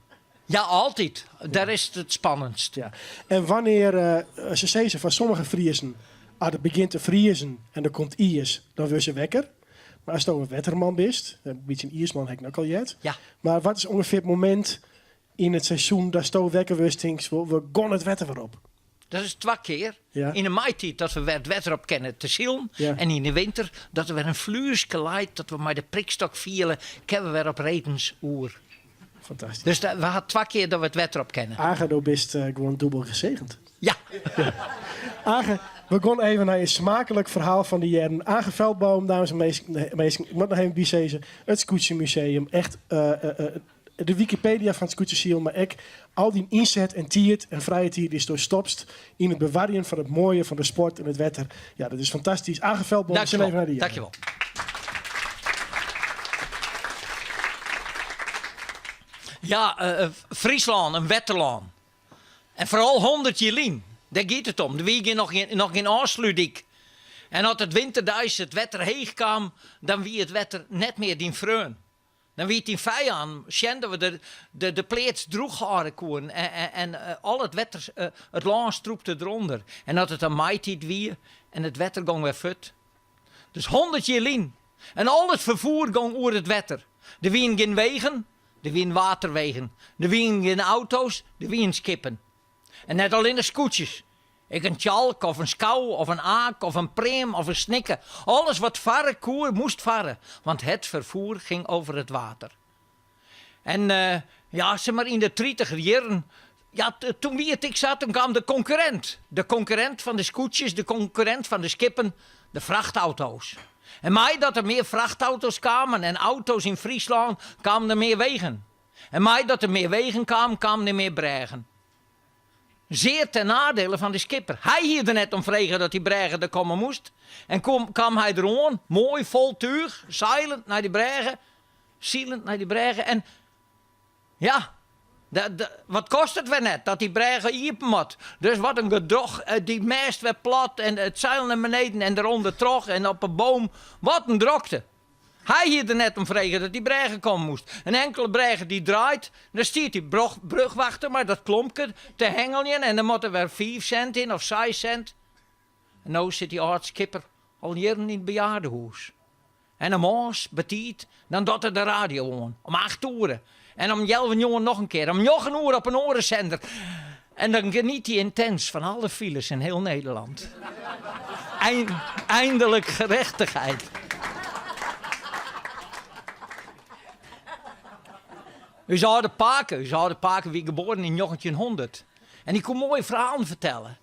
Ja, altyd. Dêr is it it spannendst. Ja. En wannear, uh, se sizze fan sommige Friezen, as it begjint te friezen en der komt iis, dan wurde se wekker. Mar asto in wetterman bist, in bytsje in iisman ha ik no al heard. Ja. Mar wat is ûngefear it momint yn it seizoen datsto wekker wurdst, tinkst, we gean it wetter wer op? Dat is twa kear. Ja. Yn de maitiid dat we wer it wetter op kinne te silen. Ja. En yn de winter dat der wer in flueske leit dat we mei de prikstok fiele, kinne we wer op redens oer. Fantastysk. Dus we ha twa kear dat we it wetter op kinne. Age, do bist uh, gewoan dûbel gesegend. Ja. Age, we gean even nei in smaaklik ferhaal fan dy hearren. Age Veldboom, dames en minsken, ik moat noch even bysizze, it Skûtsjemuseum, echt uh, uh, de Wikipedia fan it skûtsjesilen, mar ek al dyn ynset en tiid en frije tiid dy'tsto stopst yn it bewarjen fan it moaie fan de sport en it wetter. Ja, dat is fantastysk. Age Veldboom, we even nei dy. Dankjewol. Ja, uh, Fryslân, in wetterlân. En foaral 100 jier lyn, dêr giet it om. Der wie gjin, noch gjin, noch gjin ôfslútdyk. En as it winterdeis it wetter heech kaam, dan wie it wetter net mear dyn freon. Dan wie it dyn fijân, sjen dat we de, de, de pleats droech hâlde koenen en, en, en eh, al it wetter, eh, it lân strûpte derûnder. En as it dan maitiid wie en it wetter gong wer fuort. Dus 100 jier lyn. En al it ferfoer gong oer it wetter. Der wienen gjin wegen, der wienen waterwegen. Der wienen gjin auto's, der wienen skippen. En net allinne skûtsjes. Ek in tsjalk of in skou of in aak of in pream of in snikke. Alles wat farre koe, moast farre, want het vervoer ging over het water. En uh, ja, sis mar yn de tritiger jierren, ja, toen wie it ek sa, toen kaam de konkurrint. De konkurrint fan de skûtsjes, de konkurrint fan de skippen, de frachtauto's. En mei dat der mear frachtauto's kamen en auto's yn Fryslân, kamen der mear wegen. En mei dat der mear wegen kamen, kamen der mear brêgen. Zeer ten nadele fan de skipper. Hy hie der net om frege dat dy brêge der komme moast. En kom, kaam hy deroan, moai fol túch, seilend nei dy brêge, silend nei dy brêge en ja, wat kostet it wer net dat dy brêge iepen moat. Dus wat in gedoch, eh, dy mêst wer plat en it seil nei beneden en derûnder troch en op 'e boom. Wat in drokte. Hy hie der net om frege dat dy brêge komme moast. In inkele brêge dy't draait, dan stiet dy brugwachter mei dat klompke te hengeljen en dan moat der wer fiif sint yn of seis sint. En no sit dy âld skipper al jierren yn it bejaardehûs. En om moarns betiid, dan docht er de radio oan, om acht oere. En om healwei njoggenen noch in kear, om njoggen oere op in oare sender. En dan geniet hy yntins fan alle files yn hiel Nederland. Eindelijk gerechtichheid. Us âlde pake, us âlde pake wie geboren yn 1900. En dy koe moaie ferhalen fertelle.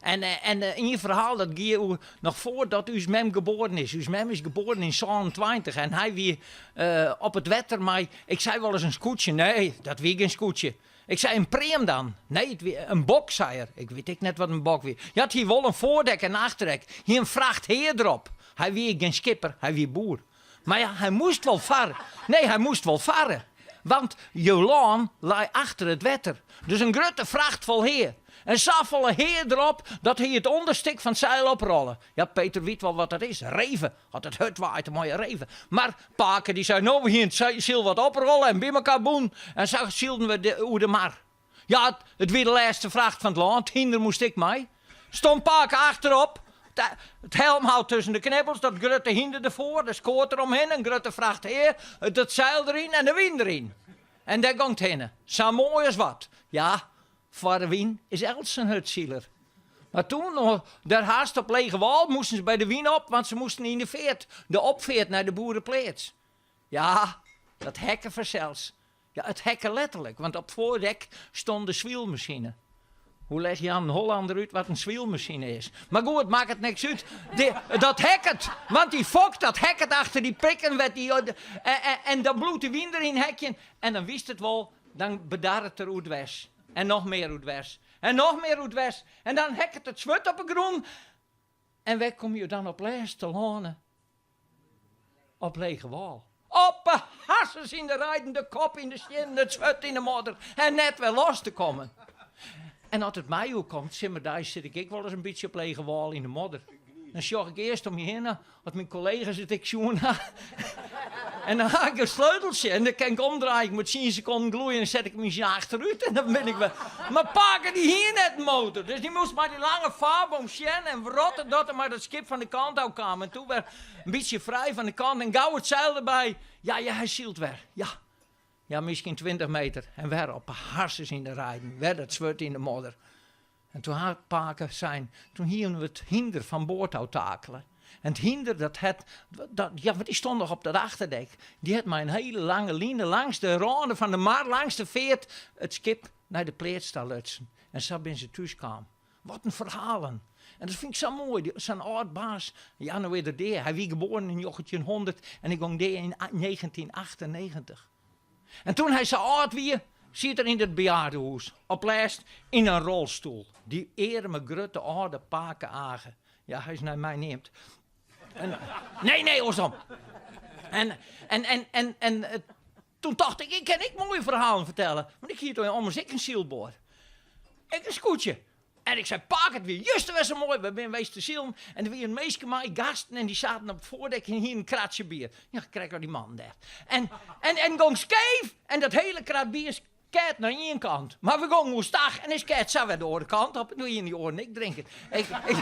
En, eh, en eh, ien ferhaal dat gie oer noch foardat ús mem geboren is. Us mem is geboren yn 27 en hy wie eh, op it wetter mei, ik sei wolris in skûtsje. Nee, dat wie gjin skûtsje. Ik sei in pream dan. Nee, it wie in bok, sei er. Ik wit ek net wat in bok wie. Ja, it hie wol in foardek en achterdek. Hie in fracht hea derop. Hy wie gjin skipper, hy wie boer. Mar ja, hy moast wol farre. Nee, hy moast wol farre. Want jo lân lei achter it wetter. Dus in grutte fracht fol hea. En safolle hea derop dat hy it ûnderstik fan it seil oprolle. Ja, Peter wit wol wat dat is, reve. As it hurd waait, dan moatte je reve. Mar pake dy sei, no we hiene it syl wat oprolle en by mekoar bûn en sa sylden we oer de mar. Ja, it wie de lêste fracht fan it lân, it hynder moast ek mei. Stond pake achterop, it helmhout tusken de knibbels, dat grutte hynder derfoar, de skoat deromhinne, in grutte fracht hea, dat seil deryn en de wyn deryn. En dêr gong it hinne. Sa moai as wat. Ja, foar de wyn is elts in hurdsiler. Mar toen, dêr hast op lege wâl, moasten se by de wyn op, want se moasten yn de feart, de opfeart nei de boerepleats. Ja, dat hekke fansels. Ja, it hekke letterlik, want op it foardek stond de swielmasine. Hoe leg je aan in Hollander út wat in swielmasine is? Mar goed, makket niks út. Dat hekket, want dy fok dat hekket achter dy prikken wêr't dy en dan bliuwt de wyn deryn hekjen en dan witst it wol, dan bedarret er oerdwers. En noch mear oerdwers. En noch mear oerdwers. En dan hekket it swurd op 'e grûn. En wêr komme je dan op lêst telâne? Op lege wâl. Op 'e harsens yn de reiden, de kop yn de stiennen, it swurd yn de modder en net wer los te kommen. En as it my oerkomt, simmerdeis sit ik ek wolris in bytsje op lege wâl yn de modder. Dan sjoch ik earst om my hinne oft myn kollega's it ek sjoen ha. En dan ha ik in sleuteltsje en dan kin ik omdraaie. Ik moat tsien sekonden gloeie en dan set ik my sa achterút en dan bin ik wer. Mar pake dy hie net in motor, dus dy moast mei dy lange vaarboom sjen en wrotte dat er mei dat skip fan de kant ôf kaam. En toen wer in bytsje frij fan de kant en gau it seil derby. Ja, ja, hy sylt wer. Ja, ja, miskien 20 meter. En wer op 'e harsens yn de reiden, wer dat swurd yn de modder. En toen hat pake sein, toen hienen we it hynder fan board ôf takele. En it hynder dat het, dat, ja, want dy stond noch op dat achterdek, dy hat mei in hele lange line langs de râne fan de mar, langs de feart, it skip nei de pleats ta lutsen. En sa binne se thús kaam. Wat in ferhalen! En dat fyn ik sa moai, sa'n âld baas, ja, no is er dea. Hy wie geboren yn njoggentjinhûndert en hy gong dea yn 1998. En toen hy sa âld wie, siet er yn it bejaardehûs, op lêst yn in rolstoel. Dy earme grutte âlde pake Age. Ja, hy is nei my neamd. En, nee, nee, oarsom. En, en, en, en, en eh, toen tocht ik, ik kin ek moaie ferhalen fertelle. Want ik hie toen ommers ek in sylboat. Ek in skûtsje. En ik sei, pake, it wie juster wer sa moai, we binne weest te silen en der wienen minsken mei, gasten, en dy saten op it foardek en hienen in kratsje bier. Ja, krekt as dy mannen dêr. En, en, en gong skeef en dat hele krat bier skeat nei ien kant. Mar we gongen oerstach en it skeat sa wer de oare kant op en doe hienen dy oaren ek drinken. Ik, ik,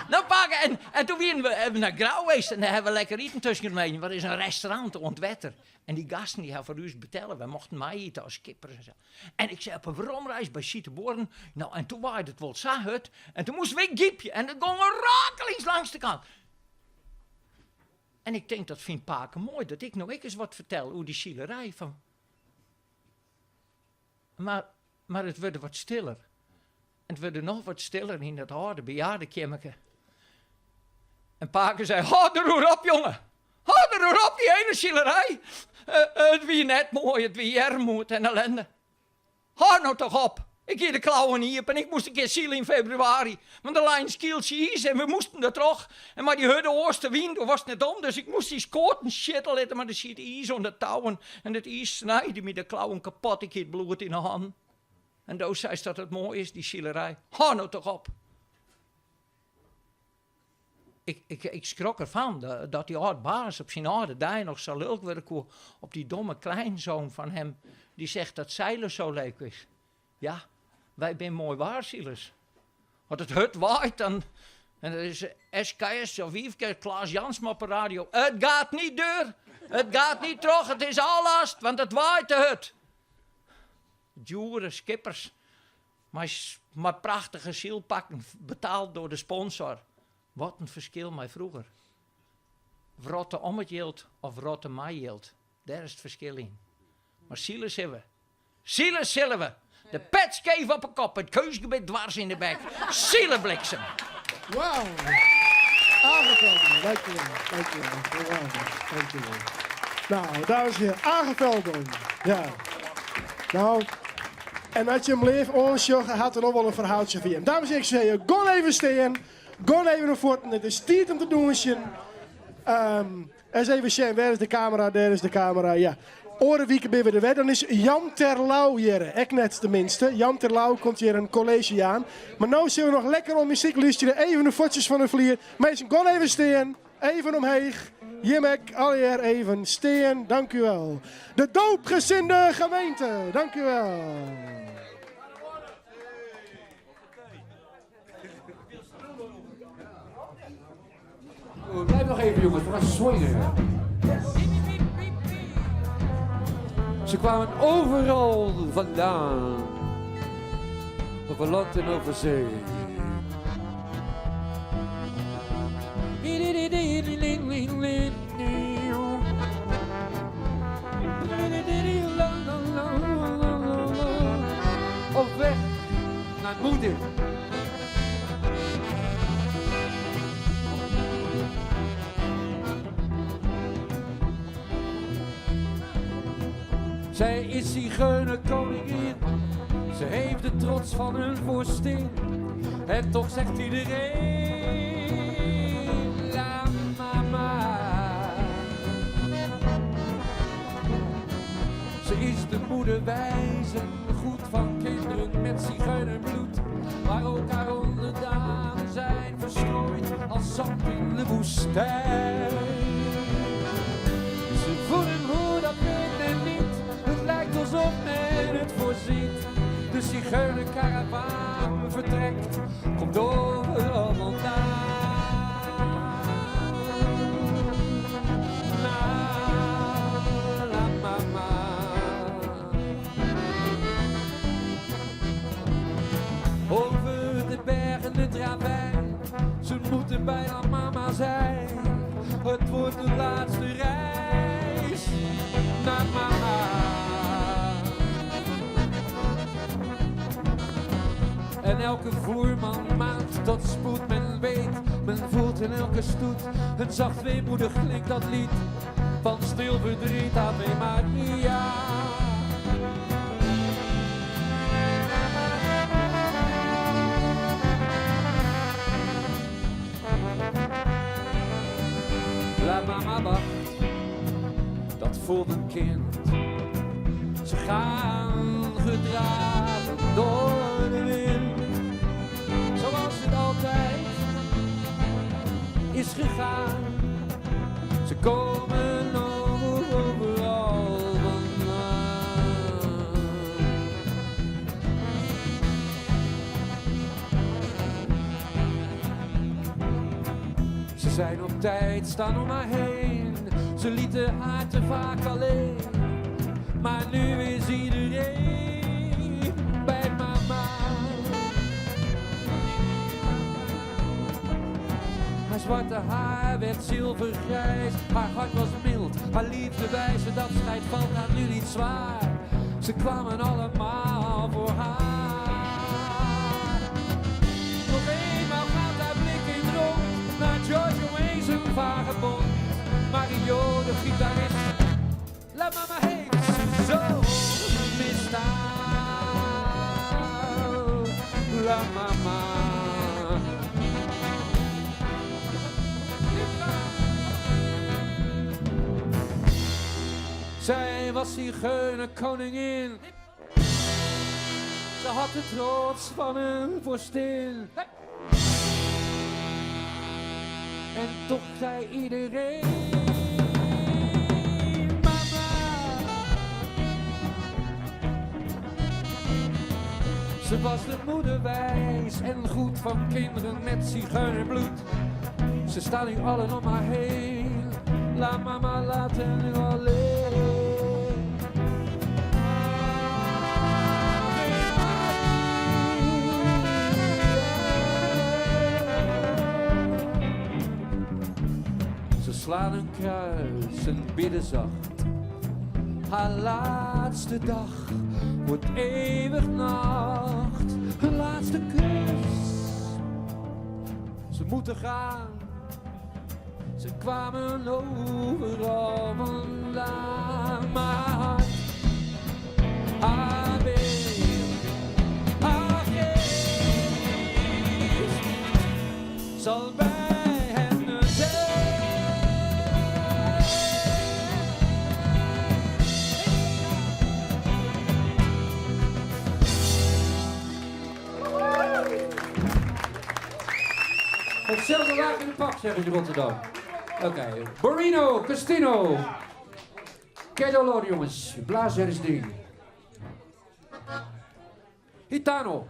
no pake, en, en toen wienen we nei Grou weest en dêr hawwe we lekker iten tusken de minsken, want der is in restaurant oan it wetter. En dy gasten dy hawwe foar ús betelle, wy mochten mei-ite as skippers en sa. En ik sei op 'e weromreis by Sitebuorren, no en toen waaide it wol sa hurd en toen moasten we gypje en it gong rakelings langs de kant. En ik tink dat fynt pake moai dat ik no ek ris wat fertel oer dy silerij fan. Mar, mar it wurde wat stiller. En it wurde noch wat stiller yn dat âlde bejaardekeammerke. En pake sei, hâld deroer op jonge! Hâld deroer op, dy hele silerij! It wie net moai, it wie earmoed en ellende. Hâld no toch op! Ik hie de klauwen iepen, ik moast in kear sile yn februari, want der lei in skyltsje iis en we moasten der troch. En mei dy hurde oastewyn, doe watst net om, dus ik moast dy skoaten sjitte litte, mar der siet iis oan de touwen en it iis snijde my de klauwen kapot, ik hie it bloed yn 'e hannen. En do seist dat it moai is, dy silerij. Hâld no toch op! Ik, ik, ik skrok erfan dat dy âld baas op syn âlde dei noch sa lulk wurde koe op dy domme kleinzoon fan him dy zegt dat zeilen zo leuk is. Ja, wy binne moai waarsilers. As it hurd waait dan en dat is SKS of IFKS, Klaas Jansma op de radio. It gaat niet deur, it gaat niet troch, it is ôflast, want it waait te hurd. Djoere skippers Mei mei prachtige sylpakken betaald door de sponsor. Wat in ferskil mei froeger. Wrotte om it jild of wrotte mei jild, dêr is it ferskil yn. Mar sile sille we. Sile sille we! De pet skeef op 'e kop, it keunstgebit dwars yn de bek. Sile bliksem! Wauw! Age Veldman, dankjewel. Dankjewel. Geweldig. Dankjewel. Nou, dames en heren, Age Veldman. Ja. Nou, en as je him leaf oansjogge, hat er noch wol in ferhaaltsje foar jim. Dames en heren, ik soe sizze, gean even stean. Gean even nei fuotten. It is tiid om te dûnsjen. Um, ris even sjen, wêr is de kamera? Dêr is de kamera, ja. Oare wike binne we der wer. Dan is Jan Terlouw hjir. Ek net de minste. Jan Terlouw komt hjir in kolleezje jaan. Mar no sille we noch lekker oan muzyk lústerje. Even de fuotsjes fan de flier. Minsken, gean even stean. Even omheech. Jim ek allegear even stean. Dank u wel. De doopgezinde gemeente. Dank u wel. Blijf nog even jongens, we gaan swingen. Ze kwamen overal vandaan. Over land en over zee. Op weg naar moeder. Zij is zigeunerkoningin. Ze heeft de trots van hun vorstin. En toch zegt iedereen: La mama. Ze is de moeder wijs en goed van kinderen met zigeunerbloed. Maar ook haar onderdanen zijn verstrooid als zand in de woestijn. Ze voelen hoe dat weet men niet. Het lijkt alsof men het voorziet. De zigeunerkaravaan vertrekt, komt overal vandaan. Na, la mama. Over de bergen, het ravijn, ze moeten bij la mama zijn. Het wordt de laatste reis naar mama. En elke voerman maand tot spoed, men weet, men voelt in elke stoet een zacht weemoedig klinkt dat lied van stil verdriet, Ave Maria. La mama wacht, dat voelt een kind. Ze gaan gedragen door de wind. Zoals het altijd is gegaan. Ze komen overal vandaan. Ze zijn op tijd, staan om haar heen. Ze lieten haar te vaak alleen. Maar nu is iedereen bij mama. Haar zwarte haar werd zilvergrijs. Haar hart was mild, haar liefde wijs. Het afscheid valt haar nu niet zwaar. Ze kwamen allemaal voor haar. Nog eenmaal gaat haar blik in rond naar Giorgio Mason, vagebond. Mario, de gitarist. La mama heeft ze zo misdaan. La mama. Zij was zigeunerkoningin. Ze had de trots van een vorstin. En toch zei iedereen: Mama. Ze was de moeder wijs en goed van kinderen met zigeunerbloed. Ze staan nu allen om haar heen. La mama, laat hen nu alleen. Ze slaan een kruis en bidden zacht. Haar laatste dag wordt eeuwig nacht. Hun laatste kus. Ze moeten gaan. Ze kwamen overal vandaan. Maar haar hart, haar beeld, haar geest zal bij hen zijn. Hetzelfde laag in de pak, zeggen ze in Rotterdam. Oké, Borino, Castino. Kedolor, jongens. Blaas er eens ding. Gitano.